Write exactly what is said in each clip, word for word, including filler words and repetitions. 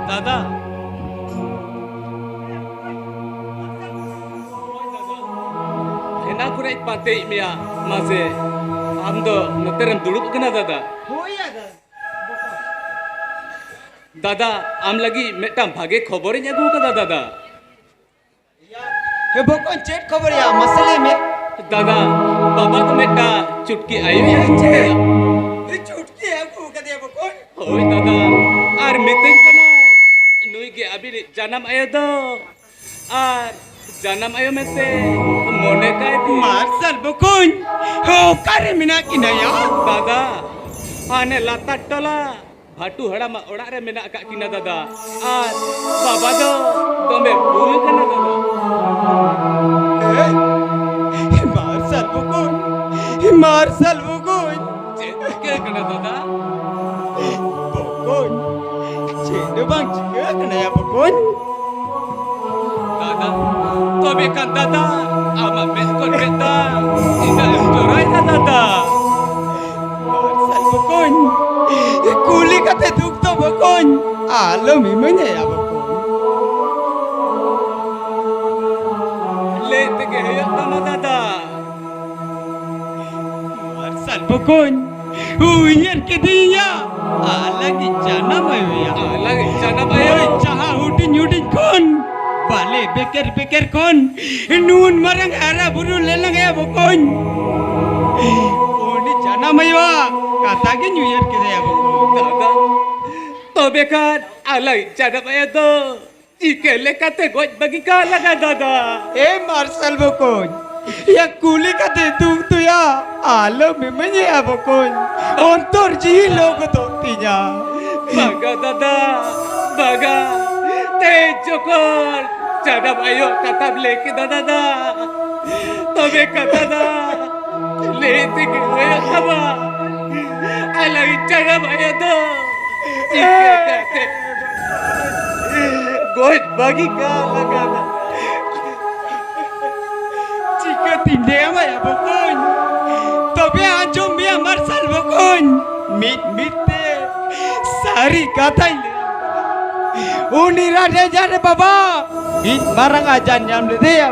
ᱫᱟᱫᱟ, ᱮᱱᱟᱝ ᱠᱷᱚᱱᱟᱜ ᱤᱧ ᱯᱟᱱᱛᱮᱭᱮᱫ ᱢᱮᱭᱟ᱾ ᱢᱟᱥᱮ, ᱟᱢ ᱫᱚ ᱱᱚᱛᱮ ᱨᱮᱢ ᱫᱩᱲᱩᱵ ᱠᱟᱱᱟ ᱫᱟᱫᱟ? ᱦᱳᱭ ᱭᱟ ᱫᱟᱫᱟ᱾ ᱫᱟᱫᱟ, ᱟᱢ ᱞᱟᱹᱜᱤᱫ ᱢᱤᱫᱴᱟᱝ ᱵᱷᱟᱜᱮ ᱠᱷᱚᱵᱚᱨᱤᱧ ᱟᱹᱜᱩ ᱟᱠᱟᱫᱟ ᱫᱟᱫᱟ᱾ ᱦᱮ ᱵᱚᱠᱚᱧ, ᱪᱮᱫ ᱠᱷᱚᱵᱚᱨ ᱭᱟ? ᱢᱟᱥᱮ ᱞᱟᱹᱭ ᱢᱮ᱾ ᱫᱟᱫᱟ, ᱵᱟᱵᱟ ᱫᱚ ᱢᱤᱫᱴᱟᱝ ᱪᱩᱴᱠᱤ ᱟᱭᱳᱭ ᱟᱹᱜᱩ ᱠᱟᱫᱮᱭᱟ᱾ ᱪᱩᱴᱠᱤ ᱟᱹᱜᱩ ᱠᱟᱫᱮᱭᱟ ᱵᱚᱠᱚᱧ? ᱦᱳᱭ ᱫᱟᱫᱟ, ᱟᱨ ᱢᱤᱛᱟᱹᱧ ᱠᱟᱱᱟᱭ, ᱱᱩᱭ ᱜᱮ ᱟᱹᱵᱤᱱᱤᱡ ᱡᱟᱱᱟᱢ ᱟᱭᱳ ᱫᱚ᱾ ᱟᱨ ᱡᱟᱱᱟᱢ ᱟᱭᱳ ᱢᱮᱱᱛᱮ ᱢᱚᱱᱮ ᱠᱟᱭ ᱵᱤᱱ᱾ ᱢᱟᱨᱥᱟᱞ ᱵᱚᱠᱚᱧ, ᱚᱠᱟᱨᱮ ᱢᱮᱱᱟᱜ ᱠᱤᱱᱟ ᱭᱟ? ᱫᱟᱫᱟ, ᱦᱟᱱᱮ ᱞᱟᱛᱟᱨ ᱴᱚᱞᱟ ᱵᱷᱟᱴᱩ ᱦᱟᱲᱟᱢᱟᱜ ᱚᱲᱟᱜ ᱨᱮ ᱢᱮᱱᱟᱜ ᱟᱠᱟᱫ ᱠᱤᱱᱟ ᱫᱟᱫᱟ᱾ ᱟᱨ ᱵᱟᱵᱟ ᱫᱚ ᱫᱚᱢᱮ ᱵᱩᱞ ᱠᱟᱱᱟ ᱫᱟᱫᱟ᱾ ᱮᱭ, ᱢᱟᱨᱥᱟᱞ ᱵᱚᱠᱚᱧ, ᱢᱟᱨᱥᱟᱞ ᱵᱚᱠᱚᱧ᱾ ᱪᱮᱫ ᱪᱤᱠᱟᱹ ᱠᱟᱱᱟ ᱫᱟᱫᱟ? ᱵᱚᱠᱚᱧ, ᱪᱮᱫ ᱦᱚᱸ ᱵᱟᱝ ᱪᱤᱠᱟᱹ ᱠᱟᱱᱟ ᱭᱟ ᱵᱚᱠᱚᱧ᱾ ᱫᱟᱫᱟ, ᱛᱚᱵᱮ ᱠᱷᱟᱱ ᱫᱟᱫᱟ, ᱟᱢᱟᱜ ᱢᱮᱫ ᱠᱷᱚᱱ ᱢᱮᱫ ᱫᱟᱜ ᱪᱮᱫᱟᱜ ᱮᱢ ᱡᱚᱨᱚᱭᱮᱫᱟ ᱫᱟᱫᱟ? ᱢᱟᱨᱥᱟᱞ ᱵᱚᱠᱚᱧ, ᱠᱩᱞᱤ ᱠᱟᱛᱮ ᱫᱩᱠ ᱫᱚ ᱵᱚᱠᱚᱧ ᱟᱞᱚᱢ ᱤᱢᱟᱹᱧᱟ ᱭᱟ ᱵᱚᱠᱚᱧ᱾ ᱞᱟᱹᱭ ᱛᱮᱜᱮ ᱦᱩᱭᱩᱜ ᱛᱟᱢᱟ ᱫᱟᱫᱟ᱾ ᱢᱟᱨᱥᱟᱞ ᱵᱚᱠᱚᱧ, ᱩᱭᱦᱟᱹᱨ ᱠᱤᱫᱤᱧᱟ, ᱟᱞᱟᱜᱤᱡ ᱡᱟᱱᱟᱢ ᱟᱭᱳᱭᱟ᱾ ᱟᱞᱟᱜᱤᱡ ᱡᱟᱱᱟᱢ ᱟᱭᱳ᱾ ᱦᱳᱭ, ᱡᱟᱦᱟᱸ ᱦᱩᱰᱤᱧ ᱦᱩᱰᱤᱧ ᱠᱷᱚᱱ, ᱵᱟᱞᱮ ᱵᱮᱠᱮᱨ ᱵᱮᱠᱮᱨ ᱠᱷᱚᱱ, ᱱᱩᱱ ᱢᱟᱨᱟᱝ ᱦᱟᱨᱟ ᱵᱩᱨᱩ ᱞᱮᱱᱟᱝ ᱭᱟ ᱵᱚᱠᱚᱧ᱾ ᱩᱱᱤ ᱡᱟᱱᱟᱢ ᱟᱭᱳᱣᱟᱜ ᱠᱟᱛᱷᱟ ᱜᱤᱧ ᱩᱭᱦᱟᱹᱨ ᱠᱮᱫᱟᱭᱟ ᱵᱚᱠᱚᱧ᱾ ᱫᱟᱫᱟ, ᱛᱚᱵᱮ ᱠᱷᱟᱱ ᱟᱞᱟᱜᱤᱡ ᱡᱟᱱᱟᱢ ᱟᱭᱳ ᱫᱚ ᱪᱤᱠᱟᱹ ᱞᱮᱠᱟᱛᱮ ᱜᱚᱡ ᱵᱟᱹᱜᱤ ᱠᱟᱜ ᱞᱟᱜᱟ ᱫᱟᱫᱟ? ᱮ ᱢᱟᱨᱥᱟᱞ ᱵᱚᱠᱚᱧ, ᱭᱟ ᱠᱩᱞᱤ ᱠᱟᱛᱮ ᱫᱩᱠ ᱫᱚᱭᱟ ᱟᱞᱚᱢ ᱤᱢᱟᱹᱧᱟ ᱵᱚᱠᱚᱧ, ᱚᱱᱛᱚᱨ ᱡᱤᱣᱤ ᱞᱚ ᱜᱚᱫᱚᱜ ᱛᱤᱧᱟ᱾ ᱵᱟᱜᱟ ᱫᱟᱫᱟ, ᱵᱟᱜᱟ, ᱛᱮ ᱡᱚᱠᱷᱚᱱ ᱡᱟᱱᱟᱢ ᱟᱭᱳ ᱠᱟᱛᱷᱟᱢ ᱞᱟᱹᱭ ᱠᱮᱫᱟ ᱫᱟᱫᱟ, ᱛᱚᱵᱮ ᱠᱟᱛᱷᱟ ᱫᱚ ᱞᱟᱹᱭ ᱛᱮᱜᱮ ᱦᱩᱭᱩᱜ ᱛᱟᱢᱟ᱾ ᱟᱞᱟᱝ ᱡᱟᱱᱟᱢ ᱟᱭᱳ ᱫᱚ ᱪᱤᱠᱟᱹ ᱠᱟᱛᱮ ᱜᱚᱡ ᱵᱟᱹᱜᱤ ᱠᱟᱜ ᱞᱟᱜᱟᱫᱟ? ᱪᱤᱠᱟᱹᱛᱤᱧ ᱞᱟᱹᱭᱟᱢᱟ ᱭᱟ ᱵᱚᱠᱚᱧ? ᱛᱚᱵᱮ ᱟᱸᱡᱚᱢ ᱢᱮᱭᱟ ᱢᱟᱨᱥᱟᱞ ᱵᱚᱠᱚᱧ, ᱢᱤᱫ ᱢᱤᱫ ᱛᱮ ᱥᱟᱹᱨᱤ ᱠᱟᱛᱷᱟᱧ ᱞᱟᱹᱭᱟᱢ ᱠᱟᱱᱟ᱾ ᱩᱱᱤ ᱨᱟᱡᱟ ᱨᱮ ᱵᱟᱵᱟ ᱢᱤᱫ ᱢᱟᱨᱟᱝ ᱟᱡᱟᱨ ᱧᱟᱢ ᱞᱮᱫᱮᱭᱟ᱾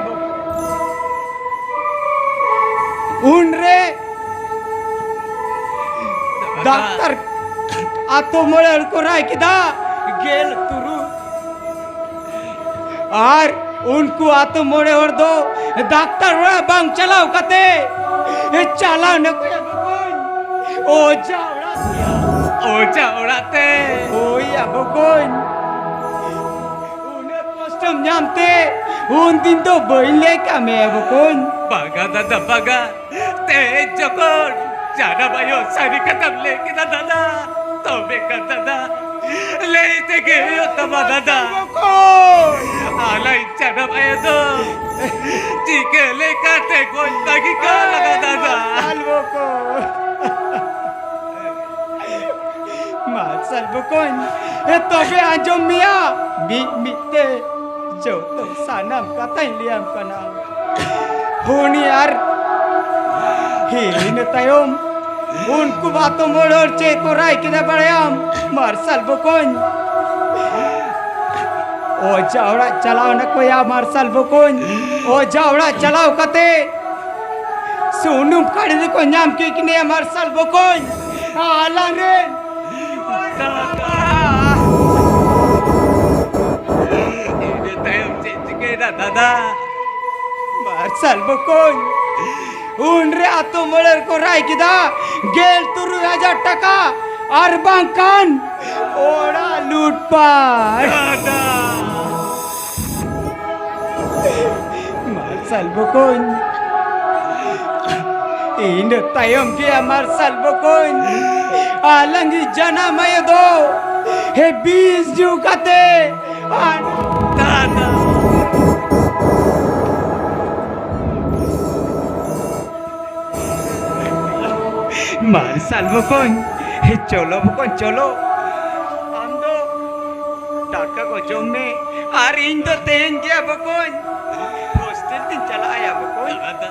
ᱩᱱᱨᱮ ᱰᱟᱠᱛᱟᱨ ᱟᱛᱳ ᱢᱚᱬᱮ ᱦᱚᱲ ᱠᱚ ᱨᱟᱭ ᱠᱮᱫᱟ, ᱜᱮᱞ ᱛᱩᱨᱩᱭ᱾ ᱟᱨ ᱩᱱᱠᱩ ᱟᱛᱳ ᱢᱚᱬᱮ ᱦᱚᱲ ᱫᱚ ᱰᱟᱠᱛᱟᱨ ᱚᱲᱟᱜ ᱵᱟᱝ ᱪᱟᱞᱟᱣ ᱠᱟᱛᱮ ᱪᱟᱞᱟᱣ ᱱᱟᱠᱚ ᱚᱡᱷᱟ ᱚᱲᱟᱜ ᱛᱮ᱾ ᱚᱡᱷᱟ ᱚᱲᱟᱜ ᱛᱮ᱾ ᱦᱳᱭ ᱭᱟ ᱵᱚᱠᱚᱧ, ᱩᱱᱟᱹᱜ ᱠᱚᱥᱴᱚᱢ ᱧᱟᱢ ᱛᱮ ᱩᱱᱫᱤᱱ ᱫᱚ ᱵᱟᱹᱧ ᱞᱟᱹᱭ ᱠᱟᱜ ᱢᱮᱭᱟ ᱵᱚᱠᱚᱧ᱾ ᱵᱟᱝᱟ ᱫᱟᱫᱟ, ᱵᱟᱝᱟ᱾ ᱛᱮᱦᱮᱧ ᱡᱚᱠᱷᱚᱱ ᱡᱟᱱᱟᱢ ᱟᱭᱳ ᱥᱟᱹᱨᱤ ᱠᱟᱛᱷᱟᱢ ᱞᱟᱹᱭ ᱠᱮᱫᱟ ᱫᱟᱫᱟ, ᱛᱚᱵᱮ ᱠᱷᱟᱱ ᱫᱟᱫᱟ ᱞᱟᱹᱭ ᱛᱮᱜᱮ ᱦᱩᱭᱩᱜ ᱛᱟᱢᱟ ᱫᱟᱫᱟ᱾ ᱵᱚᱠᱚᱧ᱾ ᱟᱞᱟᱭ ᱡᱟᱱᱟᱢ ᱟᱭᱳ ᱫᱚ ᱪᱤᱠᱟᱹ ᱞᱮᱠᱟᱛᱮ ᱜᱚᱡ ᱵᱟᱹᱜᱤ ᱠᱟᱜ ᱞᱟᱜᱟ ᱫᱟᱫᱟ? ᱢᱟᱨᱥᱟᱞ ᱵᱚᱠᱚᱧ᱾ ᱢᱟᱨᱥᱟᱞ ᱵᱚᱠᱚᱧ, ᱮ ᱛᱚᱵᱮ ᱟᱸᱡᱚᱢ ᱢᱮᱭᱟ, ᱢᱤᱫ ᱢᱤᱫ ᱛᱮ ᱡᱚᱛᱚ ᱥᱟᱱᱟᱢ ᱠᱟᱛᱷᱟᱧ ᱞᱟᱹᱭᱟᱢ ᱠᱟᱱᱟ᱾ ᱦᱩᱱᱤ ᱟᱨ ᱦᱤᱲᱤᱧ ᱛᱟᱭᱚᱢ ᱩᱱᱠᱩ ᱵᱟᱛᱚ ᱢᱚᱬᱮ ᱦᱚᱲ ᱪᱮᱫ ᱠᱚ ᱨᱟᱭ ᱠᱮᱫᱟ ᱵᱟᱲᱟᱭᱟᱢ? ᱢᱟᱨᱥᱟᱞ ᱵᱚᱠᱚᱧ, ᱚᱡᱷᱟ ᱚᱲᱟᱜ ᱪᱟᱞᱟᱣ ᱱᱟᱠᱚᱭᱟ ᱢᱟᱨᱥᱟᱞ ᱵᱚᱠᱚᱧ᱾ ᱚᱡᱷᱟ ᱚᱲᱟᱜ ᱪᱟᱞᱟᱣ ᱠᱟᱛᱮ ᱥᱩᱱᱩᱢ ᱠᱟᱹᱲᱤ ᱨᱮᱠᱚ ᱧᱟᱢ ᱠᱮᱫ ᱠᱤᱱᱟ ᱢᱟᱨᱥᱟᱞ ᱵᱚᱠᱚᱧ᱾ ᱟᱞᱟᱝ ᱨᱮᱱ ᱫᱟᱫᱟ᱾ ᱤᱱᱟᱹ ᱛᱟᱭᱚᱢ ᱪᱮᱫ ᱪᱤᱠᱟᱹᱭᱮᱱᱟ ᱫᱟᱫᱟ? ᱢᱟᱨᱥᱟᱞ ᱵᱚᱠᱚᱧ, ᱩᱱᱨᱮ ᱟᱛᱳ ᱢᱚᱬᱮ ᱨᱮᱠᱚ ᱨᱟᱭ ᱠᱮᱫᱟ ᱜᱮᱞ ᱛᱩᱨᱩᱭ ᱦᱟᱡᱟᱨ ᱴᱟᱠᱟ ᱟᱨ ᱵᱟᱝᱠᱷᱟᱱ ᱚᱲᱟᱜ ᱞᱩᱴᱯᱟᱴ᱾ ᱫᱟᱫᱟ᱾ ᱢᱟᱨᱥᱟᱞ ᱵᱚᱠᱚᱧ, ᱤᱱᱟᱹ ᱛᱟᱭᱚᱢ ᱜᱮ ᱢᱟᱨᱥᱟᱞ ᱵᱚᱠᱚᱧ, ᱟᱞᱟᱝᱤᱡ ᱡᱟᱱᱟᱢ ᱟᱭᱳ ᱫᱚ ᱦᱮ ᱵᱤᱥ ᱧᱩ ᱠᱟᱛᱮ ᱟᱨ ᱫᱟᱫᱟ᱾ ᱢᱟᱨᱥᱟᱞ ᱵᱚᱠᱚᱧ, ᱪᱚᱞᱚ ᱵᱚᱠᱚᱧ, ᱪᱚᱞᱚ᱾ ᱟᱢ ᱫᱚ ᱫᱟᱠᱟ ᱠᱚ ᱡᱚᱢ ᱢᱮ, ᱟᱨ ᱤᱧ ᱫᱚ ᱛᱮᱦᱮᱧ ᱜᱮ ᱵᱚᱠᱚᱧ ᱦᱳᱥᱴᱮᱞ ᱛᱤᱧ ᱪᱟᱞᱟᱜᱼᱟ ᱭᱟ ᱵᱚᱠᱚᱧ᱾ ᱫᱟᱫᱟ,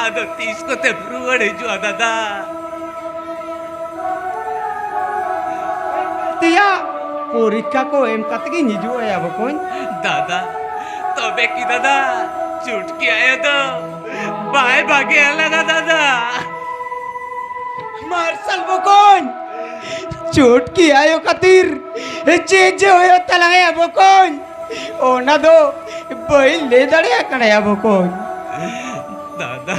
ᱟᱫᱚ ᱛᱤᱥ ᱠᱚᱛᱮᱢ ᱨᱩᱣᱟᱹᱲ ᱦᱤᱡᱩᱜᱼᱟ ᱫᱟᱫᱟ? ᱛᱮᱭᱟ, ᱯᱚᱨᱤᱠᱠᱷᱟ ᱠᱚ ᱮᱢ ᱠᱟᱛᱮ ᱜᱤᱧ ᱦᱤᱡᱩᱜᱼᱟ ᱭᱟ ᱵᱚᱠᱚᱧ᱾ ᱫᱟᱫᱟ, ᱛᱚᱵᱮ ᱠᱤ ᱫᱟᱫᱟ, ᱪᱩᱴᱠᱤ ᱟᱭᱳ ᱫᱚ ᱵᱟᱭ ᱵᱷᱟᱜᱮ ᱟᱞᱟᱝᱟ ᱫᱟᱫᱟ? ᱢᱟᱨᱥᱟᱞ ᱵᱚᱠᱚᱧ, ᱪᱩᱴᱠᱤ ᱟᱭᱳ ᱠᱷᱟᱹᱛᱤᱨ ᱪᱮᱫ ᱡᱮ ᱦᱩᱭᱩᱜ ᱛᱟᱞᱟᱝᱟ ᱵᱚᱠᱚᱧ, ᱚᱱᱟ ᱫᱚ ᱵᱟᱹᱧ ᱞᱟᱹᱭ ᱫᱟᱲᱮᱭᱟᱜ ᱠᱟᱱᱟ ᱭᱟ ᱵᱚᱠᱚᱧ᱾ ᱫᱟᱫᱟ,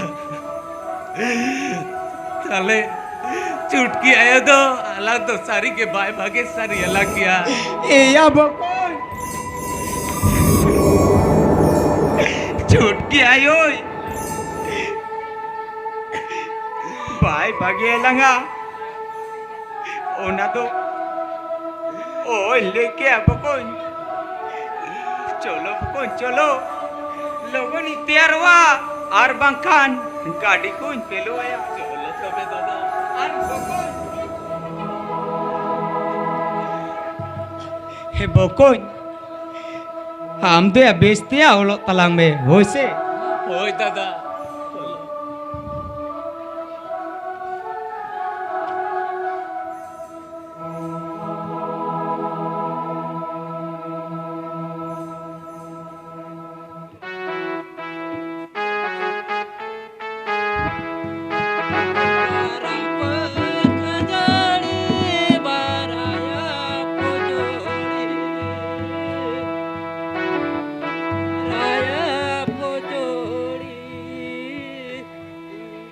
ᱛᱟᱦᱞᱮ ᱪᱩᱴᱠᱤ ᱟᱭᱳ ᱫᱚ ᱟᱞᱟᱝ ᱫᱚ ᱥᱟᱹᱨᱤ ᱜᱮ ᱵᱟᱭ ᱵᱷᱟᱜᱮ ᱥᱟᱹᱨᱤ ᱟᱞᱟᱝ ᱜᱮᱭᱟ᱾ ᱮᱭᱟ ᱵᱚᱠᱚᱧ, ᱪᱩᱴᱠᱤ ᱟᱭᱳᱭ ᱵᱟᱭ ᱵᱷᱟᱜᱮ ᱟᱞᱟᱝᱟ᱾ ᱚᱱᱟ ᱫᱚ ᱚᱦᱚᱧ ᱞᱟᱹᱭ ᱠᱮᱭᱟ ᱵᱚᱠᱚᱧ᱾ ᱪᱚᱞᱚ ᱵᱚᱠᱚᱧ, ᱪᱚᱞᱚ, ᱞᱚᱜᱚᱱ ᱤᱧ ᱛᱮᱭᱟᱨᱚᱜᱼᱟ, ᱟᱨ ᱵᱟᱝᱠᱷᱟᱱ ᱜᱟᱹᱰᱤ ᱠᱚᱧ ᱯᱷᱮᱞᱳ ᱟᱭᱟ᱾ ᱪᱚᱞᱚ ᱛᱚᱵᱮ ᱫᱟᱫᱟ, ᱟᱨ ᱵᱚᱠᱚᱧ᱾ ᱦᱮ ᱵᱚᱠᱚᱧ, ᱟᱢ ᱫᱚᱭᱟ ᱵᱮᱥ ᱛᱮᱭᱟ ᱚᱞᱚᱜ ᱛᱟᱞᱟᱝ ᱢᱮ, ᱦᱳᱭ ᱥᱮ? ᱦᱳᱭ ᱫᱟᱫᱟ᱾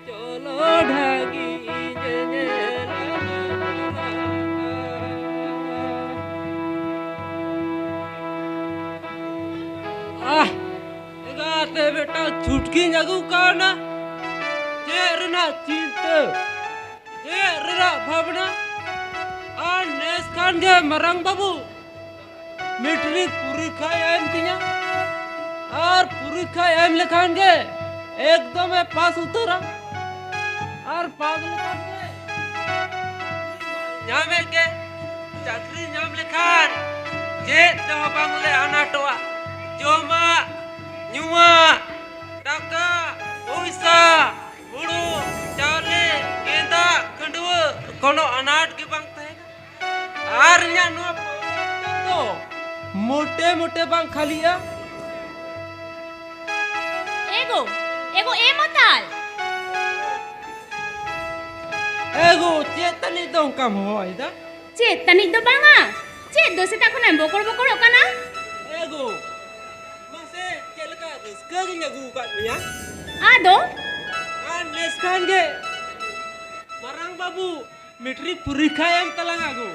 ᱪᱚᱞᱚ ᱰᱷᱟᱹᱜᱤ ᱧᱮᱧᱮᱞ ᱟᱢ ᱪᱟᱞᱟᱜᱼᱟ᱾ ᱟᱦ, ᱮᱸᱜᱟᱛᱮ ᱢᱤᱫᱴᱟᱝ ᱪᱷᱩᱴᱠᱤᱧ ᱟᱹᱜᱩ ᱠᱟᱣᱱᱟ᱾ ᱪᱮᱫ ᱨᱮᱱᱟᱜ ᱪᱤᱱᱛᱟᱹ, ᱪᱮᱫ ᱨᱮᱱᱟᱜ ᱵᱷᱟᱵᱽᱱᱟ? ᱟᱨ ᱱᱮᱥ ᱠᱷᱟᱱ ᱜᱮ ᱢᱟᱨᱟᱝ ᱵᱟᱹᱵᱩ ᱢᱮᱴᱨᱤᱠ ᱯᱚᱨᱤᱠᱠᱷᱟᱭ ᱮᱢ ᱛᱤᱧᱟ᱾ ᱟᱨ ᱯᱚᱨᱤᱠᱠᱷᱟ ᱮᱢ ᱞᱮᱠᱷᱟᱱ ᱜᱮ ᱮᱠᱫᱚᱢᱮ ᱯᱟᱥ ᱩᱛᱟᱹᱨᱟ᱾ ᱟᱨ ᱯᱟᱥ ᱞᱮᱠᱷᱟᱱ ᱜᱮ ᱧᱟᱢᱮᱫ ᱜᱮ᱾ ᱪᱟᱹᱠᱨᱤ ᱧᱟᱢ ᱞᱮᱠᱷᱟᱱ ᱪᱮᱫ ᱛᱮᱦᱚᱸ ᱵᱟᱝᱞᱮ ᱟᱱᱟᱴᱚᱜᱼᱟ᱾ ᱡᱚᱢᱟᱜ, ᱧᱩᱣᱟᱜ, ᱴᱟᱠᱟ, ᱯᱚᱭᱥᱟ, ᱦᱩᱲᱩ, ᱪᱟᱣᱞᱮ, ᱜᱮᱸᱫᱟᱜ, ᱠᱷᱟᱹᱰᱣᱟᱹ, ᱠᱳᱱᱳ ᱟᱱᱟᱴ ᱜᱮ ᱵᱟᱝ ᱛᱟᱦᱮᱱᱟ᱾ ᱟᱨ ᱤᱧᱟᱹᱜ ᱱᱚᱣᱟ ᱢᱚᱴᱮ ᱢᱚᱴᱮ ᱵᱟᱝ ᱠᱷᱟᱹᱞᱤᱜᱼᱟ᱾ ᱮᱜᱳ, ᱮᱜᱳ, ᱮ ᱢᱟᱛᱟᱞ᱾ ᱮᱜᱳ, ᱪᱮᱫ ᱛᱟᱹᱱᱤᱡ ᱫᱚ ᱚᱱᱠᱟᱢ ᱦᱚᱦᱚᱭᱮᱫᱟ? ᱪᱮᱫ ᱛᱟᱹᱱᱤᱡ ᱫᱚ ᱵᱟᱝᱟ᱾ ᱪᱮᱫ ᱫᱚ ᱥᱮᱛᱟᱜ ᱠᱷᱚᱱᱮᱢ ᱵᱚᱠᱚᱲ ᱵᱚᱠᱚᱲᱚᱜ ᱠᱟᱱᱟ? ᱮᱜᱳ, ᱢᱟᱥᱮ, ᱪᱮᱫ ᱞᱮᱠᱟ ᱨᱟᱹᱥᱠᱟᱹ ᱜᱤᱧ ᱟᱹᱜᱩ ᱟᱠᱟᱫ ᱢᱮᱭᱟ᱾ ᱟᱫᱚ? ᱟᱨ ᱱᱮᱥ ᱠᱷᱟᱱ ᱜᱮ ᱢᱟᱨᱟᱝ ᱵᱟᱹᱵᱩ ᱢᱮᱴᱨᱤᱠ ᱯᱚᱨᱤᱠᱠᱷᱟ ᱮᱢ ᱛᱟᱞᱟᱝᱟ ᱜᱳ᱾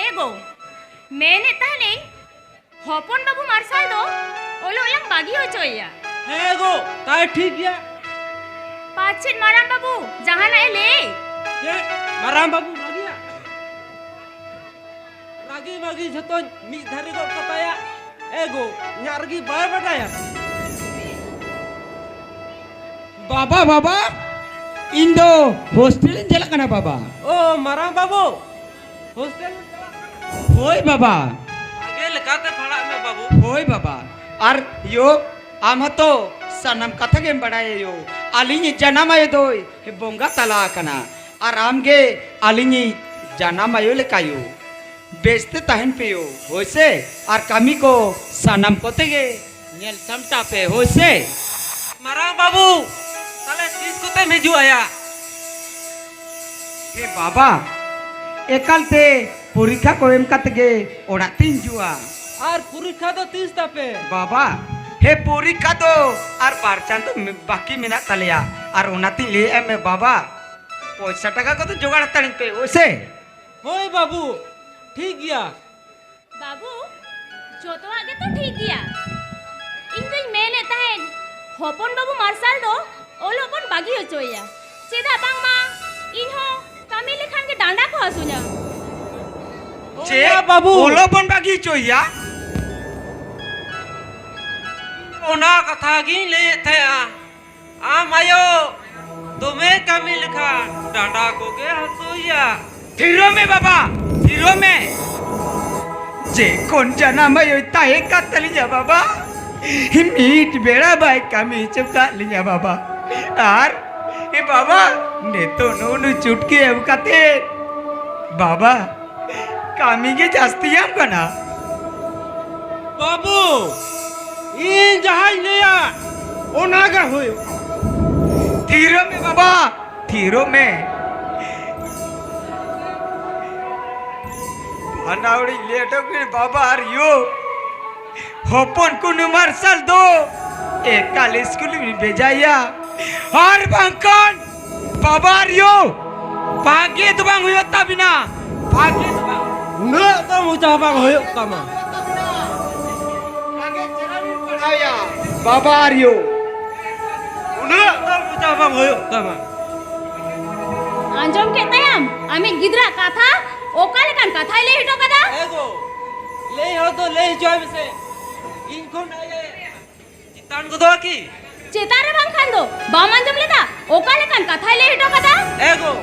ᱮ ᱜᱳ, ᱢᱮᱱᱮᱫ ᱛᱟᱦᱮᱱᱤᱧ, ᱦᱚᱯᱚᱱ ᱵᱟᱹᱵᱩ ᱢᱟᱨᱥᱟᱞ ᱫᱚ ᱚᱞᱚᱜ ᱞᱟᱝ ᱵᱟᱹᱜᱤ ᱦᱚᱪᱚᱭᱮᱭᱟ᱾ ᱦᱮᱸ ᱜᱳ, ᱛᱟᱭ ᱴᱷᱤᱠ ᱜᱮᱭᱟ᱾ ᱯᱟᱪᱮᱫ ᱢᱟᱨᱟᱝ ᱵᱟᱹᱵᱩ ᱡᱟᱦᱟᱱᱟᱜ ᱮ ᱞᱟᱹᱭ? ᱪᱮᱫ? ᱢᱟᱨᱟᱝ ᱵᱟᱹᱵᱩ ᱨᱟᱹᱜᱤᱭᱟ? ᱨᱟᱹᱜᱤ ᱢᱟᱹᱜᱤ ᱡᱷᱚᱛᱚᱧ ᱢᱤᱫ ᱫᱷᱟᱨᱮ ᱜᱚᱫ ᱠᱟᱛᱟᱭᱟ᱾ ᱮ ᱜᱳ, ᱤᱧᱟᱜ ᱨᱟᱹᱜᱤ ᱵᱟᱭ ᱵᱟᱰᱟᱭᱟ᱾ ᱵᱟᱵᱟ, ᱵᱟᱵᱟ, ᱤᱧ ᱫᱚ ᱦᱳᱥᱴᱮᱞ ᱤᱧ ᱪᱟᱞᱟᱜ ᱠᱟᱱᱟ ᱵᱟᱵᱟ᱾ ᱳ, ᱢᱟᱨᱟᱝ ᱵᱟᱹᱵᱩ, ᱦᱳᱥᱴᱮᱞ ᱮᱢ ᱪᱟᱞᱟᱜ ᱠᱟᱱᱟ? ᱦᱳᱭ ᱵᱟᱵᱟ᱾ ᱵᱷᱟᱜᱮ ᱞᱮᱠᱟᱛᱮ ᱯᱟᱲᱦᱟᱜ ᱢᱮ ᱵᱟᱹᱵᱩ᱾ ᱦᱳᱭ ᱵᱟᱵᱟ᱾ ᱟᱨ ᱭᱳ, ᱟᱢ ᱦᱚᱸᱛᱚ ᱥᱟᱱᱟᱢ ᱠᱟᱛᱷᱟ ᱜᱮᱢ ᱵᱟᱲᱟᱭᱟ ᱭᱳ᱾ ᱟᱹᱞᱤᱧᱤᱡ ᱡᱟᱱᱟᱢ ᱟᱭᱳ ᱫᱚᱭ ᱵᱚᱸᱜᱟ ᱛᱟᱞᱟ ᱟᱠᱟᱱᱟ᱾ ᱟᱨ ᱟᱢᱜᱮ ᱟᱹᱞᱤᱧᱤᱡ ᱡᱟᱱᱟᱢ ᱟᱭᱳ ᱞᱮᱠᱟ ᱭᱳ᱾ ᱵᱮᱥᱛᱮ ᱛᱟᱦᱮᱱ ᱯᱮ ᱭᱳ, ᱦᱳᱭ ᱥᱮ? ᱟᱨ ᱠᱟᱹᱢᱤ ᱠᱚ ᱥᱟᱱᱟᱢ ᱠᱚᱛᱮ ᱜᱮ ᱧᱮᱞ ᱥᱟᱢᱴᱟᱣ ᱯᱮ, ᱦᱳᱭ ᱥᱮ? ᱢᱟᱨᱟᱝ ᱵᱟᱹᱵᱩ, ᱛᱟᱦᱞᱮ ᱛᱤᱥ ᱠᱚᱛᱮᱢ ᱦᱤᱡᱩᱜ ᱟᱭᱟ? ᱦᱮ ᱵᱟᱵᱟ, ᱮᱠᱟᱞ ᱛᱮ ᱯᱚᱨᱤᱠᱠᱷᱟ ᱠᱚ ᱮᱢ ᱠᱟᱛᱮ ᱜᱮ ᱚᱲᱟᱜ ᱛᱤᱧ ᱦᱤᱡᱩᱜᱼᱟ᱾ ᱟᱨ ᱯᱚᱨᱤᱠᱠᱷᱟ ᱫᱚ ᱛᱤᱥ ᱛᱟᱯᱮ? ᱵᱟᱵᱟ, ᱦᱮ ᱯᱚᱨᱤᱠᱠᱷᱟ ᱫᱚ ᱟᱨ ᱵᱟᱨ ᱪᱟᱸᱫᱚ ᱢᱮ-, ᱵᱟᱹᱠᱤ ᱢᱮᱱᱟᱜ ᱛᱟᱞᱮᱭᱟ᱾ ᱟᱨ ᱚᱱᱟᱛᱤᱧ ᱞᱟᱹᱭᱮᱫᱼᱟ ᱢᱮ ᱵᱟᱵᱟ, ᱯᱚᱭᱥᱟ ᱴᱟᱠᱟ ᱠᱚᱫᱚ ᱡᱚᱜᱟᱲ ᱦᱟᱛᱟᱲᱤᱧ ᱯᱮ, ᱦᱳᱭ ᱥᱮ? ᱦᱳᱭ ᱵᱟᱹᱵᱩ, ᱴᱷᱤᱠ ᱜᱮᱭᱟ᱾ ᱵᱟᱹᱵᱩ, ᱡᱚᱛᱚᱣᱟᱜ ᱜᱮᱛᱚ ᱴᱷᱤᱠ ᱜᱮᱭᱟ᱾ ᱤᱧ ᱫᱚᱧ ᱢᱮᱱᱮᱫ ᱛᱟᱦᱮᱸᱫ, ᱦᱚᱯᱚᱱ ᱵᱟᱹᱵᱩ ᱢᱟᱨᱥᱟᱞ ᱫᱚ ᱚᱞᱚᱜ ᱵᱚᱱ ᱵᱟᱹᱜᱤ ᱦᱚᱪᱚᱭᱮᱭᱟ᱾ ᱪᱮᱫᱟᱜ ᱵᱟᱝᱢᱟ ᱤᱧ ᱦᱚᱸ ᱠᱟᱹᱢᱤ ᱞᱮᱠᱷᱟᱱ ᱜᱮ ᱰᱟᱸᱰᱟ ᱠᱚ ᱦᱟᱹᱥᱩᱧᱟ᱾ ᱪᱮᱫ? ᱦᱳᱭ ᱵᱟᱹᱵᱩ᱾ ᱚᱞᱚᱜ ᱵᱚᱱ ᱵᱟᱹᱜᱤ ᱦᱚᱪᱚᱭᱮᱭᱟ? ᱚᱱᱟ ᱠᱟᱛᱷᱟ ᱜᱤᱧ ᱞᱟᱹᱭᱮᱫ ᱛᱟᱦᱮᱸᱜᱼᱟ᱾ ᱟᱢ ᱟᱭᱳ ᱫᱚᱢᱮ ᱠᱟᱹᱢᱤ ᱞᱮᱠᱷᱟᱱ ᱰᱟᱸᱰᱟ ᱠᱚᱜᱮ ᱦᱟᱹᱥᱩᱭᱟ᱾ ᱛᱷᱤᱨᱚᱜ ᱢᱮ ᱵᱟᱵᱟ, ᱛᱷᱤᱨᱚᱜ ᱢᱮ᱾ ᱡᱮ ᱠᱷᱚᱱ ᱡᱟᱱᱟᱢ ᱟᱭᱳᱭ ᱛᱟᱦᱮᱸ ᱠᱟᱱ ᱛᱟᱹᱞᱤᱧᱟ ᱵᱟᱵᱟ, ᱢᱤᱫ ᱵᱮᱲᱟ ᱵᱟᱭ ᱠᱟᱹᱢᱤ ᱦᱚᱪᱚ ᱠᱟᱜ ᱞᱤᱧᱟ ᱵᱟᱵᱟ᱾ ᱟᱨ ᱮ ᱵᱟᱵᱟ, ᱱᱤᱛᱚᱜ ᱱᱩᱱᱩ ᱪᱩᱴᱠᱤ ᱮᱢ ᱠᱟᱛᱮ ᱵᱟᱵᱟ, ᱠᱟᱹᱢᱤ ᱜᱮ ᱡᱟᱹᱥᱛᱤᱭᱟᱢ ᱠᱟᱱᱟ᱾ ᱵᱟᱹᱵᱩ, ᱤᱧ ᱡᱟᱦᱟᱸᱧ ᱞᱟᱹᱭᱟ, ᱚᱱᱟ ᱜᱮ ᱦᱩᱭᱩᱜᱼᱟ᱾ ᱛᱷᱤᱨᱚᱜ ᱢᱮ ᱵᱟᱵᱟ, ᱛᱷᱤᱨᱚᱜ ᱢᱮ᱾ ᱦᱟᱱᱟ ᱦᱚᱲᱤᱧ ᱞᱟᱹᱭ ᱦᱚᱴᱚ ᱠᱮᱫ ᱵᱟᱵᱟ ᱟᱨ ᱭᱳ, ᱦᱚᱯᱚᱱ ᱠᱩᱱᱩ ᱢᱟᱨᱥᱟᱞ ᱫᱚ ᱮᱠᱟᱞ ᱥᱠᱩᱞ ᱵᱤᱱ ᱵᱷᱮᱡᱟᱭᱟ, ᱟᱨ ᱵᱟᱝᱠᱷᱟᱱ ᱵᱟᱵᱟ ᱟᱨ ᱭᱳ, ᱵᱷᱟᱜᱮ ᱫᱚ ᱵᱟᱝ ᱦᱩᱭᱩᱜ ᱛᱟᱵᱤᱱᱟ, ᱵᱷᱟᱜᱮ ᱫᱚ ᱵᱟᱝ᱾ ᱩᱱᱟᱹᱜ ᱫᱚ ᱢᱚᱡᱟ ᱵᱟᱝ ᱦᱩᱭᱩᱜ ᱛᱟᱢᱟ᱾ ᱵᱷᱟᱜᱮ ᱪᱮᱦᱨᱟ ᱵᱤᱱ ᱯᱟᱲᱦᱟᱣᱮᱭᱟ, ᱵᱟᱵᱟ ᱟᱨ ᱭᱳ᱾ ᱩᱱᱟᱹᱜ ᱫᱚ ᱢᱚᱡᱟ ᱵᱟᱝ ᱦᱩᱭᱩᱜ ᱛᱟᱢᱟ᱾ ᱟᱸᱡᱚᱢ ᱠᱮᱫ ᱛᱟᱭᱟᱢ ᱟᱢᱤᱡ ᱜᱤᱫᱽᱨᱟᱹ ᱠᱟᱛᱷᱟ? ᱚᱠᱟ ᱞᱮᱠᱟᱱ ᱠᱟᱛᱷᱟᱭ ᱞᱟᱹᱭ ᱦᱚᱴᱚ ᱠᱟᱫᱟ? ᱮ ᱜᱚ, ᱞᱟᱹᱭ ᱦᱚᱲ ᱫᱚ ᱞᱟᱹᱭ ᱦᱚᱪᱚᱭ ᱢᱮᱥᱮ᱾ ᱤᱧ ᱠᱷᱚᱱ ᱟᱭᱮ ᱪᱮᱛᱟᱱ ᱜᱚᱫᱚᱜᱼᱟ ᱠᱤ? ᱪᱮᱛᱟᱱ ᱨᱮ ᱵᱟᱝᱠᱷᱟᱱ ᱫᱚ ᱵᱟᱢ ᱟᱸᱡᱚᱢ ᱞᱮᱫᱟ? ᱚᱠᱟ ᱞᱮᱠᱟᱱ ᱠᱟᱛᱷᱟᱭ ᱞᱟᱹᱭ ᱦᱚᱴᱚ ᱠᱟᱫᱟ? ᱮ ᱜᱚ,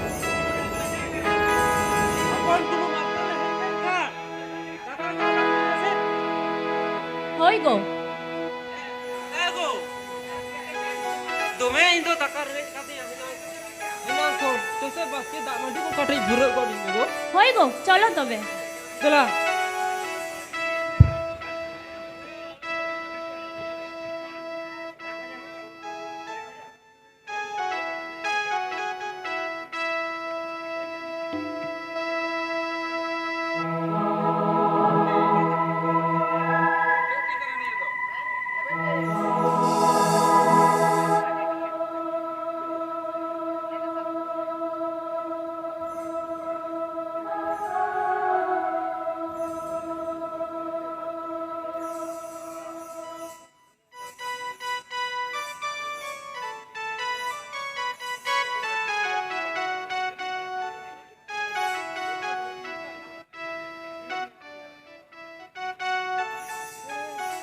ᱦᱚᱯᱚᱱ ᱠᱩᱱᱩ ᱢᱟᱨᱥᱟᱞ ᱦᱮᱡ ᱞᱮᱱᱠᱷᱟᱱ ᱫᱟᱠᱟ ᱠᱚ ᱟᱞᱚᱢ ᱤᱥᱤᱱᱟ ᱥᱮ? ᱦᱳᱭ ᱜᱚ᱾ ᱮ ᱜᱚ, ᱫᱚᱢᱮ ᱤᱧ ᱫᱚ ᱫᱟᱠᱟ ᱨᱮᱸᱜᱮᱡ ᱠᱟᱫᱤᱧᱟ᱾ ᱮᱱᱟᱝ ᱠᱷᱚᱱ ᱪᱚ ᱥᱮ ᱵᱟᱥᱠᱮ ᱫᱟᱜ ᱢᱟᱹᱰᱤ ᱠᱚ ᱠᱟᱹᱴᱤᱡ ᱵᱷᱩᱨᱟᱹᱜ ᱜᱚᱫ ᱤᱧ ᱢᱮ ᱜᱚ᱾ ᱦᱳᱭ ᱜᱚ, ᱪᱚᱞᱚ ᱛᱚᱵᱮ᱾ ᱫᱮᱞᱟ᱾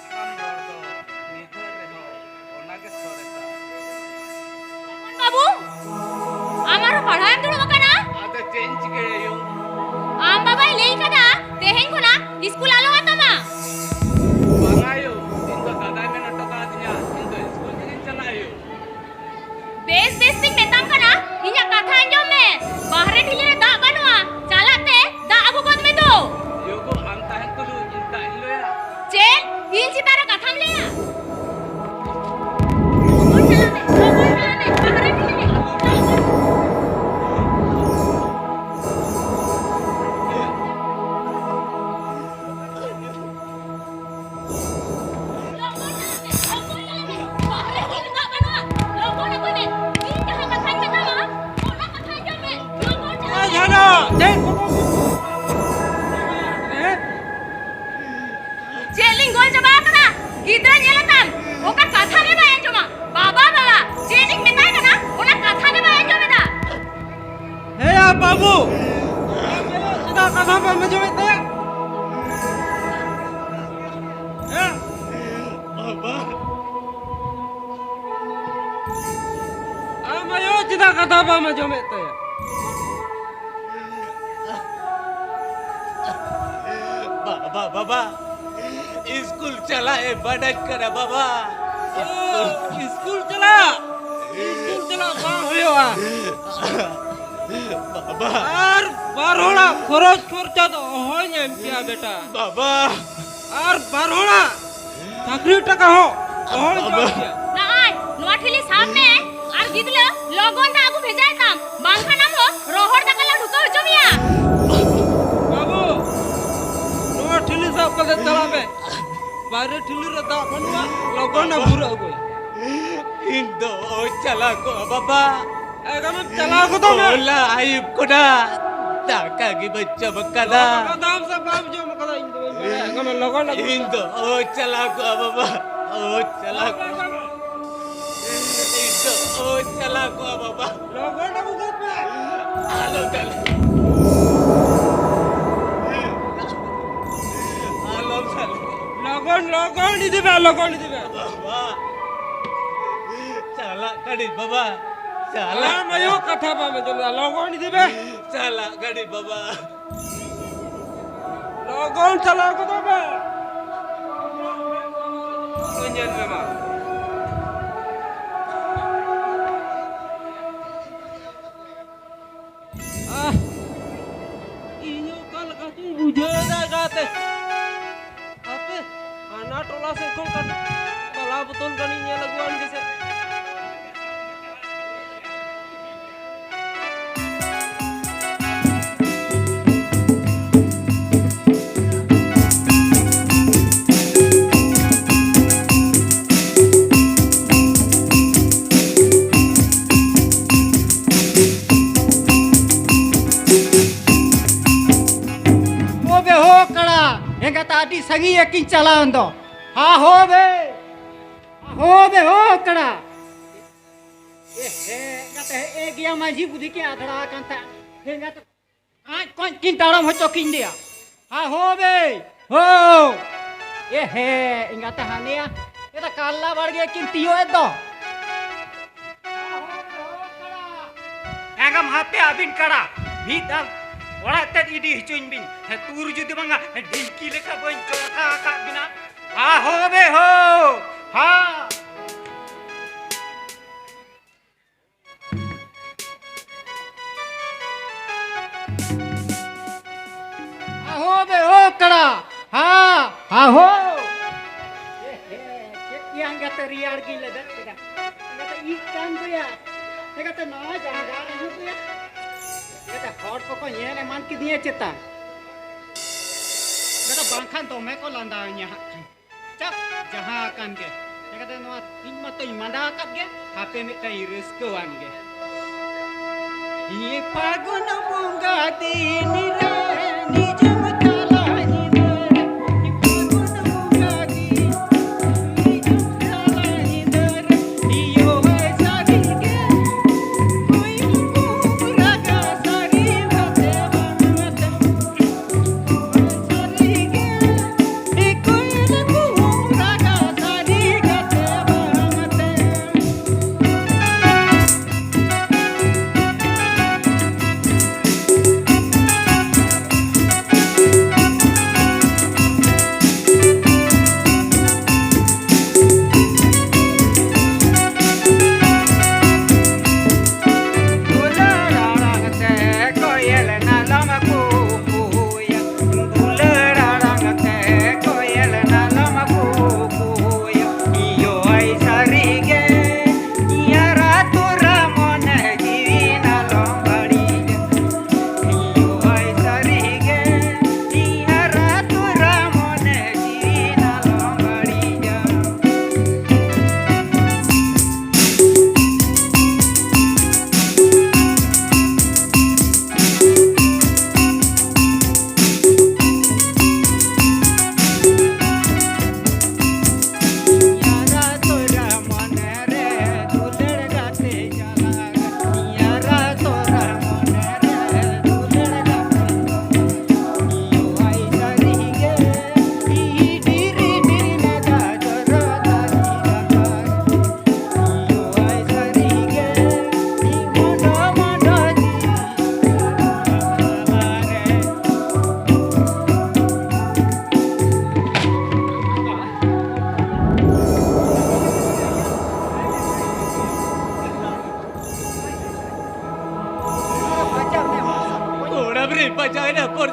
ᱥᱟᱱᱟᱢ ᱨᱚᱲ ᱫᱚ ᱢᱤᱫ ᱫᱷᱟᱣ ᱨᱮᱦᱚᱸ ᱚᱱᱟ ᱜᱮ ᱥᱚᱨᱮᱥᱟ᱾ ᱵᱟᱹᱵᱩ, ᱟᱢ ᱟᱨᱦᱚᱸ ᱯᱟᱲᱦᱟᱣ ᱮᱢ ᱫᱩᱲᱩᱵ ᱟᱠᱟᱱᱟ? ᱟᱫᱚ ᱪᱮᱫ ᱤᱧ ᱪᱤᱠᱟᱹᱭᱟ ᱭᱳ? ᱟᱢ ᱵᱟᱵᱟᱭ ᱞᱟᱹᱭ ᱠᱟᱫᱟ ᱛᱮᱦᱮᱧ ᱠᱷᱚᱱᱟᱜ ᱤᱥᱠᱩᱞ ᱟᱞᱚ ᱟᱛᱟᱢᱟ᱾ ᱵᱟᱝᱟ ᱭᱳ, ᱤᱧ ᱫᱚ ᱫᱟᱫᱟᱭ ᱢᱮᱱ ᱦᱚᱴᱚ ᱠᱟᱣᱫᱤᱧᱟ, ᱤᱧ ᱫᱚ ᱤᱥᱠᱩᱞ ᱛᱮᱜᱤᱧ ᱪᱟᱞᱟᱜᱼᱟ ᱭᱳ᱾ ᱵᱮᱥ ᱵᱮᱥ ᱛᱤᱧ ᱢᱮᱛᱟᱢ ᱠᱟᱱᱟ, ᱤᱧᱟᱜ ᱠᱟᱛᱷᱟ ᱟᱸᱡᱚᱢ ᱢᱮ᱾ ᱵᱟᱦᱨᱮ ᱴᱷᱤᱞᱤ ᱨᱮ ᱫᱟᱜ ᱵᱟᱹᱱᱩᱜᱼᱟ, ᱪᱟᱞᱟᱜ ᱛᱮ ᱫᱟᱜ ᱟᱹᱜᱩ ᱜᱚᱫ ᱢᱮ ᱫᱳ᱾ ᱵᱟᱢ ᱟᱸᱡᱚᱢᱮᱫ ᱛᱟᱭᱟ? ᱦᱮᱸ? ᱵᱟᱵᱟ᱾ ᱟᱢ ᱟᱭᱳ ᱪᱮᱫᱟᱜ ᱠᱟᱛᱷᱟ ᱵᱟᱢ ᱟᱸᱡᱚᱢᱮᱫ ᱛᱟᱭᱟ? ᱵᱟᱵᱟ, ᱵᱟᱵᱟ, ᱤᱥᱠᱩᱞ ᱪᱟᱞᱟᱜ ᱮ ᱵᱟᱰᱟᱭ ᱠᱟᱱᱟ ᱵᱟᱵᱟ᱾ ᱚ, ᱤᱥᱠᱩᱞ ᱪᱟᱞᱟᱜ? ᱤᱥᱠᱩᱞ ᱪᱟᱞᱟᱜ ᱵᱟᱝ ᱦᱩᱭᱩᱜᱼᱟ᱾ ᱵᱟᱵᱟ᱾ ᱟᱨ ᱵᱟᱨ ᱦᱚᱲᱟᱜ ᱠᱷᱚᱨᱚᱪ ᱠᱷᱚᱨᱪᱟ ᱫᱚ ᱚᱦᱚᱧ ᱮᱢ ᱠᱮᱭᱟ ᱵᱮᱴᱟ᱾ ᱵᱟᱵᱟ᱾ ᱟᱨ ᱵᱟᱨ ᱦᱚᱲᱟᱜ ᱪᱟᱹᱠᱨᱤ ᱴᱟᱠᱟ ᱦᱚᱸ ᱚᱦᱚᱧ ᱡᱚᱲ ᱠᱮᱭᱟ᱾ ᱱᱚᱜᱼᱚᱭ, ᱱᱚᱣᱟ ᱴᱷᱤᱞᱤ ᱥᱟᱵ ᱢᱮ ᱟᱨ ᱜᱤᱫᱽᱨᱟᱹ ᱞᱚᱜᱚᱱ ᱫᱟᱜ ᱟᱹᱜᱩ ᱵᱷᱮᱡᱟᱭ ᱛᱟᱢ, ᱵᱟᱝᱠᱷᱟᱱ ᱟᱢ ᱦᱚᱸ ᱨᱚᱦᱚᱲ ᱫᱟᱠᱟ ᱞᱮ ᱰᱷᱩᱠᱟᱹᱣ ᱦᱚᱪᱚ ᱢᱮᱭᱟ᱾ ᱵᱟᱹᱵᱩ, ᱱᱚᱣᱟ ᱴᱷᱤᱞᱤ ᱥᱟᱵ ᱠᱟᱛᱮ ᱪᱟᱞᱟᱜ ᱢᱮ᱾ ᱵᱟᱭᱨᱮ ᱴᱷᱤᱞᱤ ᱨᱮ ᱫᱟᱜ ᱵᱟᱹᱱᱩᱜᱼᱟ, ᱞᱚᱜᱚᱱ ᱮ ᱵᱷᱩᱨᱟᱹᱜ ᱟᱹᱜᱩᱭᱟ᱾ ᱤᱧ ᱫᱚ ᱪᱟᱞᱟᱣ ᱠᱚᱜᱼᱟ ᱵᱟᱵᱟ᱾ ᱮᱠᱫᱚᱢ ᱪᱟᱞᱟᱣ ᱜᱚᱫᱚᱜ ᱢᱮ᱾ ᱦᱚᱞᱟ ᱟᱹᱭᱩᱵ ᱠᱷᱚᱱᱟᱜ ᱫᱟᱠᱟ ᱜᱮ ᱵᱟᱹᱧ ᱡᱚᱢ ᱟᱠᱟᱫᱟ᱾ ᱡᱚᱢ ᱟᱠᱟᱫᱟᱢ ᱥᱮ ᱵᱟᱢ ᱡᱚᱢ ᱟᱠᱟᱫᱟ, ᱤᱧ ᱫᱚ ᱵᱟᱹᱧ ᱵᱟᱲᱟᱭᱟ᱾ ᱮᱠᱫᱚᱢ ᱞᱚᱜᱚᱱ ᱟᱹᱜᱩ ᱤᱧ ᱫᱚ ᱪᱟᱞᱟᱣ ᱠᱚᱜᱼᱟ ᱵᱟᱵᱟ, ᱪᱟᱞᱟᱣ ᱠᱚᱜᱼᱟ᱾ ᱤᱧ ᱫᱚ ᱪᱟᱞᱟᱣ ᱠᱚᱜᱼᱟ ᱵᱟᱵᱟ᱾ ᱞᱚᱜᱚᱱ ᱟᱹᱜᱩ ᱜᱚᱫ ᱢᱮ᱾ ᱟᱞᱚᱢ ᱪᱟᱞᱟᱜ᱾ ᱟᱞᱚᱢ ᱪᱟᱞᱟᱜ᱾ ᱞᱚᱜᱚᱱ, ᱞᱚᱜᱚᱱ ᱤᱫᱤ ᱢᱮ, ᱞᱚᱜᱚᱱ ᱤᱫᱤ ᱢᱮ᱾ ᱵᱟᱵᱟ᱾ ᱪᱟᱞᱟᱜ ᱠᱟᱹᱱᱟᱹᱧ ᱵᱟᱵᱟ᱾ ᱪᱟᱞᱟᱜ᱾ ᱟᱢ ᱟᱭᱳ ᱠᱟᱛᱷᱟ ᱵᱟᱢ ᱟᱸᱡᱚᱢ ᱮᱫᱟ, ᱞᱚᱜᱚᱱ ᱤᱫᱤ ᱢᱮ᱾ ᱪᱟᱞᱟᱜ ᱠᱟᱹᱱᱟᱹᱧ ᱵᱟᱵᱟ᱾ ᱞᱚᱜᱚᱱ ᱪᱟᱞᱟᱣ ᱜᱚᱫᱚᱜ ᱢᱮ᱾ ᱧᱮᱞ ᱢᱮ ᱢᱟ᱾ ᱟᱦ, ᱤᱧ ᱚᱠᱟ ᱞᱮᱠᱟ ᱪᱚᱧ ᱵᱩᱡᱷᱟᱹᱣ ᱮᱫᱟ ᱮᱠᱟᱞᱛᱮ᱾ ᱦᱟᱯᱮ, ᱦᱟᱱᱟ ᱴᱚᱞᱟ ᱥᱮᱫ ᱠᱷᱚᱱ ᱠᱟᱹᱴᱤᱡ ᱯᱟᱞᱟ ᱵᱚᱛᱚᱞ ᱜᱟᱱᱤᱧ ᱧᱮᱞ ᱟᱹᱜᱩᱣᱟᱱ ᱜᱮᱥᱮ᱾ ᱦᱳ ᱵᱮ ᱦᱳ ᱠᱟᱲᱟ, ᱮᱸᱜᱟᱛ ᱟᱹᱰᱤ ᱥᱟᱺᱜᱤᱧ ᱟᱹᱠᱤᱱ ᱪᱟᱞᱟᱣᱮᱱ ᱫᱚ᱾ ᱦᱟ ᱦᱳ ᱵᱮ, ᱦᱟ ᱦᱳ ᱵᱮ ᱦᱳ ᱠᱟᱲᱟ᱾ ᱮ ᱦᱮ, ᱮᱸᱜᱟᱛ ᱦᱮᱡ ᱮ ᱜᱮᱭᱟ ᱢᱟᱹᱡᱷᱤ ᱵᱩᱰᱷᱤ ᱠᱤᱱ ᱟᱫᱷᱲᱟ ᱟᱠᱟᱱ ᱛᱟᱦᱮᱸᱫ᱾ ᱮᱸᱜᱟᱛ ᱟᱡ ᱠᱚᱸᱡ ᱠᱤᱱ ᱛᱟᱲᱟᱢ ᱦᱚᱪᱚ ᱠᱤᱧ ᱫᱮᱭᱟ᱾ ᱦᱟ ᱦᱳ ᱵᱮ, ᱦᱳ᱾ ᱮ ᱦᱮ, ᱮᱸᱜᱟᱛᱮ ᱦᱟᱱᱮᱭᱟ᱾ ᱮᱫᱟ ᱠᱟᱨᱞᱟ ᱵᱟᱲᱜᱮ ᱠᱤᱱ ᱛᱤᱭᱳᱜ ᱮᱫ ᱫᱚ᱾ ᱮᱸᱜᱟᱢ ᱦᱟᱯᱮ ᱟᱹᱵᱤᱱ ᱠᱟᱲᱟ, ᱢᱤᱫ ᱫᱷᱟᱣ ᱚᱲᱟᱜ ᱛᱮᱫ ᱤᱫᱤ ᱦᱚᱪᱚᱧ ᱵᱤᱱ᱾ ᱦᱮᱸ, ᱛᱩᱨ ᱡᱩᱫᱤ ᱵᱟᱝᱟ, ᱰᱷᱤᱝᱠᱤ ᱞᱮᱠᱟ ᱵᱟᱹᱧ ᱪᱚᱨᱠᱟ ᱟᱠᱟᱫ ᱵᱤᱱᱟ᱾ ᱦᱟ ᱦᱳ ᱵᱮ ᱦᱳ, ᱦᱟ᱾ ᱟᱦᱳ ᱵᱮ ᱦᱳ ᱠᱟᱲᱟ, ᱦᱟ, ᱟᱦᱳ᱾ ᱮ ᱦᱮ, ᱪᱮᱫ ᱭᱟ ᱮᱸᱜᱟᱛᱮ ᱨᱮᱭᱟᱲ ᱜᱤᱧ ᱞᱮᱵᱮᱫ ᱠᱮᱫᱟ᱾ ᱮᱸᱜᱟᱛᱮ ᱤᱡ ᱠᱟᱱ ᱜᱮᱭᱟ᱾ ᱮᱸᱜᱟᱛᱮ ᱱᱟᱣᱟ ᱡᱟᱸᱜᱟ ᱨᱮ ᱦᱩᱭᱩᱜ ᱜᱮᱭᱟ᱾ ᱮᱸᱜᱟᱛᱮ ᱦᱚᱲ ᱠᱚᱠᱚ ᱧᱮᱞ ᱮᱢᱟᱱ ᱠᱤᱫᱤᱧᱟ ᱪᱮᱛᱟ᱾ ᱮᱸᱜᱟᱛᱮ ᱵᱟᱝᱠᱷᱟᱱ ᱫᱚᱢᱮ ᱠᱚ ᱞᱟᱸᱫᱟᱣᱤᱧᱟ ᱦᱟᱸᱜ ᱠᱷᱟᱱ᱾ ᱪᱟᱯ, ᱡᱟᱦᱟᱸ ᱟᱠᱟᱱ ᱜᱮ᱾ ᱪᱤᱠᱟᱹᱛᱮ ᱱᱚᱣᱟ ᱤᱧ ᱢᱟᱛᱚᱧ ᱢᱟᱸᱰᱟ ᱟᱠᱟᱫ ᱜᱮ, ᱦᱟᱯᱮ ᱢᱤᱫᱴᱟᱝ ᱤᱧ ᱨᱟᱹᱥᱠᱟᱹᱣᱟᱱ ᱜᱮ᱾ ᱤᱧ ᱯᱷᱟᱹᱜᱩᱱ ᱵᱚᱸᱜᱟ ᱫᱤᱱ ᱨᱮ ᱱᱤᱡᱩᱢ ᱪᱟᱞᱟᱜ ᱧᱤᱫᱟᱹ ᱨᱮ, ᱯᱷᱟᱹᱜᱩᱱ ᱵᱚᱸᱜᱟ ᱫᱤᱱ ᱱᱤᱡᱩᱢ ᱪᱟᱞᱟᱜ ᱧᱤᱫᱟᱹ ᱨᱮ, ᱤᱭᱳ ᱦᱳᱭ ᱥᱟᱹᱨᱤ ᱜᱮ, ᱠᱩᱭᱩᱝ ᱠᱩ ᱨᱟᱜᱟ ᱥᱟᱹᱨᱤ ᱠᱟᱛᱮ ᱵᱟᱝ ᱠᱟᱛᱮ᱾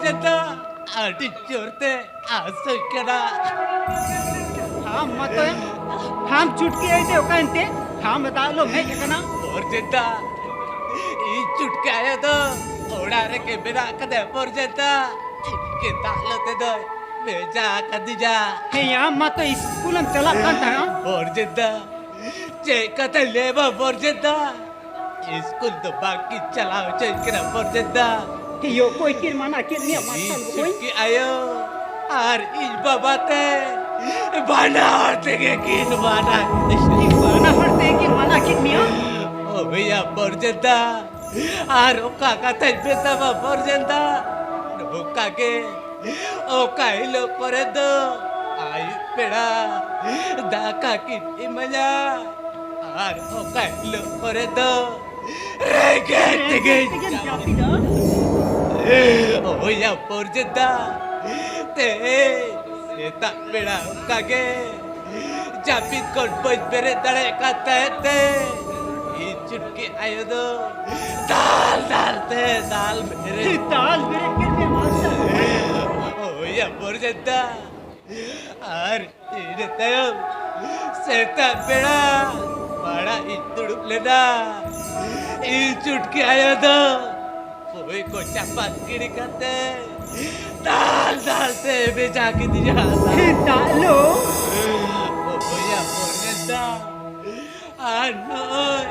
ᱪᱮᱫᱟ ᱟᱹᱰᱤ ᱡᱳᱨ ᱛᱮ ᱟᱥᱚᱭ ᱠᱟᱱᱟ᱾ ᱟᱢ ᱢᱟᱛᱚ, ᱟᱢ ᱪᱩᱴᱠᱤ ᱟᱭᱛᱮ ᱚᱠᱟᱭᱮᱱᱛᱮ? ᱟᱢ ᱫᱟᱜ ᱞᱚ ᱦᱮᱡ ᱟᱠᱟᱱᱟ᱾ ᱵᱚᱨᱡᱮᱫᱟ, ᱤᱧ ᱪᱩᱴᱠᱤ ᱟᱭᱳ ᱫᱚ ᱚᱲᱟᱜ ᱨᱮᱜᱮ ᱢᱮᱱᱟᱜ ᱠᱟᱫᱮ ᱵᱚᱨᱡᱮᱫᱟ᱾ ᱤᱧ ᱜᱮ ᱫᱟᱜ ᱞᱚ ᱛᱮᱫᱚᱭ ᱵᱷᱮᱡᱟ ᱟᱠᱟᱫᱤᱧᱟ᱾ ᱦᱮᱸ, ᱟᱢ ᱢᱟᱛᱚ ᱤᱥᱠᱩᱞᱮᱢ ᱪᱟᱞᱟᱜ ᱠᱟᱱ ᱛᱟᱦᱮᱸᱜᱼᱟ᱾ ᱵᱚᱨᱡᱮᱫᱟ, ᱪᱮᱫ ᱠᱟᱛᱷᱟᱧ ᱞᱟᱹᱭ ᱟᱢᱟ ᱵᱚᱨᱡᱮᱫᱟ? ᱤᱥᱠᱩᱞ ᱫᱚ ᱵᱟᱝ ᱠᱤᱱ ᱪᱟᱞᱟᱣ ᱦᱚᱪᱚᱧ ᱠᱟᱱᱟ ᱵᱚᱨᱡᱮᱫᱟ᱾ ᱦᱮᱸ ᱭᱳ, ᱚᱠᱚᱭ ᱠᱤᱱ ᱢᱟᱱᱟ ᱠᱮᱫ ᱢᱮᱭᱟ, ᱢᱟᱨᱥᱟᱞ ᱤᱧ ᱵᱚᱠᱚᱧ? ᱪᱩᱴᱠᱤ ᱟᱭᱳ ᱟᱨ ᱤᱧ ᱵᱟᱵᱟ ᱛᱮ ᱵᱟᱱᱟ ᱦᱚᱲ ᱛᱮᱜᱮ ᱠᱤᱱ ᱢᱟᱱᱟ ᱠᱤᱫᱤᱧᱟ᱾ ᱵᱟᱱᱟ ᱦᱚᱲ ᱛᱮᱜᱮ ᱠᱤᱱ ᱢᱟᱱᱟ ᱠᱮᱫ ᱢᱮᱭᱟ? ᱦᱳᱭ ᱭᱟ ᱵᱚᱨᱡᱮᱫᱟ, ᱟᱨ ᱚᱠᱟ ᱠᱟᱛᱷᱟᱧ ᱢᱮᱛᱟᱢᱟ ᱵᱚᱨᱡᱮᱫᱟ, ᱱᱚᱝᱠᱟ ᱜᱮ ᱚᱠᱟ ᱦᱤᱞᱳᱜ ᱠᱚᱨᱮ ᱫᱚ ᱟᱹᱭᱩᱵ ᱵᱮᱲᱟ ᱫᱟᱠᱟ ᱠᱤᱱ ᱤᱢᱟᱹᱧᱟ, ᱟᱨ ᱚᱠᱟ ᱦᱤᱞᱳᱜ ᱠᱚᱨᱮ ᱫᱚ ᱨᱮᱸᱜᱮᱡ ᱛᱮᱜᱮᱧ ᱨᱮᱸᱜᱮᱡ ᱛᱮᱜᱮᱢ ᱡᱟᱹᱯᱤᱫᱟ᱾ ᱳᱭᱟ ᱯᱚᱨᱡᱮᱫᱟ, ᱛᱮᱦᱮᱧ ᱥᱮᱛᱟᱜ ᱵᱮᱲᱟ ᱚᱱᱠᱟ ᱜᱮ ᱡᱟᱹᱯᱤᱫ ᱠᱷᱚᱱ ᱵᱟᱹᱧ ᱵᱮᱨᱮᱫ ᱫᱟᱲᱮᱭᱟᱜ ᱠᱟᱱ ᱛᱟᱦᱮᱸᱫ ᱛᱮ, ᱤᱧ ᱪᱩᱴᱠᱤ ᱟᱭᱳ ᱫᱚ ᱫᱟᱞ ᱫᱟᱞ ᱛᱮ ᱫᱟᱞ ᱵᱮᱨᱮᱫ᱾ ᱫᱟᱞ ᱵᱮᱨᱮᱫ ᱠᱮᱫ ᱢᱮᱭᱟ ᱢᱟᱨᱥᱟᱞ᱾ ᱳᱭᱟ ᱯᱚᱨᱡᱮᱫᱟ, ᱟᱨ ᱤᱱᱟᱹ ᱛᱟᱭᱚᱢ ᱥᱮᱛᱟᱜ ᱵᱮᱲᱟ ᱯᱟᱲᱟᱜ ᱤᱧ ᱫᱩᱲᱩᱵ ᱞᱮᱱᱟ᱾ ᱤᱧ ᱪᱩᱴᱠᱤ ᱟᱭᱳ ᱫᱚ ᱵᱳᱭ ᱠᱚ ᱪᱟᱯᱟᱫ ᱜᱤᱰᱤ ᱠᱟᱛᱮ ᱫᱟᱞ ᱫᱟᱞ ᱛᱮ ᱵᱷᱮᱡᱟ ᱠᱤᱫᱤᱧᱟ᱾ ᱦᱮᱸ, ᱫᱟᱜ ᱞᱚ᱾ ᱵᱳᱭᱟ ᱯᱚᱨᱮ ᱫᱟᱜ᱾ ᱟᱨ ᱱᱚᱜᱼᱚᱭ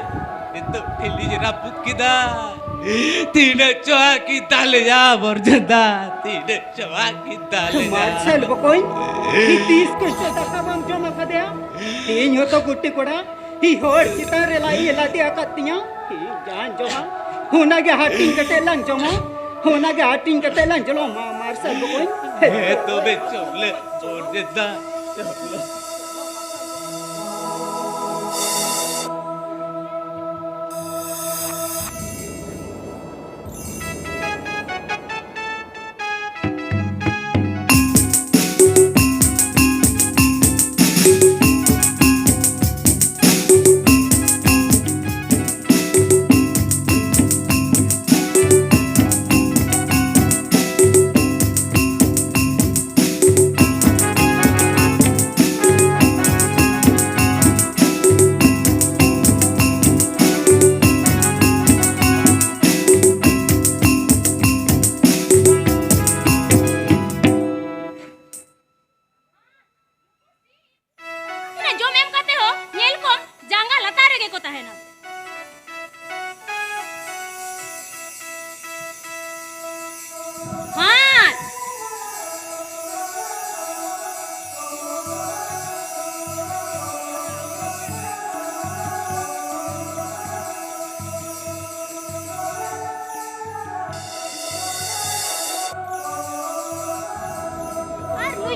ᱱᱤᱛᱚᱜ ᱴᱷᱤᱞᱤᱧ ᱨᱟᱹᱯᱩᱫ ᱠᱮᱫᱟ᱾ ᱛᱤᱱᱟᱹᱜ ᱪᱚ ᱠᱤ ᱫᱟᱞᱮᱭᱟ ᱵᱚᱨᱡᱮᱫᱟ, ᱛᱤᱱᱟᱹᱜ ᱪᱚ ᱠᱤ ᱫᱟᱞᱮᱭᱟ᱾ ᱢᱟᱨᱥᱟᱞ ᱵᱚᱠᱚᱧ, ᱛᱤᱥ ᱠᱚᱥᱴᱚ ᱫᱟᱠᱟ ᱵᱟᱢ ᱡᱚᱢ ᱟᱠᱟᱫᱮᱭᱟ? ᱤᱧ ᱦᱚᱸᱛᱚ ᱜᱩᱴᱤ ᱠᱚᱲᱟ, ᱤᱧ ᱦᱚᱲ ᱪᱮᱛᱟᱱ ᱨᱮ ᱞᱟᱡ ᱮ ᱞᱟᱫᱮ ᱟᱠᱟᱫ ᱛᱤᱧᱟ᱾ ᱤᱧ ᱡᱟᱦᱟᱸᱧ ᱡᱚᱢᱟ, ᱚᱱᱟᱜᱮ ᱦᱟᱹᱴᱤᱧ ᱠᱟᱛᱮ ᱞᱟᱝ ᱡᱚᱢᱟ, ᱚᱱᱟᱜᱮ ᱦᱟᱹᱴᱤᱧ ᱠᱟᱛᱮ ᱞᱟᱝ ᱡᱚᱢᱟ, ᱢᱟᱨᱥᱟᱞ ᱵᱚᱠᱚᱧ᱾ ᱦᱮᱸ, ᱛᱚᱵᱮ ᱪᱚᱞᱮ ᱵᱚᱨᱡᱮᱫᱟ, ᱪᱚᱞᱮ᱾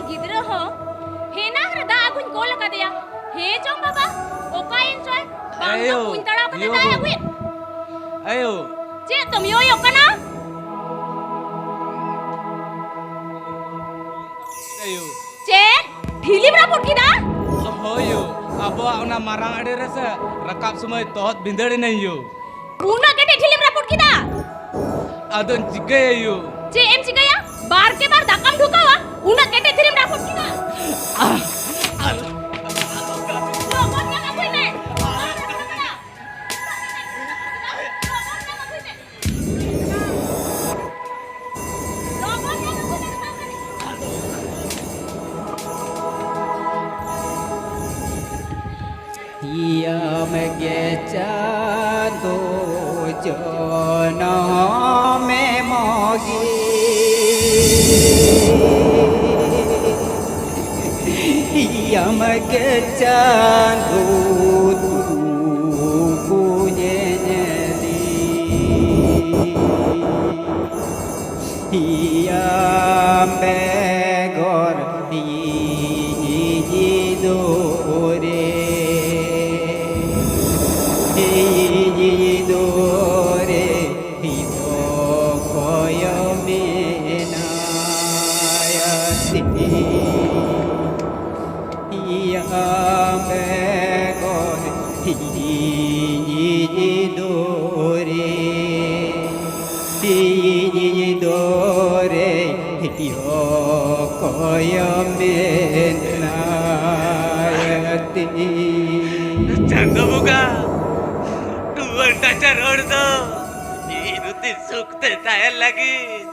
ᱜᱤᱫᱽᱨᱟᱹ ᱦᱚᱸ ᱦᱮᱱᱟᱝ ᱨᱮ ᱫᱟᱜ ᱟᱹᱜᱩᱧ ᱠᱚᱞ ᱟᱠᱟᱫᱮᱭᱟ᱾ ᱦᱮᱸ ᱪᱚᱝ ᱵᱟᱵᱟ, ᱚᱠᱟᱭᱮᱱ ᱪᱚᱭ? ᱵᱟᱝ ᱫᱚ ᱟᱭᱳ, ᱠᱩᱧ ᱛᱟᱲᱟᱣ ᱠᱟᱛᱮ ᱭᱳ ᱫᱟᱜ ᱮ ᱵᱟᱹᱵᱩ᱾ ᱟᱹᱜᱩᱭᱮᱫ᱾ ᱟᱭᱳ᱾ ᱪᱮᱫ ᱫᱚᱢ ᱭᱳᱭᱳᱜ ᱠᱟᱱᱟ? ᱟᱭᱳ᱾ ᱪᱮᱫ? ᱴᱷᱤᱞᱤᱢ ᱨᱟᱹᱯᱩᱫ ᱠᱮᱫᱟ? ᱦᱳᱭ ᱭᱳ, ᱟᱵᱚᱣᱟᱜ ᱚᱱᱟ ᱢᱟᱨᱟᱝ ᱟᱲᱮ ᱨᱮᱥᱮ ᱨᱟᱠᱟᱵ ᱥᱚᱢᱚᱭ ᱛᱚᱦᱚᱫ ᱵᱷᱤᱸᱫᱟᱹᱲ ᱮᱱᱟᱹᱧ ᱭᱳ᱾ ᱩᱱᱟᱹᱜ ᱠᱮᱴᱮᱡ ᱴᱷᱤᱞᱤᱢ ᱨᱟᱹᱯᱩᱫ ᱠᱮᱫᱟ? ᱟᱫᱚᱧ ᱪᱤᱠᱟᱹᱭᱟ ᱭᱳ? ᱪᱮᱫ ᱮᱢ ᱪᱤᱠᱟᱹᱭᱟ? ᱵᱟᱨ ᱠᱮ ᱵᱟᱨ ᱫᱟᱠᱟᱢ ᱰᱷᱩᱠᱟᱣᱟ, ᱩᱱᱟᱹᱜ ᱠᱮᱴᱮᱡ ᱴᱷᱤᱞᱤᱢ ᱨᱟᱹᱯᱩᱫ ᱠᱮᱫᱟ? ᱞᱚᱜᱚᱱ ᱧᱮᱞ ᱟᱹᱜᱩᱭ ᱢᱮ᱾ ᱞᱚᱜᱚᱱ ᱧᱮᱞ ᱟᱹᱜᱩᱭ ᱢᱮ᱾ ᱤᱭᱟᱢ ᱜᱮ ᱪᱟᱸᱫᱚ ᱡᱚᱱᱚᱢ ᱮᱢᱚᱜᱤ᱾ ᱤᱭᱟᱢ ᱜᱮ ᱪᱟᱸᱫᱚ ᱫᱩᱠᱩ ᱧᱮᱧᱮᱞᱤ᱾ ᱤᱭᱟᱢ ᱵᱮᱜᱚᱨ ᱤᱧᱤᱡ ᱫᱚᱨᱮ, ᱤᱧᱤᱡ ᱫᱚᱨᱮ ᱚᱠᱚᱭ ᱢᱮᱱᱟᱭᱟ ᱛᱤᱧ? ᱤᱭᱟᱢ ᱵᱮᱜᱚᱨ ᱤᱧᱤᱡ ᱫᱚᱨᱮ, ᱤᱧᱤᱡ ᱫᱚᱨᱮ ᱚᱠᱚᱭ ᱢᱮᱱᱟᱭᱟ ᱛᱤᱧ? ᱪᱟᱸᱫᱚ ᱵᱚᱸᱜᱟ, ᱱᱩᱭ ᱱᱟᱪᱟᱨ ᱦᱚᱲ ᱫᱚ ᱱᱤᱨᱩᱛᱤ ᱥᱩᱠ ᱛᱮ ᱛᱟᱦᱮᱱ ᱞᱟᱹᱜᱤᱫ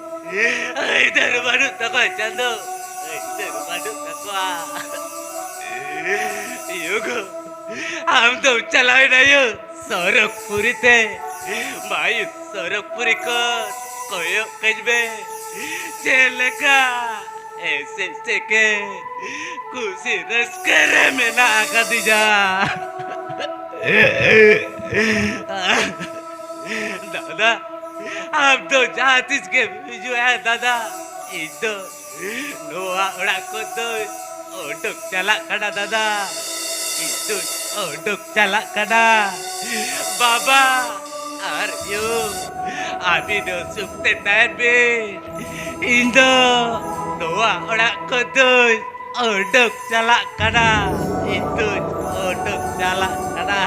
ᱟᱹᱭᱫᱟᱹᱨ ᱵᱟᱹᱱᱩᱜ ᱛᱟᱠᱚᱣᱟ ᱪᱟᱸᱫᱚ, ᱟᱹᱭᱫᱟᱹᱨ ᱵᱟᱹᱱᱩᱜ ᱛᱟᱠᱚᱣᱟ᱾ ᱭᱳ ᱜᱳ, ᱟᱢ ᱫᱚᱢ ᱪᱟᱞᱟᱣ ᱮᱱᱟ ᱭᱳ ᱥᱚᱨᱚᱜᱽᱯᱩᱨᱤ ᱛᱮ᱾ ᱢᱟᱭ ᱥᱚᱨᱚᱜᱽᱯᱩᱨᱤ ᱠᱷᱚᱱ ᱠᱚᱭᱚᱜ ᱠᱟᱹᱧ ᱢᱮ, ᱪᱮᱫ ᱞᱮᱠᱟ ᱮᱥᱮ ᱥᱮᱠᱮ ᱠᱩᱥᱤ ᱨᱟᱹᱥᱠᱟᱹ ᱨᱮ ᱢᱮᱱᱟᱜ ᱟᱠᱟᱫᱤᱧᱟ᱾ ᱫᱟᱫᱟ, ᱟᱢ ᱫᱚ ᱡᱟᱦᱟᱸ ᱛᱤᱥ ᱜᱮᱢ ᱦᱤᱡᱩᱜᱼᱟ ᱫᱟᱫᱟ, ᱤᱧ ᱫᱚ ᱱᱚᱣᱟ ᱚᱲᱟᱜ ᱠᱷᱚᱱ ᱫᱚ ᱚᱰᱚᱠ ᱪᱟᱞᱟᱜ ᱠᱟᱱᱟ ᱫᱟᱫᱟ᱾ ᱤᱧ ᱫᱚ ᱚᱰᱚᱠ ᱪᱟᱞᱟᱜ ᱠᱟᱱᱟ᱾ ᱵᱟᱵᱟ ᱟᱨ ᱭᱳ, ᱟᱹᱵᱤᱱ ᱫᱚ ᱥᱩᱠ ᱛᱮ ᱛᱟᱦᱮᱱ ᱵᱤᱱ᱾ ᱤᱧ ᱫᱚ ᱱᱚᱣᱟ ᱚᱲᱟᱜ ᱠᱷᱚᱱ ᱫᱚ ᱚᱰᱚᱠ ᱪᱟᱞᱟᱜ ᱠᱟᱱᱟ᱾ ᱤᱧ ᱫᱚ ᱚᱰᱚᱠ ᱪᱟᱞᱟᱜ ᱠᱟᱱᱟ᱾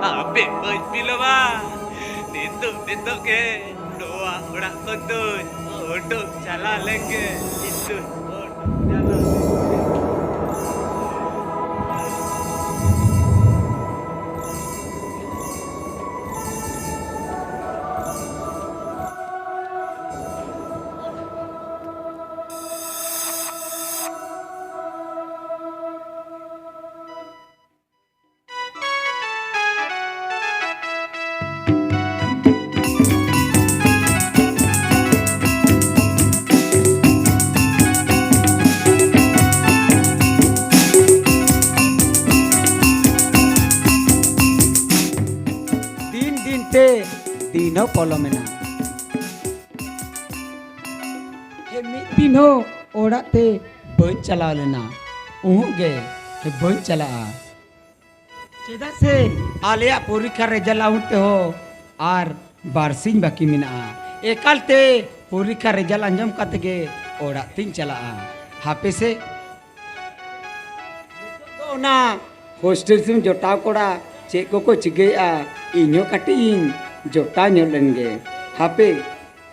ᱟᱯᱮ ᱵᱟᱹᱧ ᱵᱤᱞᱚᱢᱟ᱾ ᱱᱤᱛᱚᱜ, ᱱᱤᱛᱚᱜ ᱜᱮ ᱱᱚᱣᱟ ᱚᱲᱟᱜ ᱠᱷᱚᱱ ᱫᱚᱧ ᱩᱰᱩᱠ ᱪᱟᱞᱟᱣ ᱞᱮᱱ ᱜᱮ᱾ ᱤᱧ ᱫᱚᱧ ᱩᱰᱩᱠ ᱪᱟᱞᱟᱣ ᱞᱮᱱ ᱜᱮ᱾ ᱫᱤᱱ ᱫᱤᱱ ᱛᱮ ᱫᱤᱱ ᱦᱚᱸ ᱯᱚᱞᱚᱢᱮᱱᱟ᱾ ᱦᱮ, ᱢᱤᱫ ᱫᱤᱱ ᱦᱚᱸ ᱚᱲᱟᱜ ᱛᱮ ᱵᱟᱹᱧ ᱪᱟᱞᱟᱣ ᱞᱮᱱᱟ᱾ ᱩᱦᱩᱜ ᱜᱮ, ᱦᱮ, ᱵᱟᱹᱧ ᱪᱟᱞᱟᱜᱼᱟ᱾ ᱪᱮᱫᱟᱜ ᱥᱮ ᱟᱞᱮᱭᱟᱜ ᱯᱚᱨᱤᱠᱠᱷᱟ ᱨᱮᱡᱟᱞᱴ ᱟᱣᱩᱴ ᱛᱮᱦᱚᱸ ᱟᱨ ᱵᱟᱨᱥᱤᱧ ᱵᱟᱹᱠᱤ ᱢᱮᱱᱟᱜᱼᱟ᱾ ᱮᱠᱟᱞᱛᱮ ᱯᱚᱨᱤᱠᱠᱷᱟ ᱨᱮᱡᱟᱞᱴ ᱟᱸᱡᱚᱢ ᱠᱟᱛᱮ ᱜᱮ ᱚᱲᱟᱜ ᱛᱤᱧ ᱪᱟᱞᱟᱜᱼᱟ᱾ ᱦᱟᱯᱮ ᱥᱮ, ᱱᱤᱛᱚᱜ ᱫᱚ ᱚᱱᱟ ᱦᱳᱥᱴᱮᱞ ᱥᱮᱱ ᱡᱚᱴᱟᱣ ᱠᱚᱲᱟ ᱪᱮᱫ ᱠᱚᱠᱚ ᱪᱤᱠᱟᱹᱭᱮᱫᱼᱟ, ᱤᱧ ᱦᱚᱸ ᱠᱟᱹᱴᱤᱡ ᱤᱧ ᱡᱚᱴᱟᱣ ᱧᱚᱜ ᱞᱮᱱ ᱜᱮ᱾ ᱦᱟᱯᱮ,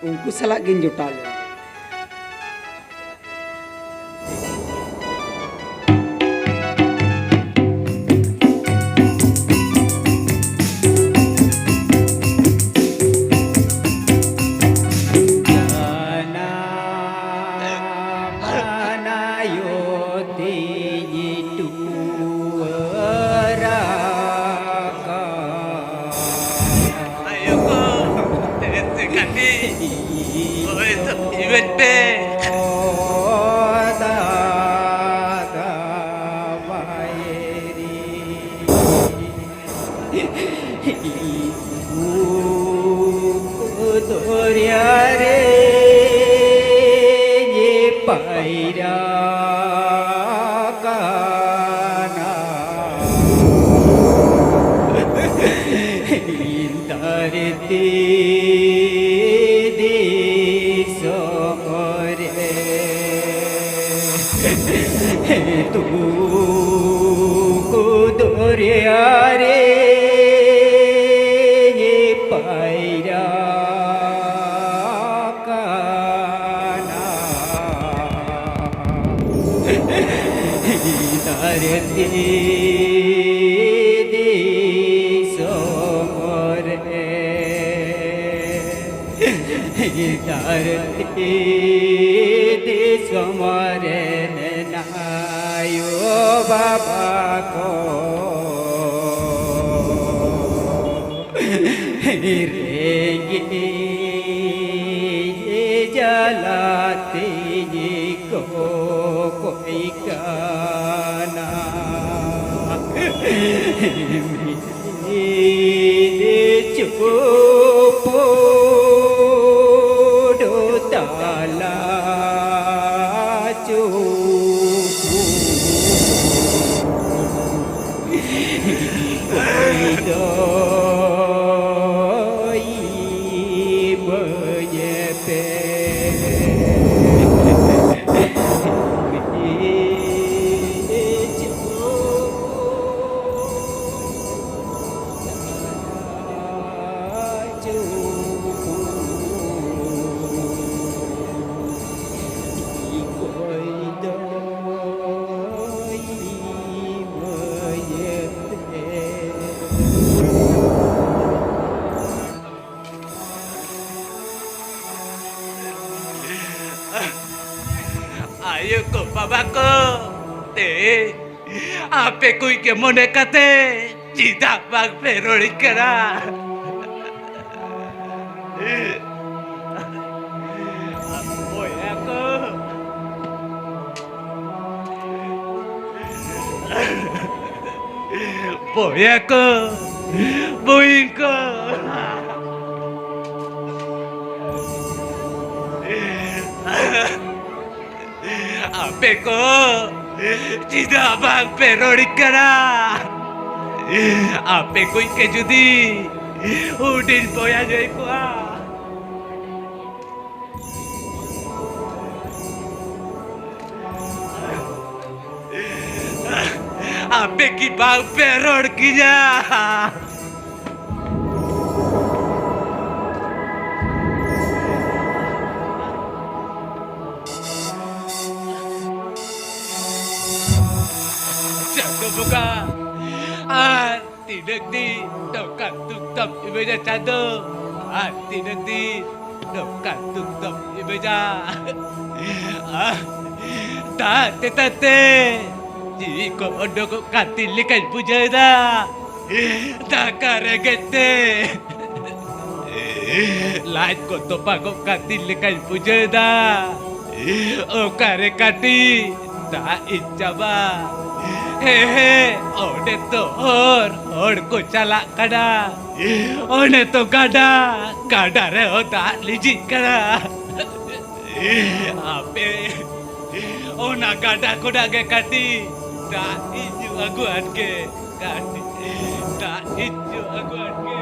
ᱩᱱᱠᱩ ᱥᱟᱞᱟᱜ ᱜᱤᱧ ᱡᱚᱴᱟᱣ ᱞᱮᱱ᱾ ᱟᱭᱳ ᱠᱚ, ᱛᱮᱨᱮ ᱥᱮ ᱠᱟᱹᱴᱤᱡ, ᱦᱳᱭ ᱛᱚ, ᱤᱵᱮᱱ ᱯᱮ᱾ ᱫᱚᱨᱭᱟ ᱨᱮ ᱟᱠᱟᱱᱟ᱾ ᱫᱷᱟᱹᱨᱛᱤ ᱫᱤᱥᱚᱢ ᱨᱮ ᱛᱩᱠᱩ ᱫᱚᱨᱭᱟ ᱨᱮ ᱯᱟᱭᱨᱟ ᱠᱟᱱᱟ᱾ ᱫᱷᱟᱹᱨᱛᱤ ᱫᱤᱥᱚᱢ ᱨᱮ, ᱫᱷᱟᱹᱨᱛᱤ ᱫᱤᱥᱚᱢ ᱨᱮᱱ ᱟᱭᱳ ᱵᱟᱵᱟ ᱠᱚ ᱨᱮᱸᱜᱮᱡ ᱡᱟᱞᱟ ᱛᱮᱧ ᱠᱚᱠᱚᱭ ᱠᱟᱱᱟ᱾ ᱢᱤᱫ ᱪᱩᱯᱩᱫ ᱛᱟᱞᱟ ᱪᱩᱯᱩᱫ᱾ ᱚᱠᱚᱭ ᱫᱚᱭ ᱤᱢᱟᱹᱧ ᱯᱮ᱾ ᱟᱭᱳ ᱠᱚ, ᱵᱟᱵᱟ ᱠᱚ, ᱛᱮ ᱟᱯᱮ ᱠᱚ ᱜᱮ ᱢᱚᱱᱮ ᱠᱟᱛᱮ ᱪᱮᱫᱟᱜ ᱵᱟᱝ ᱯᱮ ᱨᱚᱲᱤᱧ ᱠᱟᱱᱟ? ᱵᱚᱭᱦᱟ ᱠᱚ, ᱵᱚᱭᱦᱟ ᱠᱚ, ᱵᱩᱦᱤᱱ ᱠᱚ, ᱟᱯᱮ ᱠᱚ ᱪᱮᱫᱟᱜ ᱵᱟᱝ ᱯᱮ ᱨᱚᱲ ᱠᱟᱱᱟ? ᱟᱯᱮ ᱠᱚ ᱜᱮ ᱡᱩᱫᱤ ᱦᱩᱰᱤᱧ ᱵᱚᱭᱦᱟ ᱦᱩᱭ ᱠᱚᱜᱼᱟ, ᱟᱯᱮ ᱠᱤ ᱵᱟᱝ ᱯᱮ ᱨᱚᱲ ᱠᱤᱧᱟ? ᱪᱟᱸᱫᱚ ᱵᱚᱸᱜᱟ, ᱟᱨ ᱛᱤᱱᱟᱹᱜ ᱫᱤᱱ ᱱᱚᱝᱠᱟ ᱫᱩᱠ ᱫᱚᱢ ᱤᱢᱟᱹᱧᱟ ᱪᱟᱸᱫᱚ? ᱟᱨ ᱛᱤᱱᱟᱹᱜ ᱫᱤᱱ ᱱᱚᱝᱠᱟ ᱫᱩᱠ ᱫᱚᱢ ᱤᱢᱟᱹᱧᱟ? ᱟᱦ, ᱫᱟᱜ ᱛᱮᱛᱟᱝ ᱛᱮ ᱡᱤᱣᱤ ᱠᱚ ᱚᱰᱚᱠᱚᱜ ᱠᱟᱱ ᱛᱤᱧ ᱞᱮᱠᱟᱧ ᱵᱩᱡᱷᱟᱹᱣᱮᱫᱟ᱾ ᱫᱟᱠᱟ ᱨᱮᱸᱜᱮᱡ ᱛᱮ ᱞᱟᱡ ᱠᱚ ᱛᱚᱯᱟᱜᱚᱜ ᱠᱟᱱ ᱛᱤᱧ ᱞᱮᱠᱟᱧ ᱵᱩᱡᱷᱟᱹᱣᱮᱫᱟ᱾ ᱚᱠᱟᱨᱮ ᱠᱟᱹᱴᱤᱡ ᱫᱟᱜ ᱤᱧ ᱪᱟᱵᱟ? ᱦᱮᱸ, ᱦᱮᱸ, ᱚᱸᱰᱮ ᱛᱚ ᱦᱚᱲ, ᱦᱚᱲ ᱠᱚ ᱪᱟᱞᱟᱜ ᱠᱟᱱᱟ᱾ ᱚᱸᱰᱮ ᱛᱚ ᱜᱟᱰᱟ, ᱜᱟᱰᱟ ᱨᱮᱦᱚᱸ ᱫᱟᱜ ᱞᱤᱸᱡᱤᱜ ᱠᱟᱱᱟ᱾ ᱟᱯᱮ ᱚᱱᱟ ᱜᱟᱰᱟ ᱠᱷᱚᱱᱟᱜ ᱜᱮ ᱠᱟᱹᱴᱤᱡ ᱫᱟᱜ ᱤᱧ ᱧᱩ ᱟᱹᱜᱩᱣᱟᱱ ᱜᱮ, ᱠᱟᱹᱴᱤᱡ ᱫᱟᱜ ᱤᱧ ᱧᱩ ᱟᱹᱜᱩᱣᱟᱱ ᱜᱮ᱾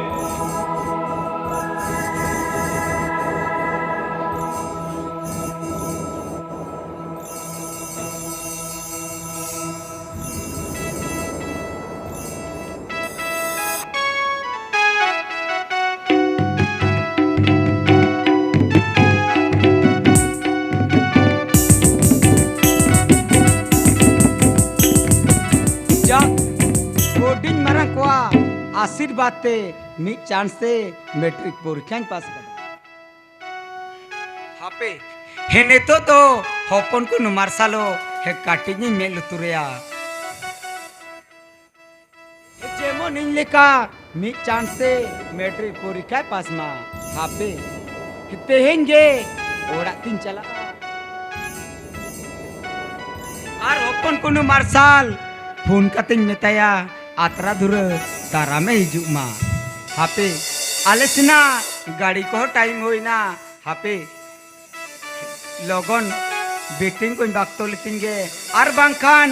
ᱡᱟᱠ, ᱦᱩᱰᱤᱧ ᱢᱟᱨᱟᱝ ᱠᱚᱣᱟᱜ ᱟᱥᱤᱨᱵᱟᱫᱽ ᱛᱮ ᱢᱤᱫ ᱪᱟᱱᱥ ᱛᱮ ᱢᱮᱴᱨᱤᱠ ᱯᱚᱨᱤᱠᱠᱷᱟᱧ ᱯᱟᱥ ᱠᱟᱫᱟ᱾ ᱦᱟᱯᱮ, ᱦᱮᱸ, ᱱᱤᱛᱚᱜ ᱫᱚ ᱦᱚᱯᱚᱱ ᱠᱩᱱᱩ ᱢᱟᱨᱥᱟᱞᱚᱜ, ᱦᱮᱸ, ᱠᱟᱹᱴᱤᱡ ᱤᱧ ᱢᱮᱫ ᱞᱩᱛᱩᱨᱮᱭᱟ᱾ ᱡᱮᱢᱚᱱ ᱤᱧ ᱞᱮᱠᱟ ᱢᱤᱫ ᱪᱟᱱᱥ ᱛᱮ ᱢᱮᱴᱨᱤᱠ ᱯᱚᱨᱤᱠᱠᱷᱟᱭ ᱯᱟᱥ ᱢᱟ᱾ ᱦᱟᱯᱮ, ᱛᱮᱦᱮᱧ ᱜᱮ ᱚᱲᱟᱜ ᱛᱤᱧ ᱪᱟᱞᱟᱜᱼᱟ᱾ ᱟᱨ ᱦᱚᱯᱚᱱ ᱠᱩᱱᱩ ᱢᱟᱨᱥᱟᱞ ᱯᱷᱳᱱ ᱠᱟᱛᱮᱧ ᱢᱮᱛᱟᱭᱟ, ᱟᱛᱨᱟ ᱫᱷᱩᱨᱟᱹ ᱫᱟᱨᱟᱢᱮ ᱦᱤᱡᱩᱜ ᱢᱟ᱾ ᱦᱟᱯᱮ, ᱟᱞᱮ ᱥᱮᱱᱟᱜ ᱜᱟᱹᱰᱤ ᱠᱚᱦᱚᱸ ᱴᱟᱭᱤᱢ ᱦᱩᱭᱱᱟ᱾ ᱦᱟᱯᱮ, ᱞᱚᱜᱚᱱ ᱵᱤᱴᱤᱝ ᱠᱚᱧ ᱵᱟᱠᱛᱚ ᱞᱤᱛᱤᱧ ᱜᱮ, ᱟᱨ ᱵᱟᱝᱠᱷᱟᱱ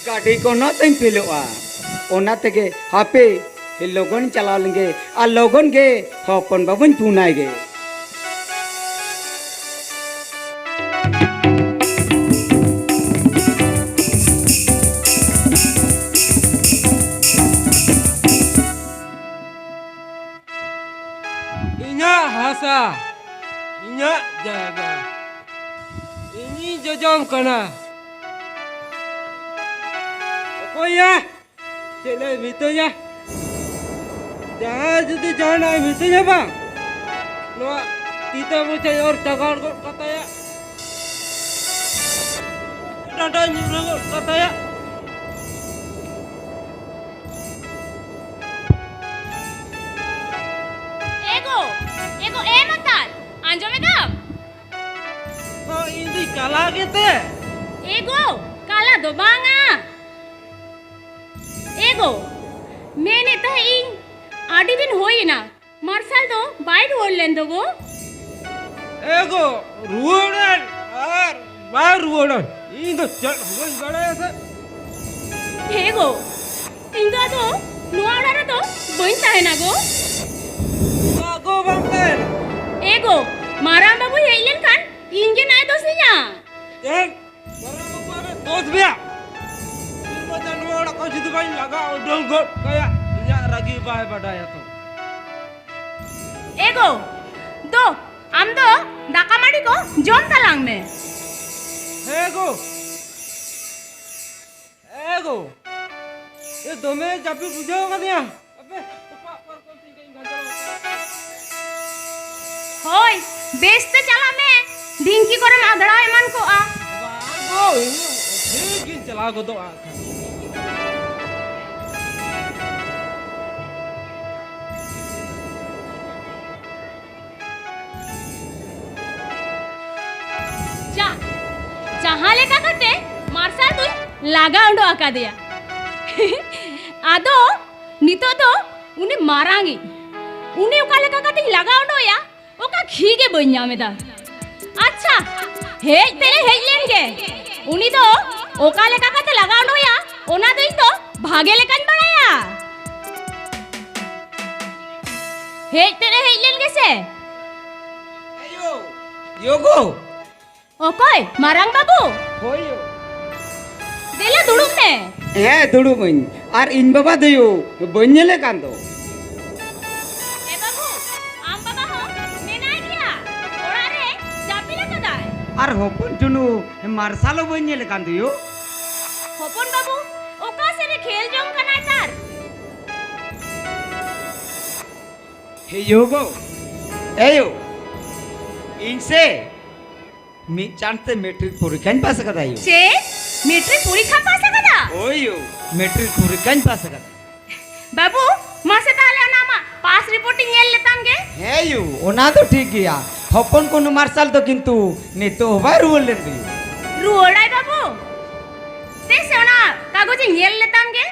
ᱜᱟᱹᱰᱤ ᱠᱚ ᱱᱚᱛᱮᱧ ᱯᱷᱮᱞᱚᱜᱼᱟ᱾ ᱚᱱᱟ ᱛᱮᱜᱮ ᱦᱟᱯᱮ ᱞᱚᱜᱚᱱ ᱪᱟᱞᱟᱣ ᱞᱮᱱᱜᱮ, ᱟᱨ ᱞᱚᱜᱚᱱ ᱜᱮ ᱦᱚᱯᱚᱱ ᱵᱟᱹᱵᱩᱧ ᱯᱷᱳᱱᱟᱭ ᱜᱮ᱾ ᱤᱧᱟᱹᱜ ᱦᱟᱥᱟ, ᱤᱧᱟᱹᱜ ᱡᱟᱭᱜᱟ, ᱤᱧᱤᱧ ᱡᱚᱡᱚᱢ ᱠᱟᱱᱟ᱾ ᱚᱠᱚᱭ ᱭᱟ? ᱪᱮᱫ ᱮ ᱢᱤᱛᱟᱹᱧᱟ? ᱡᱟᱦᱟᱸᱭ ᱡᱩᱫᱤ ᱡᱟᱦᱟᱱᱟᱜ ᱮ ᱢᱤᱛᱟᱹᱧᱟ ᱵᱟᱝ, ᱱᱚᱣᱟ ᱛᱤ ᱛᱮ ᱢᱚᱪᱟᱧ ᱚᱨ ᱪᱟᱜᱟᱲ ᱜᱚᱫ ᱠᱟᱛᱟᱭᱟ, ᱰᱟᱸᱰᱟᱧ ᱧᱩᱨᱦᱟᱹ ᱜᱚᱫ ᱠᱟᱛᱟᱭᱟ᱾ ᱮ ᱜᱳ, ᱮ ᱜᱳ, ᱮ ᱢᱟᱛᱟᱞ, ᱟᱸᱡᱚᱢᱮᱫᱟᱢ? ᱚ, ᱤᱧ ᱫᱩᱧ ᱠᱟᱞᱟ ᱜᱮᱛᱮ᱾ ᱮ ᱜᱳ, ᱠᱟᱞᱟ ᱫᱚ ᱵᱟᱝᱟ᱾ ᱮ ᱜᱳ, ᱢᱮᱱᱮᱫ ᱛᱟᱦᱮᱸᱫ ᱤᱧ, ᱟᱹᱰᱤ ᱫᱤᱱ ᱦᱩᱭ ᱮᱱᱟ, ᱢᱟᱨᱥᱟᱞ ᱫᱚ ᱵᱟᱭ ᱨᱩᱣᱟᱹᱲ ᱞᱮᱱ ᱫᱚ ᱜᱳ᱾ ᱮ ᱜᱳ, ᱨᱩᱣᱟᱹᱲᱟᱭ ᱟᱨ ᱵᱟᱭ ᱨᱩᱣᱟᱹᱲᱟ, ᱤᱧ ᱫᱚ ᱪᱮᱫ ᱦᱚᱸ ᱵᱟᱹᱧ ᱵᱟᱲᱟᱭᱟ ᱥᱮ᱾ ᱦᱮᱸ ᱜᱳ, ᱤᱧ ᱫᱚ ᱟᱫᱚ ᱱᱚᱣᱟ ᱚᱲᱟᱜ ᱨᱮᱫᱚ ᱵᱟᱹᱧ ᱛᱟᱦᱮᱱᱟ ᱜᱳ᱾ ᱪᱮᱫᱟᱜ ᱜᱳ ᱵᱟᱢ ᱛᱟᱦᱮᱱᱟ? ᱮ ᱜᱳ, ᱢᱟᱨᱟᱝ ᱵᱟᱹᱵᱩᱭ ᱦᱮᱡ ᱞᱮᱱᱠᱷᱟᱱ ᱤᱧ ᱜᱮ ᱱᱟᱭ ᱫᱳᱥᱤᱧᱟ᱾ ᱪᱮᱫ? ᱢᱟᱨᱟᱝ ᱵᱟᱹᱵᱩ ᱟᱵᱮ ᱫᱳᱥ ᱢᱮᱭᱟ? ᱛᱤᱱ ᱵᱟᱡᱮ ᱱᱚᱣᱟ ᱚᱲᱟᱜ ᱠᱷᱚᱱ ᱡᱩᱫᱤ ᱵᱟᱹᱧ ᱞᱟᱜᱟ ᱩᱰᱩᱝ ᱜᱚᱫ ᱠᱟᱭᱟ, ᱤᱧᱟᱜ ᱨᱟᱹᱜᱤ ᱵᱟᱭ ᱵᱟᱰᱟᱭᱟ ᱛᱚ᱾ ᱮ ᱜᱳ, ᱫᱳ, ᱟᱢ ᱫᱚ ᱫᱟᱠᱟ ᱢᱟᱹᱰᱤ ᱠᱚ ᱡᱚᱢ ᱛᱟᱞᱟᱝ ᱢᱮ᱾ ᱦᱮᱸ ᱜᱳ᱾ ᱮ ᱜᱳ, ᱮ ᱫᱚᱢᱮ ᱡᱟᱹᱯᱤᱫ ᱵᱩᱡᱷᱟᱹᱣ ᱠᱟᱫᱤᱧᱟ᱾ ᱟᱯᱮ, ᱚᱠᱟ ᱯᱟᱨᱠᱚᱢ ᱛᱤᱧ ᱠᱟᱹᱡ ᱤᱧ ᱜᱷᱟᱱᱴᱟ ᱞᱮᱱ᱾ ᱦᱳᱭ, ᱵᱮᱥ ᱛᱮ ᱪᱟᱞᱟᱜ ᱢᱮ, ᱰᱷᱤᱝᱠᱤ ᱠᱚᱨᱮᱢ ᱟᱫᱲᱟᱣ ᱮᱢᱟᱱ ᱠᱚᱜᱼᱟ᱾ ᱵᱟᱝ ᱜᱳ, ᱤᱧ ᱴᱷᱤᱠ ᱜᱤᱧ ᱪᱟᱞᱟᱣ ᱜᱚᱫᱚᱜᱼᱟ ᱠᱷᱟᱱ᱾ ᱡᱟ, ᱡᱟᱦᱟᱸ ᱞᱮᱠᱟ ᱠᱟᱛᱮ ᱢᱟᱨᱥᱟᱞ ᱫᱩᱧ ᱞᱟᱜᱟ ᱩᱰᱩᱠ ᱟᱠᱟᱫᱮᱭᱟ᱾ ᱟᱫᱚ ᱱᱤᱛᱚᱜ ᱫᱚ ᱩᱱᱤ ᱢᱟᱨᱟᱝᱤᱡ, ᱩᱱᱤ ᱚᱠᱟ ᱞᱮᱠᱟ ᱠᱟᱛᱮᱧ ᱞᱟᱜᱟ ᱩᱰᱩᱠᱮᱭᱟ, ᱚᱠᱟ ᱜᱷᱤ ᱜᱮ ᱵᱟᱹᱧ ᱧᱟᱢ ᱮᱫᱟ᱾ ᱦᱮᱡ ᱛᱮᱫ ᱮ ᱦᱮᱡ ᱞᱮᱱ ᱜᱮ᱾ ᱩᱱᱤ ᱫᱚ ᱚᱠᱟ ᱞᱮᱠᱟ ᱠᱟᱛᱮ ᱞᱟᱜᱟ ᱩᱰᱩᱠᱮᱭᱟ, ᱚᱱᱟ ᱫᱚ ᱤᱧ ᱫᱚ ᱵᱷᱟᱜᱮ ᱞᱮᱠᱟᱧ ᱵᱟᱲᱟᱭᱟ᱾ ᱦᱮᱡ ᱛᱮᱫ ᱮ ᱦᱮᱡ ᱞᱮᱱ ᱜᱮᱥᱮ᱾ ᱮᱭᱳ, ᱭᱳᱜᱳ᱾ ᱚᱠᱚᱭ? ᱢᱟᱨᱟᱝ ᱵᱟᱹᱵᱩ? ᱦᱳᱭ ᱭᱳ᱾ ᱫᱮᱞᱟ ᱫᱩᱲᱩᱵ ᱢᱮ᱾ ᱦᱮᱸ, ᱫᱩᱲᱩᱵ ᱟᱹᱧ᱾ ᱟᱨ ᱤᱧ ᱵᱟᱵᱟ ᱫᱚᱭᱳ, ᱵᱟᱹᱧ ᱧᱮᱞᱮ ᱠᱟᱱ ᱫᱚ᱾ ᱮ ᱵᱟᱹᱵᱩ, ᱟᱢ ᱵᱟᱵᱟ ᱦᱚᱸ ᱢᱮᱱᱟᱭ ᱜᱮᱭᱟ, ᱚᱲᱟᱜ ᱨᱮ ᱡᱟᱹᱯᱤᱫ ᱟᱠᱟᱫᱟᱭ᱾ ᱟᱨ ᱦᱚᱯᱚᱱ ᱪᱩᱱᱩ ᱢᱟᱨᱥᱟᱞ ᱦᱚᱸ ᱵᱟᱹᱧ ᱧᱮᱞᱮ ᱠᱟᱱ ᱫᱚᱭᱳ᱾ ᱦᱚᱯᱚᱱ ᱵᱟᱹᱵᱩ ᱚᱠᱟ ᱥᱮᱫ ᱨᱮ ᱠᱷᱮᱞ ᱡᱚᱝ ᱠᱟᱱᱟᱭ ᱛᱟᱨ? ᱦᱮ ᱭᱳ ᱜᱳ, ᱮ ᱭᱳ, ᱤᱧ ᱥᱮ ᱢᱤᱫ ᱪᱟᱱᱥ ᱛᱮ ᱢᱮᱴᱨᱤᱠ ᱯᱚᱨᱤᱠᱠᱷᱟᱧ ᱯᱟᱥ ᱟᱠᱟᱫᱟ ᱭᱳ᱾ ᱪᱮᱫ? ᱢᱮᱴᱨᱤᱠ ᱯᱚᱨᱤᱠᱠᱷᱟ ᱯᱟᱥ ᱟᱠᱟᱫᱟ? ᱦᱳᱭ ᱭᱳ, ᱢᱮᱴᱨᱤᱠ ᱯᱚᱨᱤᱠᱠᱷᱟᱧ ᱯᱟᱥ ᱟᱠᱟᱫᱟ᱾ ᱵᱟᱹᱵᱩ, ᱢᱟᱥᱮ ᱛᱟᱦᱞᱮ ᱚᱱᱟ ᱟᱢᱟᱜ ᱯᱟᱥ ᱨᱤᱯᱳᱨᱴ ᱤᱧ ᱧᱮᱞ ᱞᱮᱛᱟᱢ ᱜᱮ᱾ ᱦᱮᱸ ᱭᱳ, ᱚᱱᱟ ᱫᱚ ᱴᱷᱤᱠ ᱜᱮᱭᱟ᱾ ᱦᱚᱯᱚᱱ ᱠᱚᱱᱩ ᱢᱟᱨᱥᱟᱞ ᱫᱚ ᱠᱤᱱᱛᱩ ᱱᱤᱛᱚᱜ ᱦᱚᱸ ᱵᱟᱭ ᱨᱩᱣᱟᱹᱲ ᱞᱮᱱ ᱫᱚ ᱭᱳ᱾ ᱨᱩᱣᱟᱹᱲᱟᱭ ᱵᱟᱹᱵᱩ? ᱫᱮᱥᱮ ᱚᱱᱟ ᱠᱟᱜᱚᱡᱽ ᱤᱧ ᱧᱮᱞ ᱞᱮᱛᱟᱢ ᱜᱮ᱾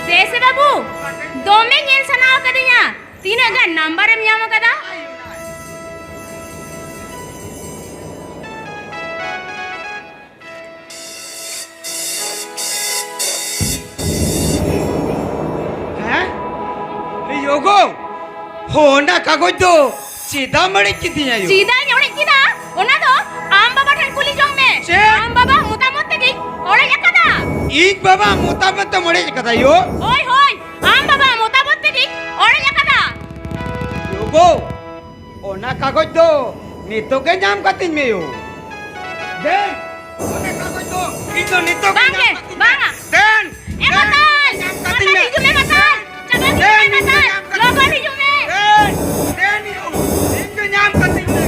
ᱫᱮᱥᱮ ᱵᱟᱹᱵᱩ, ᱫᱚᱢᱮ ᱧᱮᱞ ᱥᱟᱱᱟ ᱟᱠᱟᱫᱤᱧᱟ᱾ ᱛᱤᱱᱟᱹᱜ ᱜᱟᱱ ᱱᱟᱢᱵᱟᱨ ᱮᱢ ᱧᱟᱢ ᱟᱠᱟᱫᱟ? ᱦᱮᱸ? ᱮ ᱭᱳᱜᱳ, ᱦᱚᱸ, ᱚᱱᱟ ᱠᱟᱜᱚᱡᱽ ᱫᱚ ᱪᱮᱫᱟᱜ ᱮᱢ ᱚᱲᱮᱡ ᱠᱤᱫᱤᱧᱟ ᱭᱳ? ᱪᱮᱫᱟᱜ ᱤᱧ ᱚᱲᱮᱡ ᱠᱮᱫᱟ? ᱚᱱᱟ ᱫᱚ ᱟᱢ ᱵᱟᱵᱟ ᱴᱷᱮᱱ ᱠᱩᱞᱤ ᱡᱚᱝ ᱢᱮ᱾ ᱪᱮᱫ? ᱟᱢ ᱵᱟᱵᱟ ᱢᱚᱛᱟᱢᱚᱛ ᱛᱮᱜᱮᱧ ᱚᱲᱮᱡ ᱟᱠᱟᱫᱟ᱾ ᱤᱧ ᱵᱟᱵᱟ ᱢᱚᱛᱟᱢᱚᱛ ᱛᱮᱢ ᱚᱲᱮᱡ ᱟᱠᱟᱫᱟ ᱭᱳ? ᱦᱳᱭ, ᱦᱳᱭ, ᱟᱢ ᱵᱟᱵᱟ ᱢᱚᱛᱟᱢᱚᱛ ᱛᱮᱜᱮᱧ ᱚᱲᱮᱡ ᱟᱠᱟᱫᱟ᱾ ᱭᱳᱜᱳ, ᱚᱱᱟ ᱠᱟᱜᱚᱡᱽ ᱫᱚ ᱱᱤᱛᱚᱜ ᱜᱮ ᱧᱟᱢ ᱠᱟᱹᱛᱤᱧ ᱢᱮ ᱭᱳ᱾ ᱫᱮᱱ, ᱚᱱᱟ ᱠᱟᱜᱚᱡᱽ ᱫᱚ ᱤᱧ ᱫᱚ ᱱᱤᱛᱚᱜ ᱜᱮ ᱵᱟᱝ ᱧᱟᱢ ᱜᱮ, ᱠᱟᱹᱛᱤᱧ ᱢᱮ᱾ ᱵᱟᱝᱟ᱾ ᱫᱮᱱ, ᱮ ᱫᱮᱱ, ᱢᱟᱛᱟᱞ, ᱧᱟᱢ ᱠᱟᱹᱛᱤᱧ ᱢᱟᱛᱟᱞ ᱢᱮ᱾ ᱦᱤᱡᱩᱜ ᱢᱮ, ᱢᱟᱛᱟᱞ᱾ ᱫᱮᱱ, ᱪᱟᱵᱟ ᱦᱤᱡᱩᱜ ᱫᱮᱱ, ᱢᱮ, ᱤᱧ ᱫᱚ ᱢᱟᱛᱟᱞ᱾ ᱧᱟᱢ ᱠᱟᱹᱛᱤᱧ ᱞᱚᱜᱚᱱ ᱢᱮ᱾ ᱦᱤᱡᱩᱜ ᱢᱮ᱾ ᱫᱮᱱ, ᱫᱮᱱ ᱭᱳ, ᱤᱧ ᱫᱚ ᱧᱟᱢ ᱠᱟᱹᱛᱤᱧ ᱢᱮ᱾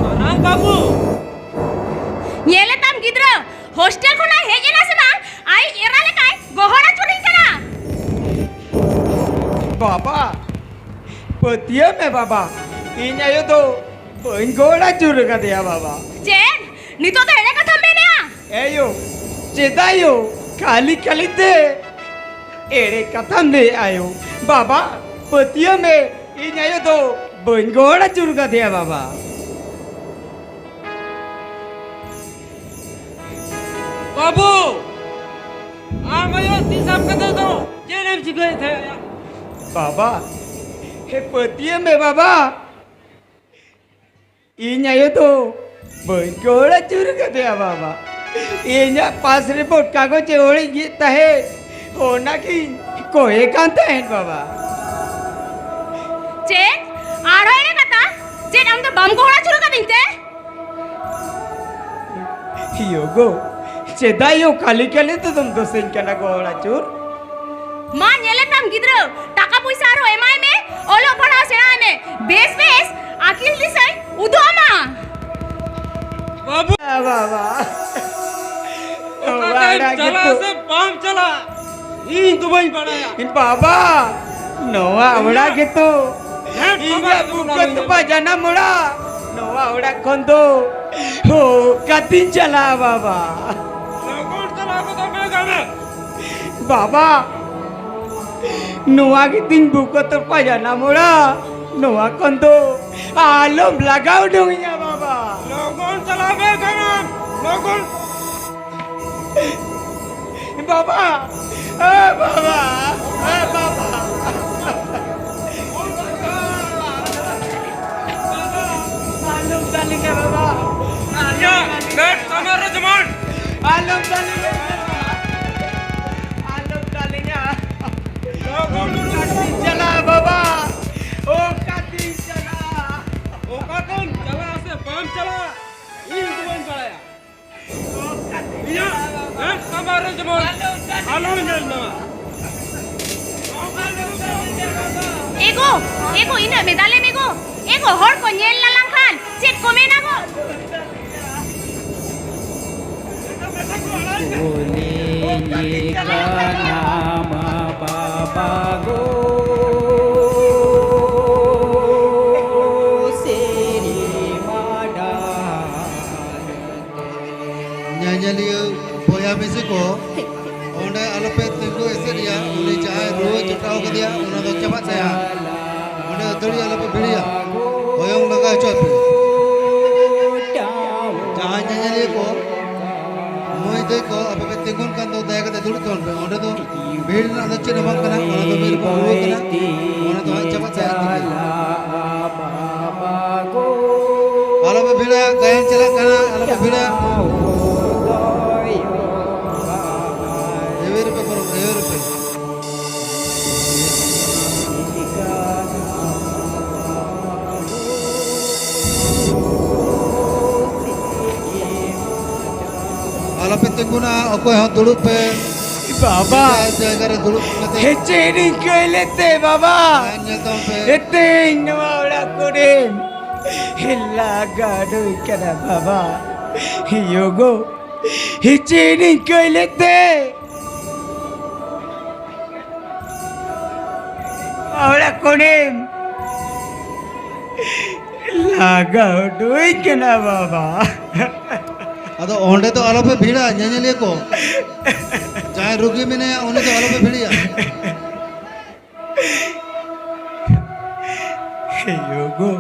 ᱢᱟᱨᱟᱝ ᱵᱟᱹᱵᱩ᱾ ᱧᱮᱞᱮ ᱛᱟᱢ ᱜᱤᱫᱽᱨᱟᱹ, ᱦᱳᱥᱴᱮᱞ ᱠᱷᱚᱱᱟᱜ ᱦᱮᱡ ᱮᱱᱟ ᱥᱮ ᱵᱟᱝ, ᱟᱭᱤᱡ ᱮᱨᱟ ᱞᱮᱠᱟᱭ ᱜᱚᱦᱚᱲ ᱟᱹᱪᱩᱨᱤᱧ ᱠᱟᱱᱟ᱾ ᱵᱟᱵᱟ, ᱯᱟᱹᱛᱭᱟᱹᱣ ᱢᱮ ᱵᱟᱵᱟ, ᱤᱧ ᱟᱭᱳ ᱫᱚ ᱵᱟᱹᱧ ᱜᱚᱦᱚᱲ ᱟᱹᱪᱩᱨ ᱟᱠᱟᱫᱮᱭᱟ ᱵᱟᱵᱟ᱾ ᱪᱮᱫ? ᱱᱤᱛᱚᱜ ᱫᱚ ᱮᱲᱮ ᱠᱟᱛᱷᱟᱢ ᱢᱮᱱᱮᱜᱼᱟ? ᱮᱭᱳ, ᱪᱮᱫᱟᱜ ᱭᱳ? ᱠᱷᱟᱹᱞᱤ ᱠᱷᱟᱹᱞᱤ ᱛᱮ ᱮᱲᱮ ᱠᱟᱛᱷᱟᱢ ᱞᱟᱹᱭᱮᱜᱼᱟ ᱭᱳ᱾ ᱵᱟᱵᱟ, ᱯᱟᱹᱛᱭᱟᱹᱣ ᱢᱮ, ᱤᱧ ᱟᱭᱳ ᱫᱚ ᱵᱟᱹᱧ ᱜᱚᱦᱚᱲ ᱟᱹᱪᱩᱨ ᱠᱟᱫᱮᱭᱟ ᱵᱟᱵᱟ᱾ ᱵᱟᱹᱵᱩ, ᱟᱢ ᱟᱭᱳ ᱛᱤ ᱥᱟᱵ ᱠᱟᱛᱮ ᱫᱚ ᱪᱮᱫ ᱮᱢ ᱪᱤᱠᱟᱹᱭᱮᱫ ᱛᱟᱦᱮᱸᱫ? ᱵᱟᱵᱟ, ᱦᱮ ᱯᱟᱹᱛᱭᱟᱹᱣ ᱢᱮ ᱵᱟᱵᱟ, ᱤᱧ ᱟᱭᱳ ᱫᱚ ᱵᱟᱹᱧ ᱜᱚᱦᱚᱲ ᱟᱹᱪᱩᱨ ᱠᱟᱫᱮᱭᱟ ᱵᱟᱵᱟ᱾ ᱤᱧᱟᱜ ᱯᱟᱥ ᱨᱤᱯᱳᱨᱴ ᱠᱟᱜᱚᱡᱽ ᱮ ᱚᱲᱮᱡ ᱜᱮᱫ ᱛᱟᱦᱮᱸᱫ, ᱚᱱᱟᱜᱤᱧ ᱠᱚᱭᱮ ᱠᱟᱱ ᱛᱟᱦᱮᱸᱫ ᱵᱟᱵᱟ᱾ ᱪᱮᱫ? ᱟᱨᱦᱚᱸ ᱮᱲᱮ ᱠᱟᱛᱷᱟ? ᱪᱮᱫ ᱟᱢ ᱫᱚ ᱵᱟᱢ ᱜᱚᱦᱚᱲ ᱟᱹᱪᱩᱨ ᱠᱟᱫᱤᱧ ᱛᱮ? ᱭᱳ ᱜᱳ, ᱪᱮᱫᱟᱜ ᱭᱳ ᱠᱷᱟᱹᱞᱤ ᱠᱷᱟᱹᱞᱤ ᱛᱮᱫᱚᱢ ᱫᱳᱥᱮᱧ ᱠᱟᱱᱟ ᱜᱚᱦᱚᱲ ᱟᱹᱪᱩᱨ? ᱢᱟ ᱧᱮᱞᱮ ᱛᱟᱢ ᱜᱤᱫᱽᱨᱟᱹ, ᱴᱟᱠᱟ ᱯᱚᱭᱥᱟ ᱟᱨᱦᱚᱸ ᱮᱢᱟᱭ ᱢᱮ, ᱚᱞᱚᱜ ᱯᱟᱲᱦᱟᱣ ᱥᱮᱬᱟᱭ ᱢᱮ, ᱵᱮᱥ ᱵᱮᱥ ᱟᱹᱠᱤᱞ ᱫᱤᱥᱟᱹᱭ ᱩᱫᱩᱜ ᱟᱢᱟ᱾ ᱵᱟᱹᱵᱩ! ᱵᱟᱵᱟ, ᱱᱚᱣᱟ ᱚᱠᱟᱛᱮᱢ ᱟᱲᱟᱜ ᱪᱟᱞᱟᱜᱼᱟ ᱜᱮᱛᱚ᱾ ᱥᱮ ᱵᱟᱢ ᱪᱟᱞᱟᱜᱼᱟ? ᱤᱧ ᱫᱚ ᱵᱟᱹᱧ ᱵᱟᱲᱟᱭᱟ᱾ ᱵᱟᱵᱟ, ᱱᱚᱣᱟ ᱤᱧᱟᱹᱜ ᱚᱲᱟᱜ ᱜᱮᱛᱚ ᱦᱮᱸ, ᱵᱟᱵᱟ, ᱤᱧᱟᱹᱜ ᱵᱟᱵᱟ, ᱵᱩᱠᱟᱹ ᱵᱟᱵᱟ᱾ ᱛᱚᱯᱟ ᱡᱟᱱᱟᱢ ᱚᱲᱟᱜ᱾ ᱱᱚᱣᱟ ᱚᱲᱟᱜ ᱠᱷᱚᱱ ᱫᱚ ᱚᱠᱟᱛᱤᱧ ᱪᱟᱞᱟᱜᱼᱟ ᱵᱟᱵᱟ? ᱞᱚᱜᱚᱱ ᱪᱟᱞᱟᱣ ᱜᱚᱫᱚᱜ ᱢᱮ ᱜᱟᱱᱮ᱾ ᱵᱟᱵᱟ, ᱱᱚᱣᱟ ᱜᱮᱛᱤᱧ ᱵᱩᱠᱟᱹ ᱛᱚᱯᱟ ᱡᱟᱱᱟᱢ ᱚᱲᱟᱜ᱾ ᱱᱚᱣᱟ ᱠᱷᱚᱱ ᱫᱚ ᱟᱞᱚᱢ ᱞᱟᱜᱟ ᱩᱰᱩᱝᱤᱧᱟ ᱵᱟᱵᱟ᱾ ᱞᱚᱜᱚᱱ ᱪᱟᱞᱟᱣ ᱢᱮ ᱜᱟᱱᱮ, ᱞᱚᱜᱚᱱ᱾ ᱵᱟᱵᱟ! ᱮ ᱵᱟᱵᱟ! ᱮ ᱵᱟᱵᱟ! ᱟᱞᱚᱢ ᱫᱟᱞᱤᱧᱟ ᱵᱟᱵᱟ! ᱤᱭᱟᱹ, ᱵᱮᱴ ᱥᱟᱢᱟᱝ ᱨᱮ ᱡᱮᱢᱚᱱ! ᱟᱞᱚᱢ ᱫᱟᱞᱤᱧᱟ ᱵᱟᱵᱟ! ᱟᱞᱚᱢ ᱫᱟᱞᱤᱧᱟ! ᱞᱚᱜᱚᱱ ᱩᱰᱩᱠ! ᱚᱠᱟᱛᱤᱧ ᱪᱟᱞᱟᱜᱼᱟ ᱵᱟᱵᱟ? ᱚᱠᱟᱛᱤᱧ ᱪᱟᱞᱟᱜᱼᱟ? ᱚᱠᱟᱛᱮᱢ ᱪᱟᱞᱟᱜᱼᱟ ᱥᱮ ᱵᱟᱢ ᱪᱟᱞᱟᱜᱼᱟ, ᱤᱧ ᱫᱚ ᱵᱟᱹᱧ ᱵᱟᱲᱟᱭᱟ᱾ ᱤᱧᱟᱹᱜ ᱢᱮᱫ ᱥᱟᱢᱟᱝ ᱨᱮ ᱡᱮᱢᱚᱱ ᱟᱞᱚᱢ ᱧᱮᱞ ᱧᱟᱢᱟ᱾ ᱮᱜᱳ, ᱮᱜᱳ, ᱤᱱᱟᱹᱜ ᱢᱮᱫᱟᱞᱮᱢ ᱮᱜᱳ᱾ ᱮᱜᱳ, ᱦᱚᱲ ᱠᱚ ᱧᱮᱞ ᱞᱟᱞᱟᱝ ᱠᱷᱟᱱ ᱪᱮᱫ ᱠᱚ ᱢᱮᱱᱟ ᱜᱳ? ᱠᱩᱞᱤᱧ ᱠᱟᱱᱟᱢ ᱵᱟᱵᱟ ᱜᱳ᱾ ᱚᱸᱰᱮ ᱟᱞᱚᱯᱮ ᱛᱤᱸᱜᱩ ᱮᱥᱮᱫ ᱮᱭᱟ, ᱩᱱᱤ ᱡᱟᱦᱟᱸᱭ ᱨᱩᱣᱟᱹ ᱡᱚᱴᱟᱣ ᱠᱟᱫᱮᱭᱟ, ᱚᱱᱟ ᱫᱚ ᱪᱟᱵᱟᱜ ᱛᱟᱭᱟ᱾ ᱚᱸᱰᱮ ᱟᱹᱛᱷᱟᱹᱲᱤ ᱟᱞᱚᱯᱮ ᱵᱷᱤᱲ ᱮᱭᱟ, ᱦᱚᱭᱚᱝ ᱞᱟᱜᱟ ᱦᱚᱪᱚ ᱟᱯᱮ᱾ ᱡᱟᱦᱟᱸᱭ ᱧᱮᱧᱮᱞᱤᱭᱟᱹ ᱠᱚ, ᱢᱟᱹᱭ ᱫᱟᱹᱭ ᱠᱚ, ᱟᱯᱮ ᱯᱮ ᱛᱤᱸᱜᱩᱱ ᱠᱟᱱ ᱫᱚ, ᱫᱟᱭᱟ ᱠᱟᱛᱮ ᱫᱩᱲᱩᱵ ᱛᱟᱵᱚᱱ ᱯᱮ᱾ ᱚᱸᱰᱮ ᱫᱚ ᱵᱷᱤᱲ ᱨᱮᱱᱟᱜ ᱫᱚ ᱪᱮᱫ ᱦᱚᱸ ᱵᱟᱝ ᱠᱟᱱᱟ, ᱚᱱᱟ ᱫᱚ ᱢᱤᱫ ᱨᱚᱠᱚᱢ ᱨᱩᱣᱟᱹ ᱠᱟᱱᱟ, ᱚᱱᱟ ᱫᱚ ᱦᱟᱸᱜ ᱪᱟᱵᱟᱜ ᱛᱟᱭᱟ ᱟᱡ ᱛᱮᱜᱮ᱾ ᱟᱞᱚᱯᱮ ᱵᱷᱤᱲᱟ, ᱜᱟᱭᱟᱱ ᱪᱟᱞᱟᱜ ᱠᱟᱱᱟ, ᱟᱞᱚᱯᱮ ᱵᱷᱤᱲᱟ᱾ ᱮᱣᱮᱨ ᱯᱮ ᱠᱚᱨᱚ, ᱮᱣᱮᱨ ᱯᱮ᱾ ᱟᱞᱚᱯᱮ ᱛᱤᱸᱜᱩᱱᱟ, ᱚᱠᱚᱭ ᱦᱚᱸ ᱫᱩᱲᱩᱵ ᱯᱮ᱾ ᱵᱟᱵᱟ, ᱡᱟᱭᱜᱟ ᱨᱮ ᱫᱩᱲᱩᱵ ᱠᱟᱛᱮ ᱦᱮᱸ, ᱪᱮᱫ ᱤᱧ ᱠᱟᱹᱭ ᱞᱮᱫ ᱛᱮ ᱵᱟᱵᱟ? ᱧᱮᱞ ᱛᱟᱵᱚᱱ ᱯᱮ᱾ ᱦᱮᱸ, ᱛᱮᱦᱮᱧ ᱱᱚᱣᱟ ᱚᱲᱟᱜ ᱠᱚᱨᱮ ᱞᱟᱜᱟ ᱰᱩᱭ ᱠᱟᱱᱟ ᱵᱟᱵᱟ᱾ ᱭᱳᱜᱳ, ᱦᱮᱸ, ᱪᱮᱫ ᱤᱧ ᱠᱟᱹᱭ ᱞᱮᱫ ᱛᱮ? ᱚᱲᱟᱜ ᱠᱚᱨᱮ ᱞᱟᱜᱟ ᱰᱩᱭ ᱠᱟᱱᱟ ᱵᱟᱵᱟ᱾ ᱟᱫᱚ ᱚᱸᱰᱮ ᱫᱚ ᱟᱞᱚᱯᱮ ᱵᱷᱤᱲᱟ, ᱧᱮᱧᱮᱞᱤᱭᱟᱹ ᱠᱚ᱾ ᱡᱟᱦᱟᱸᱭ ᱨᱩᱜᱤ ᱢᱮᱱᱟᱭᱟ, ᱩᱱᱤ ᱫᱚ ᱟᱞᱚᱯᱮ ᱵᱷᱤᱲᱤᱭᱟ᱾ ᱭᱳᱜᱳ,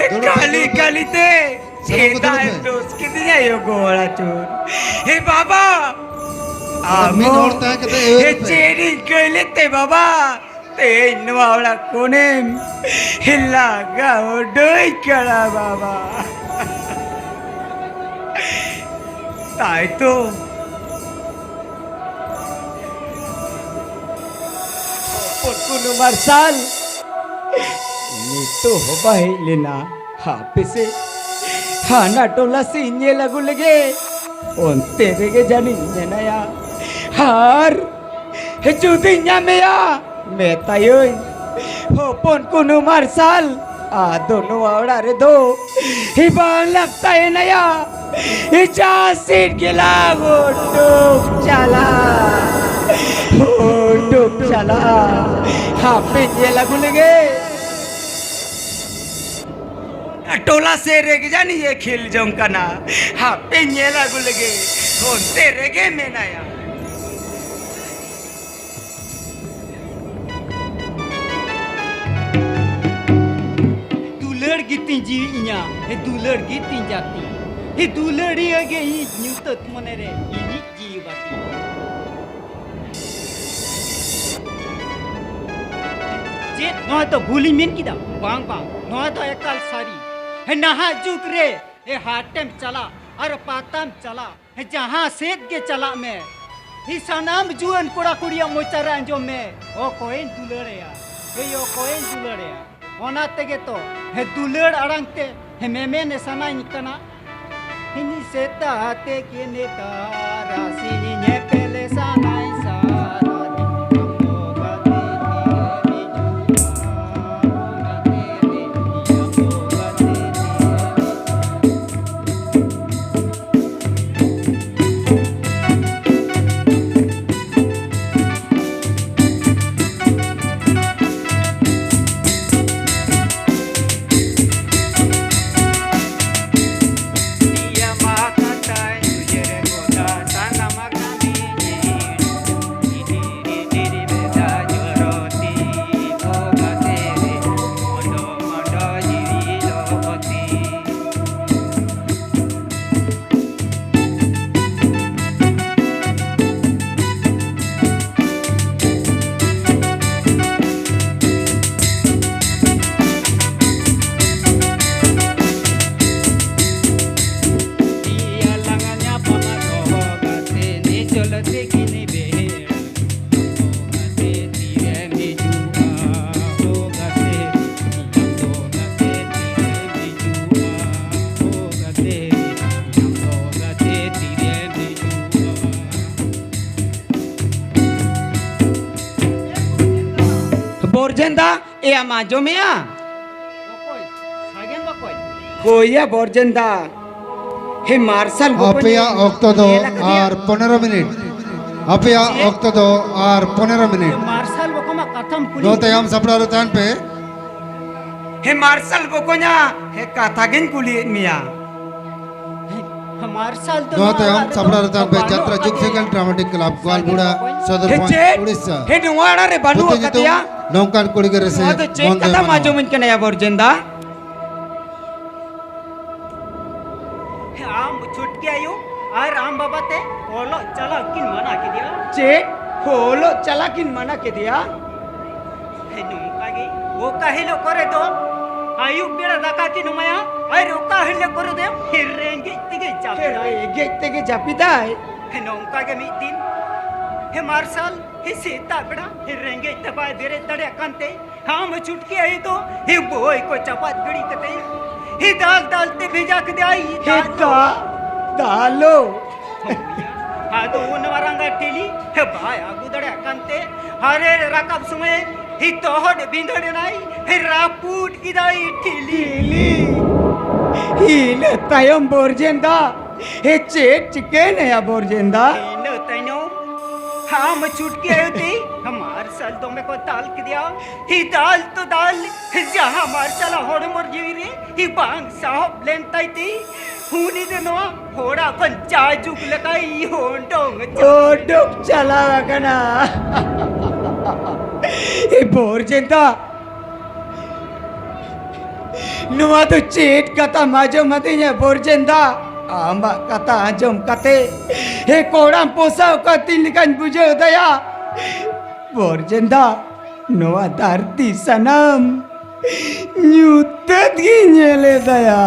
ᱫᱩᱲᱩᱵ ᱯᱮ, ᱠᱟᱞᱤ, ᱫᱩᱲᱩᱵ ᱯᱮ᱾ ᱠᱟᱞᱤ ᱛᱮ ᱥᱟᱱᱟᱢ ᱠᱚ ᱪᱮᱫᱟᱜ ᱫᱩᱲᱩᱵ ᱮᱢ ᱯᱮ᱾ ᱫᱳᱥ ᱠᱤᱫᱤᱧᱟ ᱭᱳᱜᱳ ᱚᱲᱟᱜ ᱪᱳᱨ? ᱦᱮ ᱵᱟᱵᱟ, ᱟᱫᱚ ᱢᱤᱫ ᱟᱢ ᱦᱚᱲ ᱛᱟᱦᱮᱸ ᱠᱟᱛᱮ ᱮᱣᱮᱨ ᱦᱮ ᱯᱮ᱾ ᱪᱮᱫ ᱤᱧ ᱠᱟᱹᱭ ᱞᱮᱫ ᱛᱮ ᱵᱟᱵᱟ? ᱛᱮᱦᱮᱧ ᱱᱚᱣᱟ ᱚᱲᱟᱜ ᱠᱷᱚᱱᱮᱢ ᱞᱟᱜᱟ ᱩᱰᱩᱭ ᱠᱟᱱᱟ ᱵᱟᱵᱟ᱾ ᱛᱟᱭ ᱛᱚ᱾ ᱦᱚᱯᱚᱱ ᱠᱩᱱᱩ ᱢᱟᱨᱥᱟᱞ ᱱᱤᱛᱚᱜ ᱦᱚᱸ ᱵᱟᱭ ᱦᱮᱡ ᱞᱮᱱᱟ᱾ ᱦᱟᱯᱮ ᱥᱮ, ᱦᱟᱱᱟ ᱴᱚᱞᱟ ᱥᱮᱫ ᱤᱧ ᱧᱮᱞ ᱟᱹᱜᱩ ᱞᱮᱜᱮ, ᱚᱱᱛᱮ ᱨᱮᱜᱮ ᱡᱟᱹᱱᱤᱡ ᱢᱮᱱᱟᱭᱟ᱾ ᱟᱨ ᱡᱩᱫᱤᱧ ᱧᱟᱢᱮᱭᱟ, ᱢᱮᱛᱟᱭᱟᱹᱧ, ᱦᱚᱯᱚᱱ ᱠᱩᱱᱩ ᱢᱟᱨᱥᱟᱞ ᱟᱫᱚ ᱱᱚᱣᱟ ᱚᱲᱟᱜ ᱨᱮᱫᱚ ᱵᱟᱝ ᱞᱟᱜᱟᱣ ᱮᱱᱟᱭᱟ᱾ ᱡᱟᱦᱟᱸ ᱥᱮᱫ ᱜᱮᱞᱟᱝ ᱩᱰᱩᱠ ᱪᱟᱞᱟᱜ, ᱩᱰᱩᱠ ᱪᱟᱞᱟᱜ᱾ ᱦᱟᱯᱮᱧ ᱧᱮᱞ ᱟᱹᱜᱩ ᱞᱮᱜᱮ᱾ ᱴᱚᱞᱟ ᱥᱮᱫ ᱨᱮᱜᱮ ᱡᱟᱹᱱᱤᱡ ᱮ ᱠᱷᱮᱞ ᱡᱚᱝ ᱠᱟᱱᱟ᱾ ᱦᱟᱯᱮᱧ ᱧᱮᱞ ᱟᱹᱜᱩ ᱞᱮᱜᱮ, ᱚᱱᱛᱮ ᱨᱮᱜᱮ ᱢᱮᱱᱟᱭᱟ᱾ ᱛᱤᱧ ᱡᱤᱣᱤ ᱤᱧᱟ, ᱦᱮ ᱫᱩᱞᱟᱹᱲ ᱜᱮ ᱛᱤᱧ ᱡᱟᱹᱛᱤ, ᱦᱮ ᱫᱩᱞᱟᱹᱲᱤᱭᱟᱹ ᱜᱮ ᱤᱧᱤᱡ ᱧᱩᱛᱟᱹᱛ ᱢᱚᱱᱮ ᱨᱮ ᱤᱧᱤᱡ ᱡᱤᱣᱤ ᱵᱟᱹᱛᱤ᱾ ᱪᱮᱫ ᱱᱚᱣᱟ ᱫᱚ ᱵᱷᱩᱞᱤᱧ ᱢᱮᱱ ᱠᱮᱫᱟ? ᱵᱟᱝ, ᱵᱟᱝ, ᱱᱚᱣᱟ ᱫᱚ ᱮᱠᱟᱞ ᱥᱟᱹᱨᱤ᱾ ᱦᱮ ᱱᱟᱦᱟᱜ ᱡᱩᱜᱽ ᱨᱮ ᱦᱮ ᱦᱟᱴᱮᱢ ᱪᱟᱞᱟᱜ ᱟᱨ ᱯᱟᱛᱟᱢ ᱪᱟᱞᱟᱜ, ᱦᱮ ᱡᱟᱦᱟᱸ ᱥᱮᱫ ᱜᱮ ᱪᱟᱞᱟᱜ ᱢᱮ, ᱦᱮ ᱥᱟᱱᱟᱢ ᱡᱩᱣᱟᱹᱱ ᱠᱚᱲᱟ ᱠᱩᱲᱤᱭᱟᱜ ᱢᱚᱪᱟ ᱨᱮ ᱟᱸᱡᱚᱢ ᱢᱮ, "ᱚᱠᱚᱭᱮᱧ ᱫᱩᱞᱟᱹᱲ ᱟᱭᱟ, ᱦᱮ ᱚᱠᱚᱭᱮᱧ ᱫᱩᱞᱟᱹᱲ ᱟᱭᱟ?" ᱚᱱᱟ ᱛᱮᱜᱮ ᱛᱚ ᱦᱮ ᱫᱩᱞᱟᱹᱲ ᱟᱲᱟᱝ ᱛᱮ ᱦᱮ ᱢᱮᱢᱮᱱ ᱥᱟᱱᱟᱧ ᱠᱟᱱᱟ᱾ ᱦᱮ ᱥᱮᱛᱟᱜ ᱛᱮᱜᱮ ᱱᱮᱛᱟᱨᱟᱥᱤᱧ ᱧᱮᱯᱮᱞ ᱥᱟᱱᱟᱧ ᱥᱟᱨᱟ ᱫᱤᱱ᱾ ᱟᱢ ᱫᱚ ᱜᱟᱛᱮ ᱛᱤᱨᱮᱢ ᱦᱤᱡᱩᱜᱼᱟ, ᱚᱱᱟ ᱛᱮᱜᱮ ᱟᱢ ᱫᱚ ᱜᱟᱛᱮ ᱛᱤᱨᱮᱢ ᱦᱤᱡᱩᱜᱼᱟ᱾ ᱵᱚᱨᱡᱮᱱ ᱫᱟ, ᱮ ᱟᱢ ᱟᱸᱡᱚᱢᱮᱜᱼᱟ? ᱚᱠᱚᱭ? ᱥᱟᱜᱮᱱ ᱵᱟ ᱚᱠᱚᱭ? ᱦᱳᱭ ᱭᱟ ᱵᱚᱨᱡᱮᱱ ᱫᱟ᱾ ᱦᱮ ᱢᱟᱨᱥᱟᱞ ᱵᱚᱠᱚᱧ ᱟᱯᱮᱭᱟᱜ ᱚᱠᱛᱚ ᱫᱚ ᱧᱮᱞ ᱟᱠᱟᱫᱮᱭᱟ? ᱟᱨ ᱯᱚᱱᱮᱨᱚ ᱢᱤᱱᱤᱴ᱾ ᱟᱯᱮᱭᱟᱜ ᱪᱮᱫ? ᱚᱠᱛᱚ ᱫᱚ ᱟᱨ ᱯᱚᱱᱮᱨᱚ ᱢᱤᱱᱤᱴ᱾ ᱦᱮ ᱢᱟᱨᱥᱟᱞ ᱵᱚᱠᱚᱧᱟᱜ ᱠᱟᱛᱷᱟᱢ ᱠᱩᱞᱤ ᱱᱚᱣᱟ ᱠᱤᱫᱤᱧᱟ? ᱛᱟᱭᱚᱢ ᱥᱟᱯᱲᱟᱣ ᱨᱮ ᱛᱟᱦᱮᱱ ᱯᱮ᱾ ᱦᱮ ᱢᱟᱨᱥᱟᱞ ᱵᱚᱠᱚᱧᱟ, ᱦᱮ ᱠᱟᱛᱷᱟ ᱜᱤᱧ ᱠᱩᱞᱤᱭᱮᱫ ᱢᱮᱭᱟ᱾ ᱦᱮ ᱢᱟᱨᱥᱟᱞ ᱫᱚ ᱱᱚᱣᱟ ᱱᱚᱣᱟ ᱛᱟᱭᱚᱢ ᱚᱲᱟᱜ ᱨᱮᱫᱚ ᱥᱟᱯᱲᱟᱣ ᱨᱮ ᱛᱟᱦᱮᱱ ᱯᱮ ᱵᱟᱹᱱᱩᱜ ᱡᱟᱛᱨᱟ ᱡᱩᱜᱽ ᱟᱠᱟᱫᱮᱭᱟ᱾ ᱥᱮᱸᱜᱮᱞ ᱰᱨᱟᱢᱟᱴᱤᱠ ᱠᱞᱟᱵᱽ, ᱦᱮ ᱜᱳᱣᱟᱞᱵᱩᱲᱟ, ᱪᱮᱫ? ᱥᱚᱫᱚᱨ ᱦᱮ ᱯᱚᱭᱮᱱᱴ, ᱪᱮᱫ? ᱩᱲᱤᱥᱥᱟ᱾ ᱦᱮ ᱱᱚᱣᱟ ᱚᱲᱟᱜ ᱨᱮ ᱵᱟᱹᱱᱩᱜ ᱯᱨᱚᱛᱤᱱᱤᱫᱷᱤ ᱫᱚ ᱟᱠᱟᱫᱮᱭᱟ? ᱱᱚᱝᱠᱟᱱ ᱠᱩᱲᱤ ᱜᱤᱫᱽᱨᱟᱹ ᱥᱮ ᱱᱚᱣᱟ ᱫᱚ ᱪᱮᱫ ᱢᱚᱱᱫᱚᱭ ᱠᱟᱛᱷᱟᱢ ᱢᱟᱱᱟᱣᱟ᱾ ᱟᱸᱡᱚᱢᱟᱹᱧ ᱠᱟᱱᱟ ᱭᱟ ᱵᱚᱨᱡᱮᱱ ᱫᱟ? ᱟᱨ ᱟᱢ ᱵᱟᱵᱟ ᱛᱮ ᱚᱞᱚᱜ ᱪᱟᱞᱟᱜ ᱠᱤᱱ ᱢᱟᱱᱟ ᱠᱮᱫᱮᱭᱟ᱾ ᱪᱮᱫ? ᱚᱞᱚᱜ ᱪᱟᱞᱟᱜ ᱠᱤᱱ ᱢᱟᱱᱟ ᱠᱮᱫᱮᱭᱟ? ᱦᱮᱸ, ᱱᱚᱝᱠᱟ ᱜᱮ᱾ ᱚᱠᱟ ᱦᱤᱞᱳᱜ ᱠᱚᱨᱮ ᱫᱚ ᱟᱹᱭᱩᱵ ᱵᱮᱲᱟ ᱫᱟᱠᱟ ᱠᱤᱱ ᱮᱢᱟᱭᱟ, ᱟᱨ ᱚᱠᱟ ᱦᱤᱞᱳᱜ ᱠᱚᱨᱮ ᱫᱚ ᱨᱮᱸᱜᱮᱡ ᱛᱮᱜᱮ ᱡᱟᱹᱯᱤᱫᱟᱭ᱾ ᱨᱮᱸᱜᱮᱡ ᱛᱮᱜᱮ ᱡᱟᱹᱯᱤᱫᱟᱭ᱾ ᱦᱮᱸ, ᱱᱚᱝᱠᱟ ᱜᱮ ᱢᱤᱫ ᱫᱤᱱ, ᱦᱮᱸ, ᱢᱟᱨᱥᱟᱞ, ᱦᱮᱸ, ᱥᱮᱛᱟᱜ ᱵᱮᱲᱟ, ᱦᱮᱸ, ᱨᱮᱸᱜᱮᱡ ᱛᱮ ᱵᱟᱭ ᱵᱮᱨᱮᱫ ᱫᱟᱲᱮᱭᱟᱜ ᱠᱟᱱᱛᱮ, ᱟᱢ ᱪᱷᱩᱴᱠᱤ ᱟᱭᱳ ᱫᱚ ᱦᱮ ᱵᱚᱭ ᱠᱚ ᱪᱟᱯᱟᱫ ᱜᱤᱰᱤ ᱠᱟᱛᱮ ᱦᱮ ᱫᱟᱞ ᱫᱟᱞ ᱛᱮ ᱵᱷᱮᱡᱟ ᱠᱮᱫᱮᱭᱟᱭ᱾ ᱦᱮ ᱫᱟᱞ ᱫᱟ-, ᱫᱟᱞᱳ᱾ ᱦᱳᱭ᱾ ᱟᱫᱚ ᱩᱱ ᱢᱟᱨᱟᱝ ᱴᱷᱤᱞᱤ ᱦᱮ ᱵᱟᱭ ᱟᱹᱜᱩ ᱫᱟᱲᱮᱭᱟᱜ ᱠᱟᱱᱛᱮ ᱦᱟᱨᱮ ᱨᱟᱠᱟᱵ ᱥᱚᱢᱚᱭ ᱦᱮ ᱛᱚᱦᱚᱫ ᱵᱷᱤᱸᱫᱟᱹᱲ ᱮᱱᱟᱭ, ᱦᱮ ᱨᱟᱹᱯᱩᱫ ᱠᱮᱫᱟᱭ ᱴᱷᱤᱞᱤ᱾ ᱴᱷᱤᱞᱤ᱾ ᱤᱱᱟᱹ ᱛᱟᱭᱚᱢ ᱵᱚᱨᱡᱮᱱ ᱫᱟ ᱦᱮ ᱪᱮᱫ ᱪᱤᱠᱟᱹᱭᱮᱱᱟᱭᱟ ᱵᱚᱨᱡᱮᱱ ᱫᱟ? ᱤᱱᱟᱹ ᱛᱟᱭᱱᱚᱢ ᱟᱢ ᱪᱷᱩᱴᱠᱤ ᱟᱭᱳ ᱛᱮ ᱢᱟᱨᱥᱟᱞ ᱫᱚᱢᱮ ᱠᱚ ᱫᱟᱞ ᱠᱮᱫᱮᱭᱟ᱾ ᱦᱤ ᱫᱟᱞ ᱛᱚ ᱫᱟᱞ, ᱡᱟᱦᱟᱸ ᱢᱟᱨᱥᱟᱞᱟᱜ ᱦᱚᱲᱢᱚ ᱡᱤᱣᱤ ᱨᱮ ᱦᱤ ᱵᱟᱝ ᱥᱟᱦᱚᱵ ᱞᱮᱱ ᱛᱟᱭ ᱛᱮ, ᱩᱱᱤ ᱫᱚ ᱱᱚᱣᱟ ᱦᱚᱲᱟᱜ ᱠᱷᱚᱱ ᱡᱟᱭᱡᱩᱜᱽ ᱞᱮᱠᱟᱭ ᱚᱰᱚᱝ ᱪᱟᱞᱟᱣ ᱚᱰᱚᱝ ᱪᱟᱞᱟᱣ ᱟᱠᱟᱱᱟ᱾ ᱮ ᱵᱚᱨᱡᱮᱱ ᱫᱟ, ᱱᱚᱣᱟ ᱫᱚ ᱪᱮᱫ ᱠᱟᱛᱷᱟᱢ ᱟᱸᱡᱚᱢ ᱟᱹᱫᱤᱧᱟ ᱵᱚᱨᱡᱮᱱ ᱫᱟ? ᱟᱢᱟᱜ ᱠᱟᱛᱷᱟ ᱟᱸᱡᱚᱢ ᱠᱟᱛᱮ ᱦᱮ ᱠᱚᱲᱟᱢ ᱯᱚᱥᱟᱣ ᱠᱟᱛᱤᱧ ᱞᱮᱠᱟᱧ ᱵᱩᱡᱷᱟᱹᱣ ᱫᱟᱭᱟ᱾ ᱵᱚᱨᱡᱮᱱ ᱫᱟ, ᱱᱚᱣᱟ ᱫᱷᱟᱹᱨᱛᱤ ᱥᱟᱱᱟᱢ ᱧᱩᱛᱟᱹᱛ ᱜᱮ ᱧᱮᱞᱮ ᱫᱟᱭᱟ᱾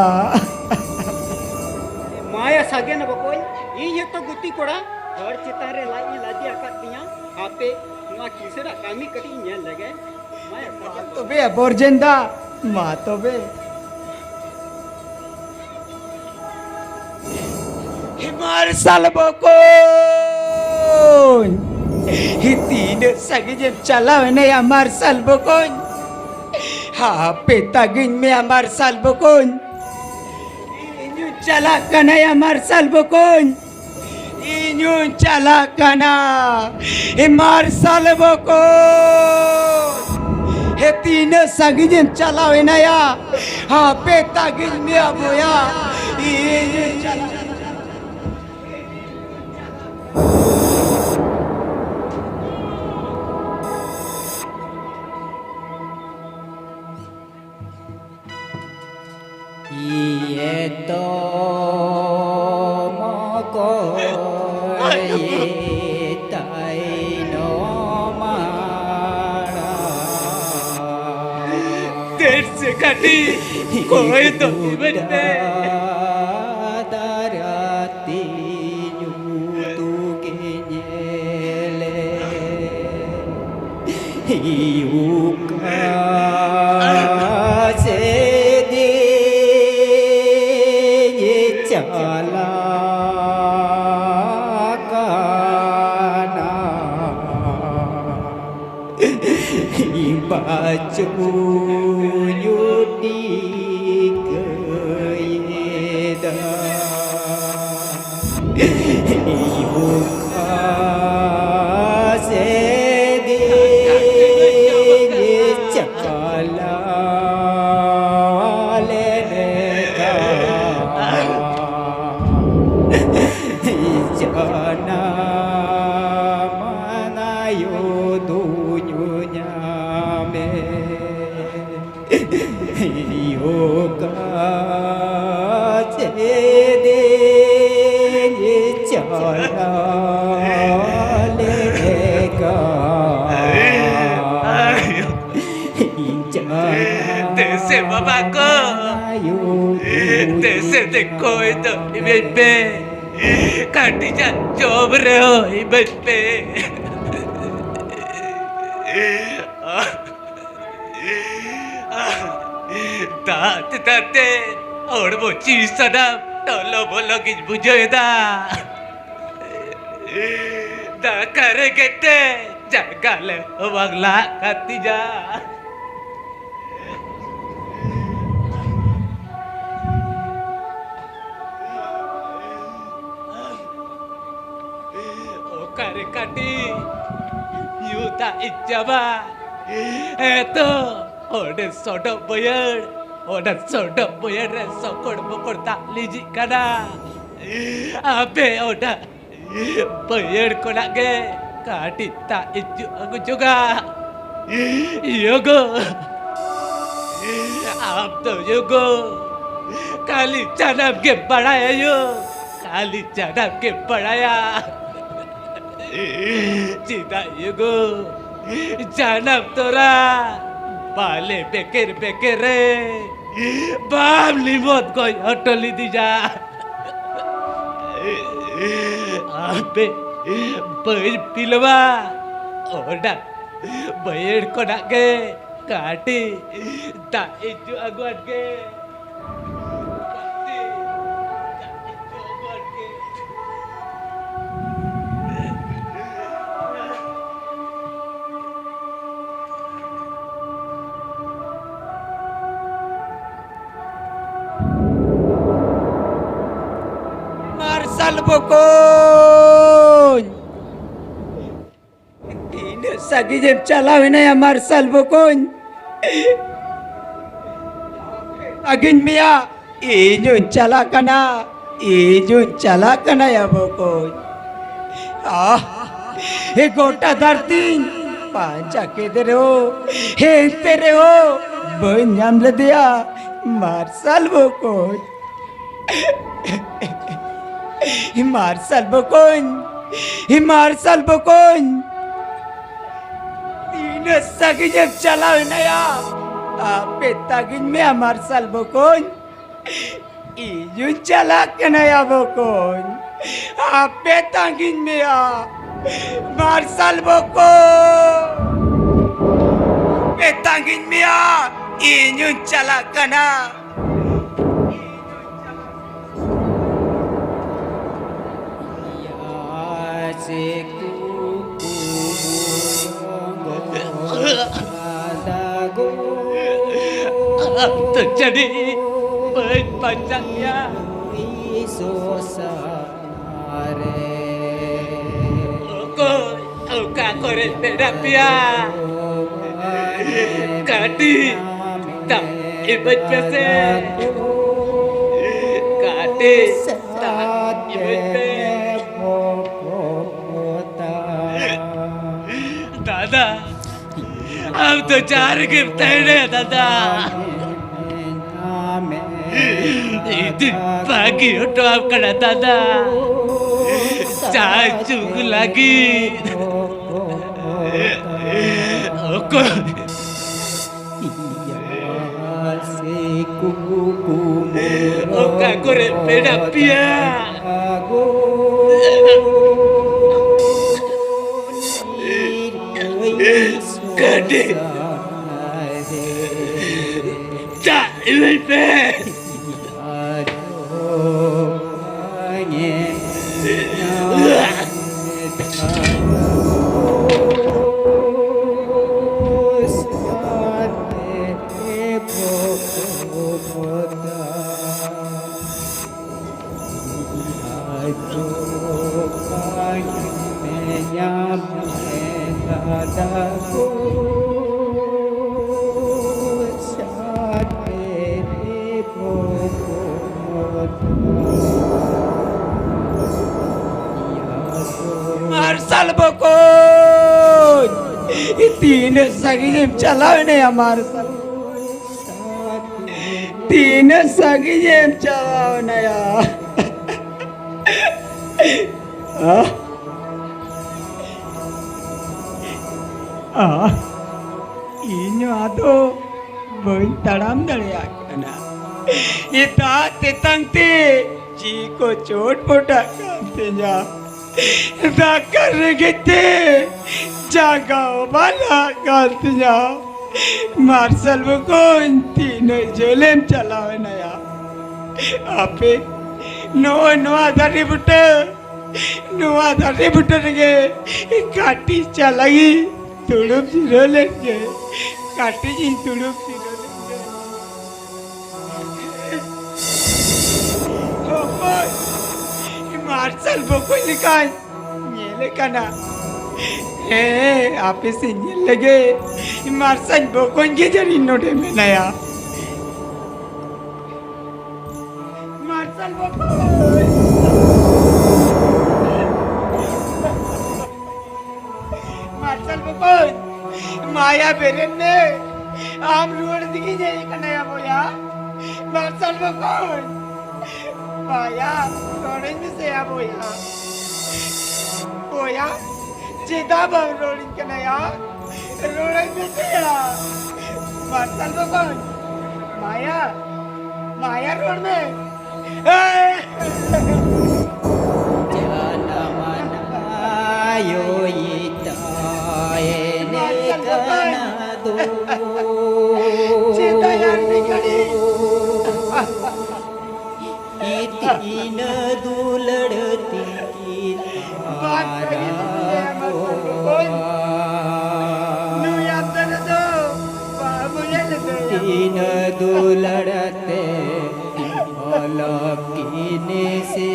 ᱢᱟᱭᱟ ᱥᱟᱜᱮᱱ ᱵᱚᱠᱚᱧ, ᱤᱧ ᱦᱚᱸᱛᱚ ᱜᱩᱛᱤ ᱠᱚᱲᱟ, ᱦᱚᱲ ᱪᱮᱛᱟᱱ ᱨᱮ ᱞᱟᱡ ᱤᱧ ᱞᱟᱫᱮ ᱟᱠᱟᱫ ᱛᱤᱧᱟ᱾ ᱦᱟᱯᱮ, ᱱᱚᱣᱟ ᱠᱤᱥᱟᱹᱬᱟᱜ ᱠᱟᱹᱢᱤ ᱠᱟᱹᱴᱤᱡ ᱤᱧ ᱧᱮᱞ ᱞᱮᱜᱮ᱾ ᱢᱟᱭᱟ ᱢᱟ ᱥᱟᱜᱮᱱ ᱛᱚᱵᱮ ᱵᱚᱨᱡᱮᱱ ᱫᱟ, ᱢᱟ ᱛᱚᱵᱮ᱾ ᱦᱮ ᱢᱟᱨᱥᱟᱞ ᱵᱚᱠᱚᱧ, ᱦᱮ ᱛᱤᱱᱟᱹᱜ ᱥᱟᱺᱜᱤᱧ ᱮᱢ ᱪᱟᱞᱟᱣ ᱮᱱᱟᱭᱟ ᱢᱟᱨᱥᱟᱞ ᱵᱚᱠᱚᱧ? ᱦᱟᱯᱮ ᱛᱟᱺᱜᱤᱧ ᱢᱮ ᱢᱟᱨᱥᱟᱞ ᱵᱚᱠᱚᱧ, ᱤᱧ ᱦᱚᱸᱧ ᱪᱟᱞᱟᱜ ᱠᱟᱱᱟᱭᱟ ᱢᱟᱨᱥᱟᱞ ᱵᱚᱠᱚᱧ᱾ ᱤᱧ ᱦᱚᱸᱧ ᱪᱟᱞᱟᱜ ᱠᱟᱱᱟ᱾ ᱮ ᱢᱟᱨᱥᱟᱞ ᱵᱚᱠᱚᱧ, ᱦᱮ ᱛᱤᱱᱟᱹᱜ ᱥᱟᱺᱜᱤᱧ ᱮᱢ ᱪᱟᱞᱟᱣ ᱮᱱᱟᱭᱟ? ᱦᱟᱯᱮ ᱛᱟᱺᱜᱤᱧ ᱢᱮᱭᱟ ᱵᱚᱭᱟ, ᱤᱧ ᱦᱚᱸᱧ ᱪᱟᱞᱟᱜ ᱠᱟᱱᱟ᱾ ᱤᱭᱮ ᱛᱚ ᱢᱚᱠᱚ ᱠᱟᱹᱴᱤᱡ ᱠᱚᱭ ᱫᱚ ᱤᱢᱟᱹᱧ ᱯᱮ᱾ ᱫᱟᱨᱟᱛᱤ ᱧᱩᱛᱩ ᱜᱮ ᱧᱮᱞᱮ᱾ ᱦᱤᱭᱩᱠᱟ ᱥᱮᱫᱤᱧ ᱪᱟᱞᱟᱜ ᱠᱟᱱᱟ᱾ ᱵᱟᱪᱩᱧᱩ ᱴᱤᱠᱟᱹᱭᱮᱫᱟ᱾ ᱦᱤᱡᱩᱜ ᱥᱮᱫᱤᱧ ᱪᱟᱞᱟᱣ ᱞᱮᱱᱠᱷᱟᱱ ᱡᱟᱱᱟᱢ ᱟᱭᱳ ᱫᱩᱧ ᱧᱟᱢᱮ᱾ ᱦᱤᱡᱩᱜ ᱥᱮᱫᱤᱧ ᱪᱟᱞᱟᱣ ᱞᱮᱱᱠᱷᱟᱱ ᱫᱮᱥᱮ ᱵᱟᱵᱟ ᱠᱚ, ᱫᱮᱥᱮ ᱫᱮᱠᱚᱭ ᱫᱚ ᱤᱢᱟᱹᱧ ᱯᱮ, ᱠᱟᱹᱴᱤᱡᱟᱜ ᱡᱚᱢ ᱨᱮᱦᱚᱸ ᱤᱢᱟᱹᱧ ᱯᱮ᱾ ᱫᱟᱜ ᱛᱮᱛᱟᱝ ᱛᱮ ᱦᱚᱲᱢᱚ ᱡᱤᱣᱤ ᱥᱟᱱᱟᱢ ᱴᱚᱞᱚ ᱵᱚᱞᱚ ᱜᱤᱧ ᱵᱩᱡᱷᱟᱹᱣ ᱮᱫᱟ᱾ ᱫᱟᱠᱟ ᱨᱮᱸᱜᱮᱡ ᱛᱮ ᱡᱟᱸᱜᱟ ᱞᱮ ᱦᱚᱸ ᱵᱟᱝ ᱞᱟᱦᱟᱜ ᱠᱟᱱ ᱛᱤᱧᱟ᱾ ᱚᱠᱟᱨᱮ ᱠᱟᱹᱴᱤᱡ ᱧᱩ ᱫᱟᱜ ᱤᱧ ᱧᱟᱢᱟ? ᱦᱮᱸᱛᱚ, ᱚᱸᱰᱮ ᱥᱚᱰᱚᱜ ᱵᱟᱹᱭᱦᱟᱹᱲ, ᱚᱱᱟ ᱥᱚᱰᱚᱜ ᱵᱟᱹᱭᱦᱟᱹᱲ ᱨᱮ ᱥᱚᱠᱚᱲ ᱵᱚᱠᱚᱲ ᱫᱟᱜ ᱞᱤᱸᱡᱤᱜ ᱠᱟᱱᱟ᱾ ᱟᱯᱮ ᱚᱱᱟ ᱵᱟᱹᱭᱦᱟᱹᱲ ᱠᱷᱚᱱᱟᱜ ᱜᱮ ᱠᱟᱹᱴᱤᱡ ᱫᱟᱜ ᱤᱧ ᱧᱩ ᱟᱹᱜᱩ ᱡᱚᱝᱟ᱾ ᱭᱳᱜᱳ, ᱟᱢ ᱫᱚ ᱭᱳᱜᱳ ᱠᱷᱟᱹᱞᱤ ᱡᱟᱱᱟᱢ ᱜᱮᱢ ᱵᱟᱲᱟᱭᱟ ᱭᱳ, ᱠᱷᱟᱹᱞᱤ ᱡᱟᱱᱟᱢ ᱜᱮᱢ ᱵᱟᱲᱟᱭᱟ᱾ ᱪᱮᱫᱟᱜ ᱭᱳᱜᱳ ᱡᱟᱱᱟᱢ ᱛᱚᱨᱟ ᱟᱞᱮ ᱵᱮᱠᱮᱨ ᱵᱮᱠᱮᱨ ᱨᱮ ᱵᱟᱢ ᱞᱤᱢᱚᱛ ᱜᱚᱡ ᱦᱚᱴᱚ ᱞᱤᱫᱤᱧᱟ᱾ ᱟᱯᱮ ᱵᱟᱹᱧ ᱯᱤᱞᱣᱟ, ᱚᱱᱟ ᱵᱟᱹᱭᱦᱟᱹᱲ ᱠᱷᱚᱱᱟᱜ ᱜᱮ ᱠᱟᱹᱴᱤᱡ ᱫᱟᱜ ᱤᱧ ᱡᱚ ᱟᱹᱜᱩᱣᱟᱫ ᱜᱮ᱾ ᱢᱟᱨᱥᱟᱞ ᱵᱚᱠᱚᱧ! ᱛᱤᱱᱟᱹᱜ ᱥᱟᱺᱜᱤᱧ ᱮᱢ ᱪᱟᱞᱟᱣ ᱮᱱᱟᱭᱟ ᱢᱟᱨᱥᱟᱞ ᱵᱚᱠᱚᱧ? ᱥᱟᱺᱜᱤᱧ ᱢᱮᱭᱟ, ᱤᱧ ᱦᱚᱸᱧ ᱪᱟᱞᱟᱜ ᱠᱟᱱᱟ, ᱤᱧ ᱦᱚᱸᱧ ᱪᱟᱞᱟᱜ ᱠᱟᱱᱟ ᱭᱟ ᱵᱚᱠᱚᱧ᱾ ᱟᱦ, ᱮ ᱜᱚᱴᱟ ᱫᱷᱟᱹᱨᱛᱤᱧ ᱯᱟᱸᱡᱟ ᱠᱮᱫᱮ ᱨᱮᱦᱚᱸ, ᱮᱱᱛᱮ ᱨᱮᱦᱚᱸ ᱵᱟᱹᱧ ᱧᱟᱢ ᱞᱮᱫᱮᱭᱟ ᱢᱟᱨᱥᱟᱞ ᱵᱚᱠᱚᱧ᱾ ᱢᱟᱨᱥᱟᱞ ᱵᱚᱠᱚᱧ, ᱢᱟᱨᱥᱟᱞ ᱵᱚᱠᱚᱧ, ᱛᱤᱱᱟᱹᱜ ᱥᱟᱺᱜᱤᱧ ᱮᱢ ᱪᱟᱞᱟᱣ ᱮᱱᱟᱭᱟ? ᱟᱯᱮ ᱛᱟᱺᱜᱤᱧ ᱢᱮᱭᱟ ᱢᱟᱨᱥᱟᱞ ᱵᱚᱠᱚᱧ, ᱤᱧ ᱦᱚᱸᱧ ᱪᱟᱞᱟᱜ ᱠᱟᱱᱟ ᱭᱟ ᱵᱚᱠᱚᱧ, ᱟᱯᱮ ᱛᱟᱺᱜᱤᱧ ᱢᱮᱭᱟ ᱢᱟᱨᱥᱟᱞ ᱵᱚᱠᱚᱧ, ᱟᱯᱮ ᱛᱟᱺᱜᱤᱧ ᱢᱮᱭᱟ, ᱤᱧ ᱦᱚᱸᱧ ᱪᱟᱞᱟᱜ ᱠᱟᱱᱟ᱾ ᱟᱢ ᱫᱚ ᱡᱟᱹᱱᱤᱡ ᱵᱟᱹᱧ ᱵᱟᱧᱪᱟᱜ ᱜᱮᱭᱟ᱾ ᱚᱠᱚᱭ ᱚᱠᱟ ᱠᱚᱨᱮ ᱢᱮᱱᱟᱜ ᱯᱮᱭᱟ? ᱠᱟᱹᱴᱤᱡ ᱫᱟᱜ ᱤᱢᱟᱹᱧ ᱯᱮᱥᱮ᱾ ᱠᱟᱹᱴᱤᱡ ᱫᱟᱜ ᱤᱢᱟᱹᱧ ᱯᱮ᱾ ᱫᱟᱫᱟ, ᱟᱢ ᱫᱚ ᱡᱟᱦᱟᱸ ᱨᱮᱜᱮᱢ ᱛᱟᱦᱮᱱᱟ ᱫᱟᱫᱟ, ᱤᱧ ᱫᱩᱧ ᱵᱟᱹᱜᱤ ᱦᱚᱴᱚ ᱟᱢ ᱠᱟᱱᱟ ᱫᱟᱫᱟ, ᱡᱟᱦᱟᱸ ᱡᱩᱜᱽ ᱞᱟᱹᱜᱤᱫ᱾ ᱚᱠᱚᱭ ᱚᱠᱟ ᱠᱚᱨᱮ ᱢᱮᱱᱟᱜ ᱯᱮᱭᱟ? ᱠᱟᱹᱴᱤᱡ ᱫᱟᱜ ᱤᱢᱟᱹᱧ ᱯᱮ᱾ ᱢᱟᱨᱥᱟᱞ ᱵᱚᱠᱚᱧ, ᱛᱤᱱᱟᱹᱜ ᱥᱟᱺᱜᱤᱧᱮᱢ ᱪᱟᱞᱟᱣ ᱮᱱᱟ ᱭᱟ ᱢᱟᱨᱥᱟᱞ? ᱛᱤᱱᱟᱹᱜ ᱥᱟᱺᱜᱤᱧᱮᱢ ᱪᱟᱞᱟᱣ ᱮᱱᱟ ᱭᱟ? ᱟᱦ, ᱟᱦ, ᱤᱧ ᱟᱫᱚ ᱵᱟᱹᱧ ᱛᱟᱲᱟᱢ ᱫᱟᱲᱮᱭᱟᱜ ᱠᱟᱱᱟ᱾ ᱮᱴᱟᱜ ᱛᱮᱛᱟᱝ ᱛᱮ ᱡᱤᱣᱤ ᱠᱚ ᱪᱚᱴ ᱯᱚᱴᱟᱜ ᱠᱟᱱ ᱛᱤᱧᱟ᱾ ᱫᱟᱠᱟ ᱨᱮᱸᱜᱮᱡ ᱛᱮ ᱡᱟᱸᱜᱟ ᱦᱚᱸ ᱵᱟᱞᱟᱜ ᱠᱟᱱ ᱛᱤᱧᱟ᱾ ᱢᱟᱨᱥᱟᱞ ᱵᱚᱠᱚᱧ, ᱛᱤᱱᱟᱹᱜ ᱡᱷᱟᱹᱞᱮᱢ ᱪᱟᱞᱟᱣ ᱮᱱᱟᱭᱟ? ᱟᱯᱮ ᱱᱚᱜᱼᱚᱭ ᱱᱚᱣᱟ ᱫᱟᱨᱮ ᱵᱩᱴᱟᱹ, ᱱᱚᱣᱟ ᱫᱟᱨᱮ ᱵᱩᱴᱟᱹ ᱨᱮᱜᱮ ᱠᱟᱹᱴᱤᱡ ᱪᱟᱞᱟᱜᱤᱧ ᱫᱩᱲᱩᱵ ᱡᱤᱨᱟᱹᱣ ᱞᱮᱱ ᱜᱮ, ᱠᱟᱹᱴᱤᱡ ᱤᱧ ᱫᱩᱲᱩᱵ ᱡᱤᱨᱟᱹᱣ ᱞᱮᱱ ᱜᱮ᱾ ᱚᱠᱚᱭ? ᱢᱟᱨᱥᱟᱞ ᱵᱚᱠᱚᱧ ᱞᱮᱠᱟᱧ ᱧᱮᱞᱮ ᱠᱟᱱᱟ᱾ ᱦᱮᱸ, ᱟᱯᱮ ᱥᱮᱫ ᱧᱮᱞ ᱞᱮᱜᱮ, ᱢᱟᱨᱥᱟᱞ ᱵᱚᱠᱚᱧ ᱜᱮ ᱡᱟᱹᱱᱤᱡ ᱱᱚᱰᱮ ᱢᱮᱱᱟᱭᱟ᱾ ᱢᱟᱨᱥᱟᱞ ᱵᱚᱠᱚᱧ! ᱢᱟᱨᱥᱟᱞ ᱵᱚᱠᱚᱧ! ᱢᱟᱭᱟ, ᱵᱮᱨᱮᱫ ᱢᱮ! ᱟᱢ ᱨᱩᱣᱟᱹᱲ ᱛᱮᱜᱮᱧ ᱦᱮᱡ ᱟᱠᱟᱱᱟ ᱭᱟ ᱵᱚᱭᱦᱟ᱾ ᱢᱟᱨᱥᱟᱞ ᱵᱚᱠᱚᱧ! ᱵᱚᱭᱦᱟ, ᱨᱚᱲᱟᱹᱧ ᱢᱮᱥᱮ ᱭᱟ ᱵᱚᱭᱦᱟ᱾ ᱵᱚᱭᱦᱟ, ᱪᱮᱫᱟᱜ ᱵᱟᱢ ᱨᱚᱲᱟᱹᱧ ᱠᱟᱱᱟ ᱭᱟ? ᱨᱚᱲᱟᱹᱧ ᱢᱮᱥᱮ ᱭᱟ᱾ ᱢᱟᱨᱥᱟᱞ ᱵᱚᱠᱚᱧ! ᱢᱟᱭᱟ, ᱢᱟᱭᱟ ᱨᱚᱲ ᱢᱮ᱾ ᱡᱟᱱᱟᱢ ᱟᱭᱳᱭᱤᱡ ᱛᱟᱭᱮᱱᱮ ᱠᱟᱱᱟ ᱫᱚ᱾ ᱪᱮᱫᱟᱭ ᱟᱨ ᱢᱤᱫ ᱜᱷᱟᱹᱲᱤ? ᱛᱤᱱ ᱫᱩᱞᱟᱹᱲ ᱛᱤᱱ ᱵᱟᱫ ᱠᱟᱹᱢᱤ ᱵᱩᱡᱷᱟᱹᱣ ᱢᱟ ᱛᱟᱠᱚ᱾ ᱱᱩᱭ ᱟᱛᱳ ᱨᱮᱫᱚ ᱵᱟᱹᱵᱩ ᱧᱮᱞ ᱞᱮᱫᱮᱭᱟ᱾ ᱛᱤᱱ ᱫᱩᱞᱟᱹᱲ ᱛᱮ ᱚᱞᱚᱜ ᱠᱤᱱ ᱥᱮ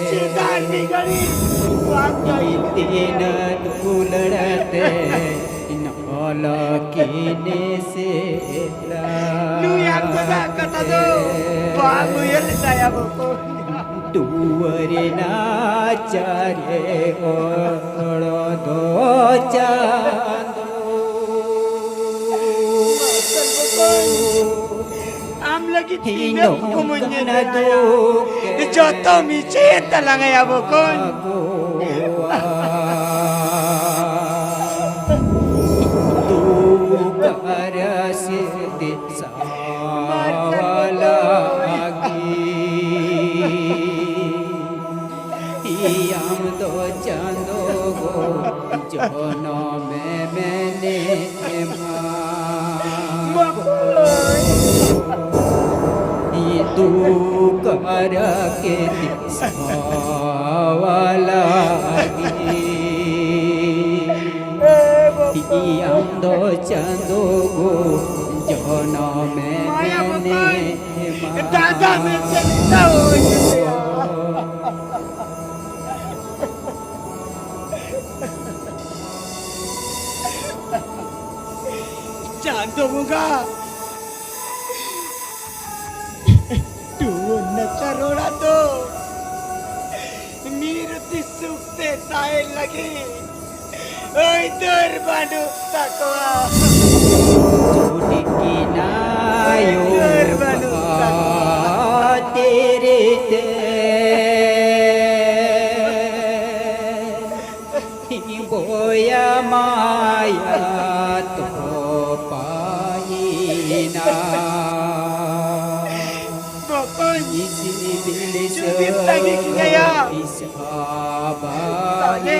ᱪᱮᱫᱟᱜ ᱟᱹᱰᱤ ᱜᱷᱟᱹᱲᱤᱡ ᱵᱟᱫ ᱠᱟᱹᱢᱤ ᱛᱤᱱ ᱫᱩᱞᱟᱹᱲ ᱛᱮ ᱚᱞᱚᱜ ᱠᱤᱱ ᱥᱮ ᱱᱩᱭ ᱟᱢ ᱫᱟᱫᱟ ᱠᱟᱛᱷᱟ ᱫᱚ ᱵᱟᱢ ᱩᱭᱦᱟᱹᱨ ᱞᱮᱫᱟᱭᱟ ᱵᱚᱠᱚᱧ᱾ ᱫᱩᱣᱟᱹᱨ ᱱᱟᱪᱟᱨᱮ ᱚᱲ ᱫᱚ ᱪᱟᱸᱫᱚ᱾ ᱟᱢ ᱞᱟᱹᱜᱤᱫ ᱛᱤᱱᱟᱹᱜ ᱠᱚᱢᱚᱧ ᱧᱮᱞ ᱡᱚᱛᱚ ᱢᱤᱪᱷᱟᱹ ᱛᱟᱞᱟᱝ ᱟᱭᱟ ᱵᱚᱠᱚᱧ᱾ ᱫᱩᱠ ᱟᱨ ᱥᱤᱨᱫᱤ ᱥᱟᱣᱟᱞᱟᱜᱤ᱾ ᱟᱢ ᱫᱚ ᱪᱟᱸᱫᱚ ᱜᱚ ᱡᱚᱱᱚᱢᱮ ᱢᱮᱱᱮᱢᱟ᱾ ᱫᱩᱠ ᱟᱨ ᱠᱮᱫᱤ ᱥᱟᱣᱟᱞᱟᱜᱤ᱾ ᱟᱢ ᱫᱚ ᱪᱟᱸᱫᱚ ᱜᱚ ᱡᱚᱱᱚᱢᱮ ᱢᱮᱱᱮᱢᱟ᱾ ᱫᱟᱫᱟ ᱢᱮᱱᱛᱮ ᱢᱮᱛᱟ ᱦᱩᱭ ᱠᱮᱫᱮᱭᱟ᱾ ᱪᱟᱸᱫᱚ ᱵᱚᱸᱜᱟ, ᱴᱩᱣᱟᱹᱨ ᱱᱟᱪᱟᱨ ᱚᱲᱟᱜ ᱫᱚ ᱢᱤᱨᱩᱛᱤ ᱥᱩᱠ ᱛᱮ ᱛᱟᱦᱮᱱ ᱞᱟᱹᱜᱤᱫ ᱟᱹᱭᱫᱟᱹᱨ ᱵᱟᱹᱱᱩᱜ ᱛᱟᱠᱚᱣᱟ᱾ ᱪᱷᱩᱴᱠᱤᱱ ᱟᱭᱳ ᱟᱹᱭᱫᱟᱹᱨ ᱵᱟᱹᱱᱩᱜ ᱛᱟᱠᱚᱣᱟ᱾ ᱠᱷᱟᱹᱛᱤᱨ ᱛᱮ ᱵᱚᱭᱟ ᱢᱟᱭᱟ ᱛᱚᱯᱟᱭ ᱵᱚᱠᱚᱧ, ᱡᱩᱫᱤᱢ ᱛᱟᱺᱜᱤ ᱠᱤᱧᱟᱭᱟ, ᱛᱟᱦᱞᱮ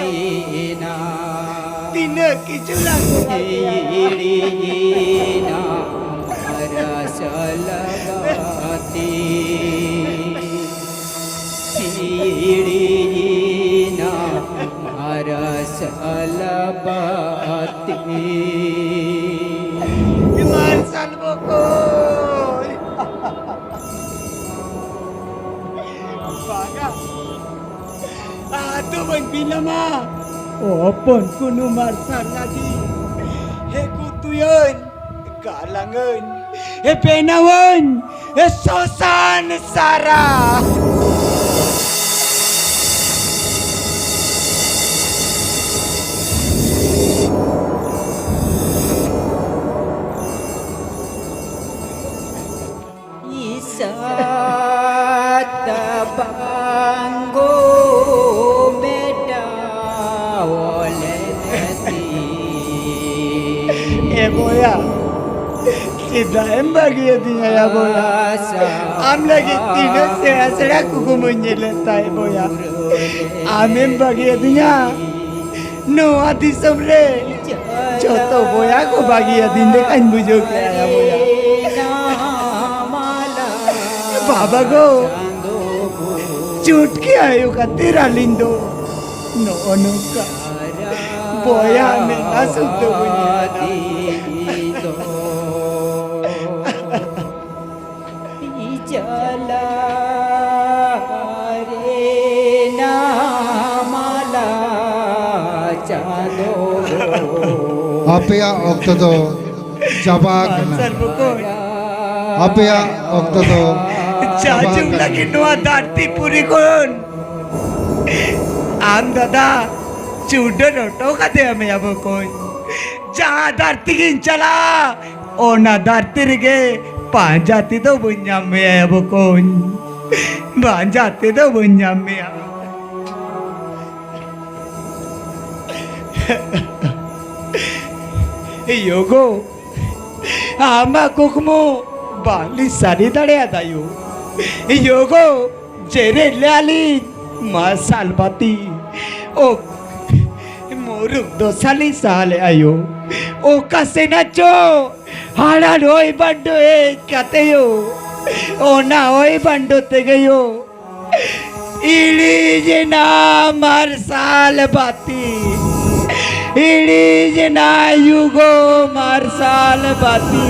ᱛᱤᱱᱟᱹᱜ ᱠᱤᱪᱷᱩ ᱞᱟᱝ ᱠᱚᱨᱟᱣ ᱠᱮᱭᱟ᱾ ᱥᱤᱲᱤᱭᱮᱱᱟ ᱢᱟᱨᱥᱟᱞ ᱵᱟᱹᱛᱤ᱾ ᱢᱟᱨᱥᱟᱞ ᱵᱚᱠᱚᱧ᱾ ᱵᱟᱝᱟ, ᱟᱫᱚ ᱵᱟᱹᱧ ᱵᱤᱞᱚᱢᱟ᱾ ᱚ ᱦᱚᱯᱚᱱ ᱠᱩᱱᱩ ᱢᱟᱨᱥᱟᱞ ᱞᱟᱹᱜᱤᱫ ᱦᱮ ᱠᱩᱛᱩᱭᱟᱹᱧ᱾ ᱜᱟᱞᱟᱝᱟᱹᱧ, ᱮ ᱵᱮᱱᱟᱣᱟᱹᱧ, ᱮ ᱥᱚᱥᱟᱱ ᱥᱟᱨᱟ᱾ ᱤᱥᱟᱛ ᱵᱟᱝᱜᱚ ᱢᱮᱴᱟᱣ ᱞᱮᱱ ᱛᱤᱧ᱾ ᱮ ᱵᱚᱭᱟ, ᱪᱮᱫᱟᱜ ᱮᱢ ᱵᱟᱹᱜᱤᱭᱟᱫᱤᱧᱟ ᱭᱟ ᱵᱚᱭᱟ? ᱟᱢ ᱞᱟᱹᱜᱤᱫ ᱛᱤᱱᱟᱹᱜ ᱥᱮᱬᱟ ᱥᱮᱬᱟ ᱠᱩᱠᱢᱩᱧ ᱧᱮᱞᱮᱫ ᱛᱟᱦᱮᱸ ᱵᱚᱭᱟ, ᱟᱢᱮᱢ ᱵᱟᱹᱜᱤᱭᱟᱫᱤᱧᱟ᱾ ᱱᱚᱣᱟ ᱫᱤᱥᱚᱢ ᱨᱮ ᱡᱚᱛᱚ ᱵᱚᱭᱟ ᱠᱚ ᱵᱟᱹᱜᱤᱭᱟᱫᱤᱧ ᱞᱮᱠᱟᱧ ᱵᱩᱡᱷᱟᱹᱣ ᱠᱮᱜᱼᱟ ᱭᱟ ᱵᱚᱭᱟ᱾ ᱵᱟᱵᱟ ᱜᱚ, ᱪᱩᱴᱠᱤ ᱟᱭᱳ ᱠᱷᱟᱹᱛᱤᱨ ᱟᱹᱞᱤᱧ ᱫᱚ ᱱᱚᱜᱼᱚ ᱱᱚᱝᱠᱟ ᱵᱚᱭᱟ ᱢᱮᱱᱟᱜ ᱥᱩᱫᱷᱟᱹ ᱵᱟᱹᱧ ᱧᱟᱢ᱾ ᱡᱟᱞᱟ ᱨᱮᱱᱟᱜ ᱢᱟᱞᱟ ᱪᱟᱸᱫᱚ᱾ ᱟᱯᱮᱭᱟᱜ ᱚᱠᱛᱚ ᱫᱚ ᱪᱟᱵᱟ ᱟᱠᱟᱱᱟ᱾ ᱢᱟᱨᱥᱟᱞ ᱵᱚᱠᱚᱧ᱾ ᱟᱯᱮᱭᱟᱜ ᱚᱠᱛᱚ ᱫᱚ ᱪᱟᱵᱟ ᱡᱩᱜᱽ ᱟᱠᱟᱱᱟ᱾ ᱞᱟᱹᱜᱤᱫ ᱱᱚᱣᱟ ᱫᱷᱟᱹᱨᱛᱤ ᱯᱩᱨᱤ ᱠᱷᱚᱱ ᱟᱢ ᱫᱟᱫᱟ ᱪᱩᱰᱟᱹ ᱦᱚᱴᱚ ᱠᱟᱫᱮᱭᱟ ᱢᱮᱭᱟ ᱵᱚᱠᱚᱧ᱾ ᱡᱟᱦᱟᱸ ᱫᱷᱟᱹᱨᱛᱤ ᱜᱤᱧ ᱪᱟᱞᱟᱜᱼᱟ, ᱚᱱᱟ ᱫᱷᱟᱹᱨᱛᱤ ᱨᱮᱜᱮ ᱯᱟᱸᱡᱟ ᱛᱮᱫᱚ ᱵᱟᱹᱧ ᱧᱟᱢ ᱢᱮᱭᱟ ᱭᱟ ᱵᱚᱠᱚᱧ, ᱯᱟᱸᱡᱟ ᱛᱮᱫᱚ ᱵᱟᱹᱧ ᱧᱟᱢ ᱢᱮᱭᱟ᱾ ᱮ ᱭᱳ ᱜᱳ, ᱟᱢᱟᱜ ᱠᱩᱠᱢᱩ ᱵᱟᱝᱞᱤᱧ ᱥᱟᱹᱨᱤ ᱫᱟᱲᱮᱭᱟᱫᱟ ᱭᱳ᱾ ᱭᱳ ᱜᱳ, ᱡᱮᱨᱮᱫ ᱞᱮᱭᱟᱞᱤᱧ ᱢᱟᱨᱥᱟᱞ ᱵᱟᱹᱛᱤ᱾ ᱳ, ᱢᱩᱨᱩᱠ ᱫᱚᱥᱟ ᱞᱤᱧ ᱥᱟᱦᱟ ᱞᱮᱫᱼᱟ ᱭᱳ᱾ ᱚᱠᱟ ᱥᱮᱱᱟ ᱪᱚ ᱦᱟᱲᱟᱰ ᱦᱚᱭ ᱵᱟᱱᱰᱳ ᱦᱮᱡ ᱠᱟᱛᱮ ᱭᱳ, ᱚᱱᱟ ᱦᱚᱭ ᱵᱟᱱᱰᱳ ᱛᱮᱜᱮ ᱭᱳ, ᱤᱲᱤᱡ ᱮᱱᱟ ᱢᱟᱨᱥᱟᱞ ᱵᱟᱹᱛᱤ᱾ ᱤᱲᱤᱡ ᱮᱱᱟ ᱭᱩ ᱜᱳ ᱢᱟᱨᱥᱟᱞ ᱵᱟᱹᱛᱤ᱾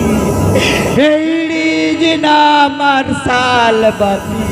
ᱤᱲᱤᱡ ᱮᱱᱟ ᱢᱟᱨᱥᱟᱞ ᱵᱟᱹᱛᱤ᱾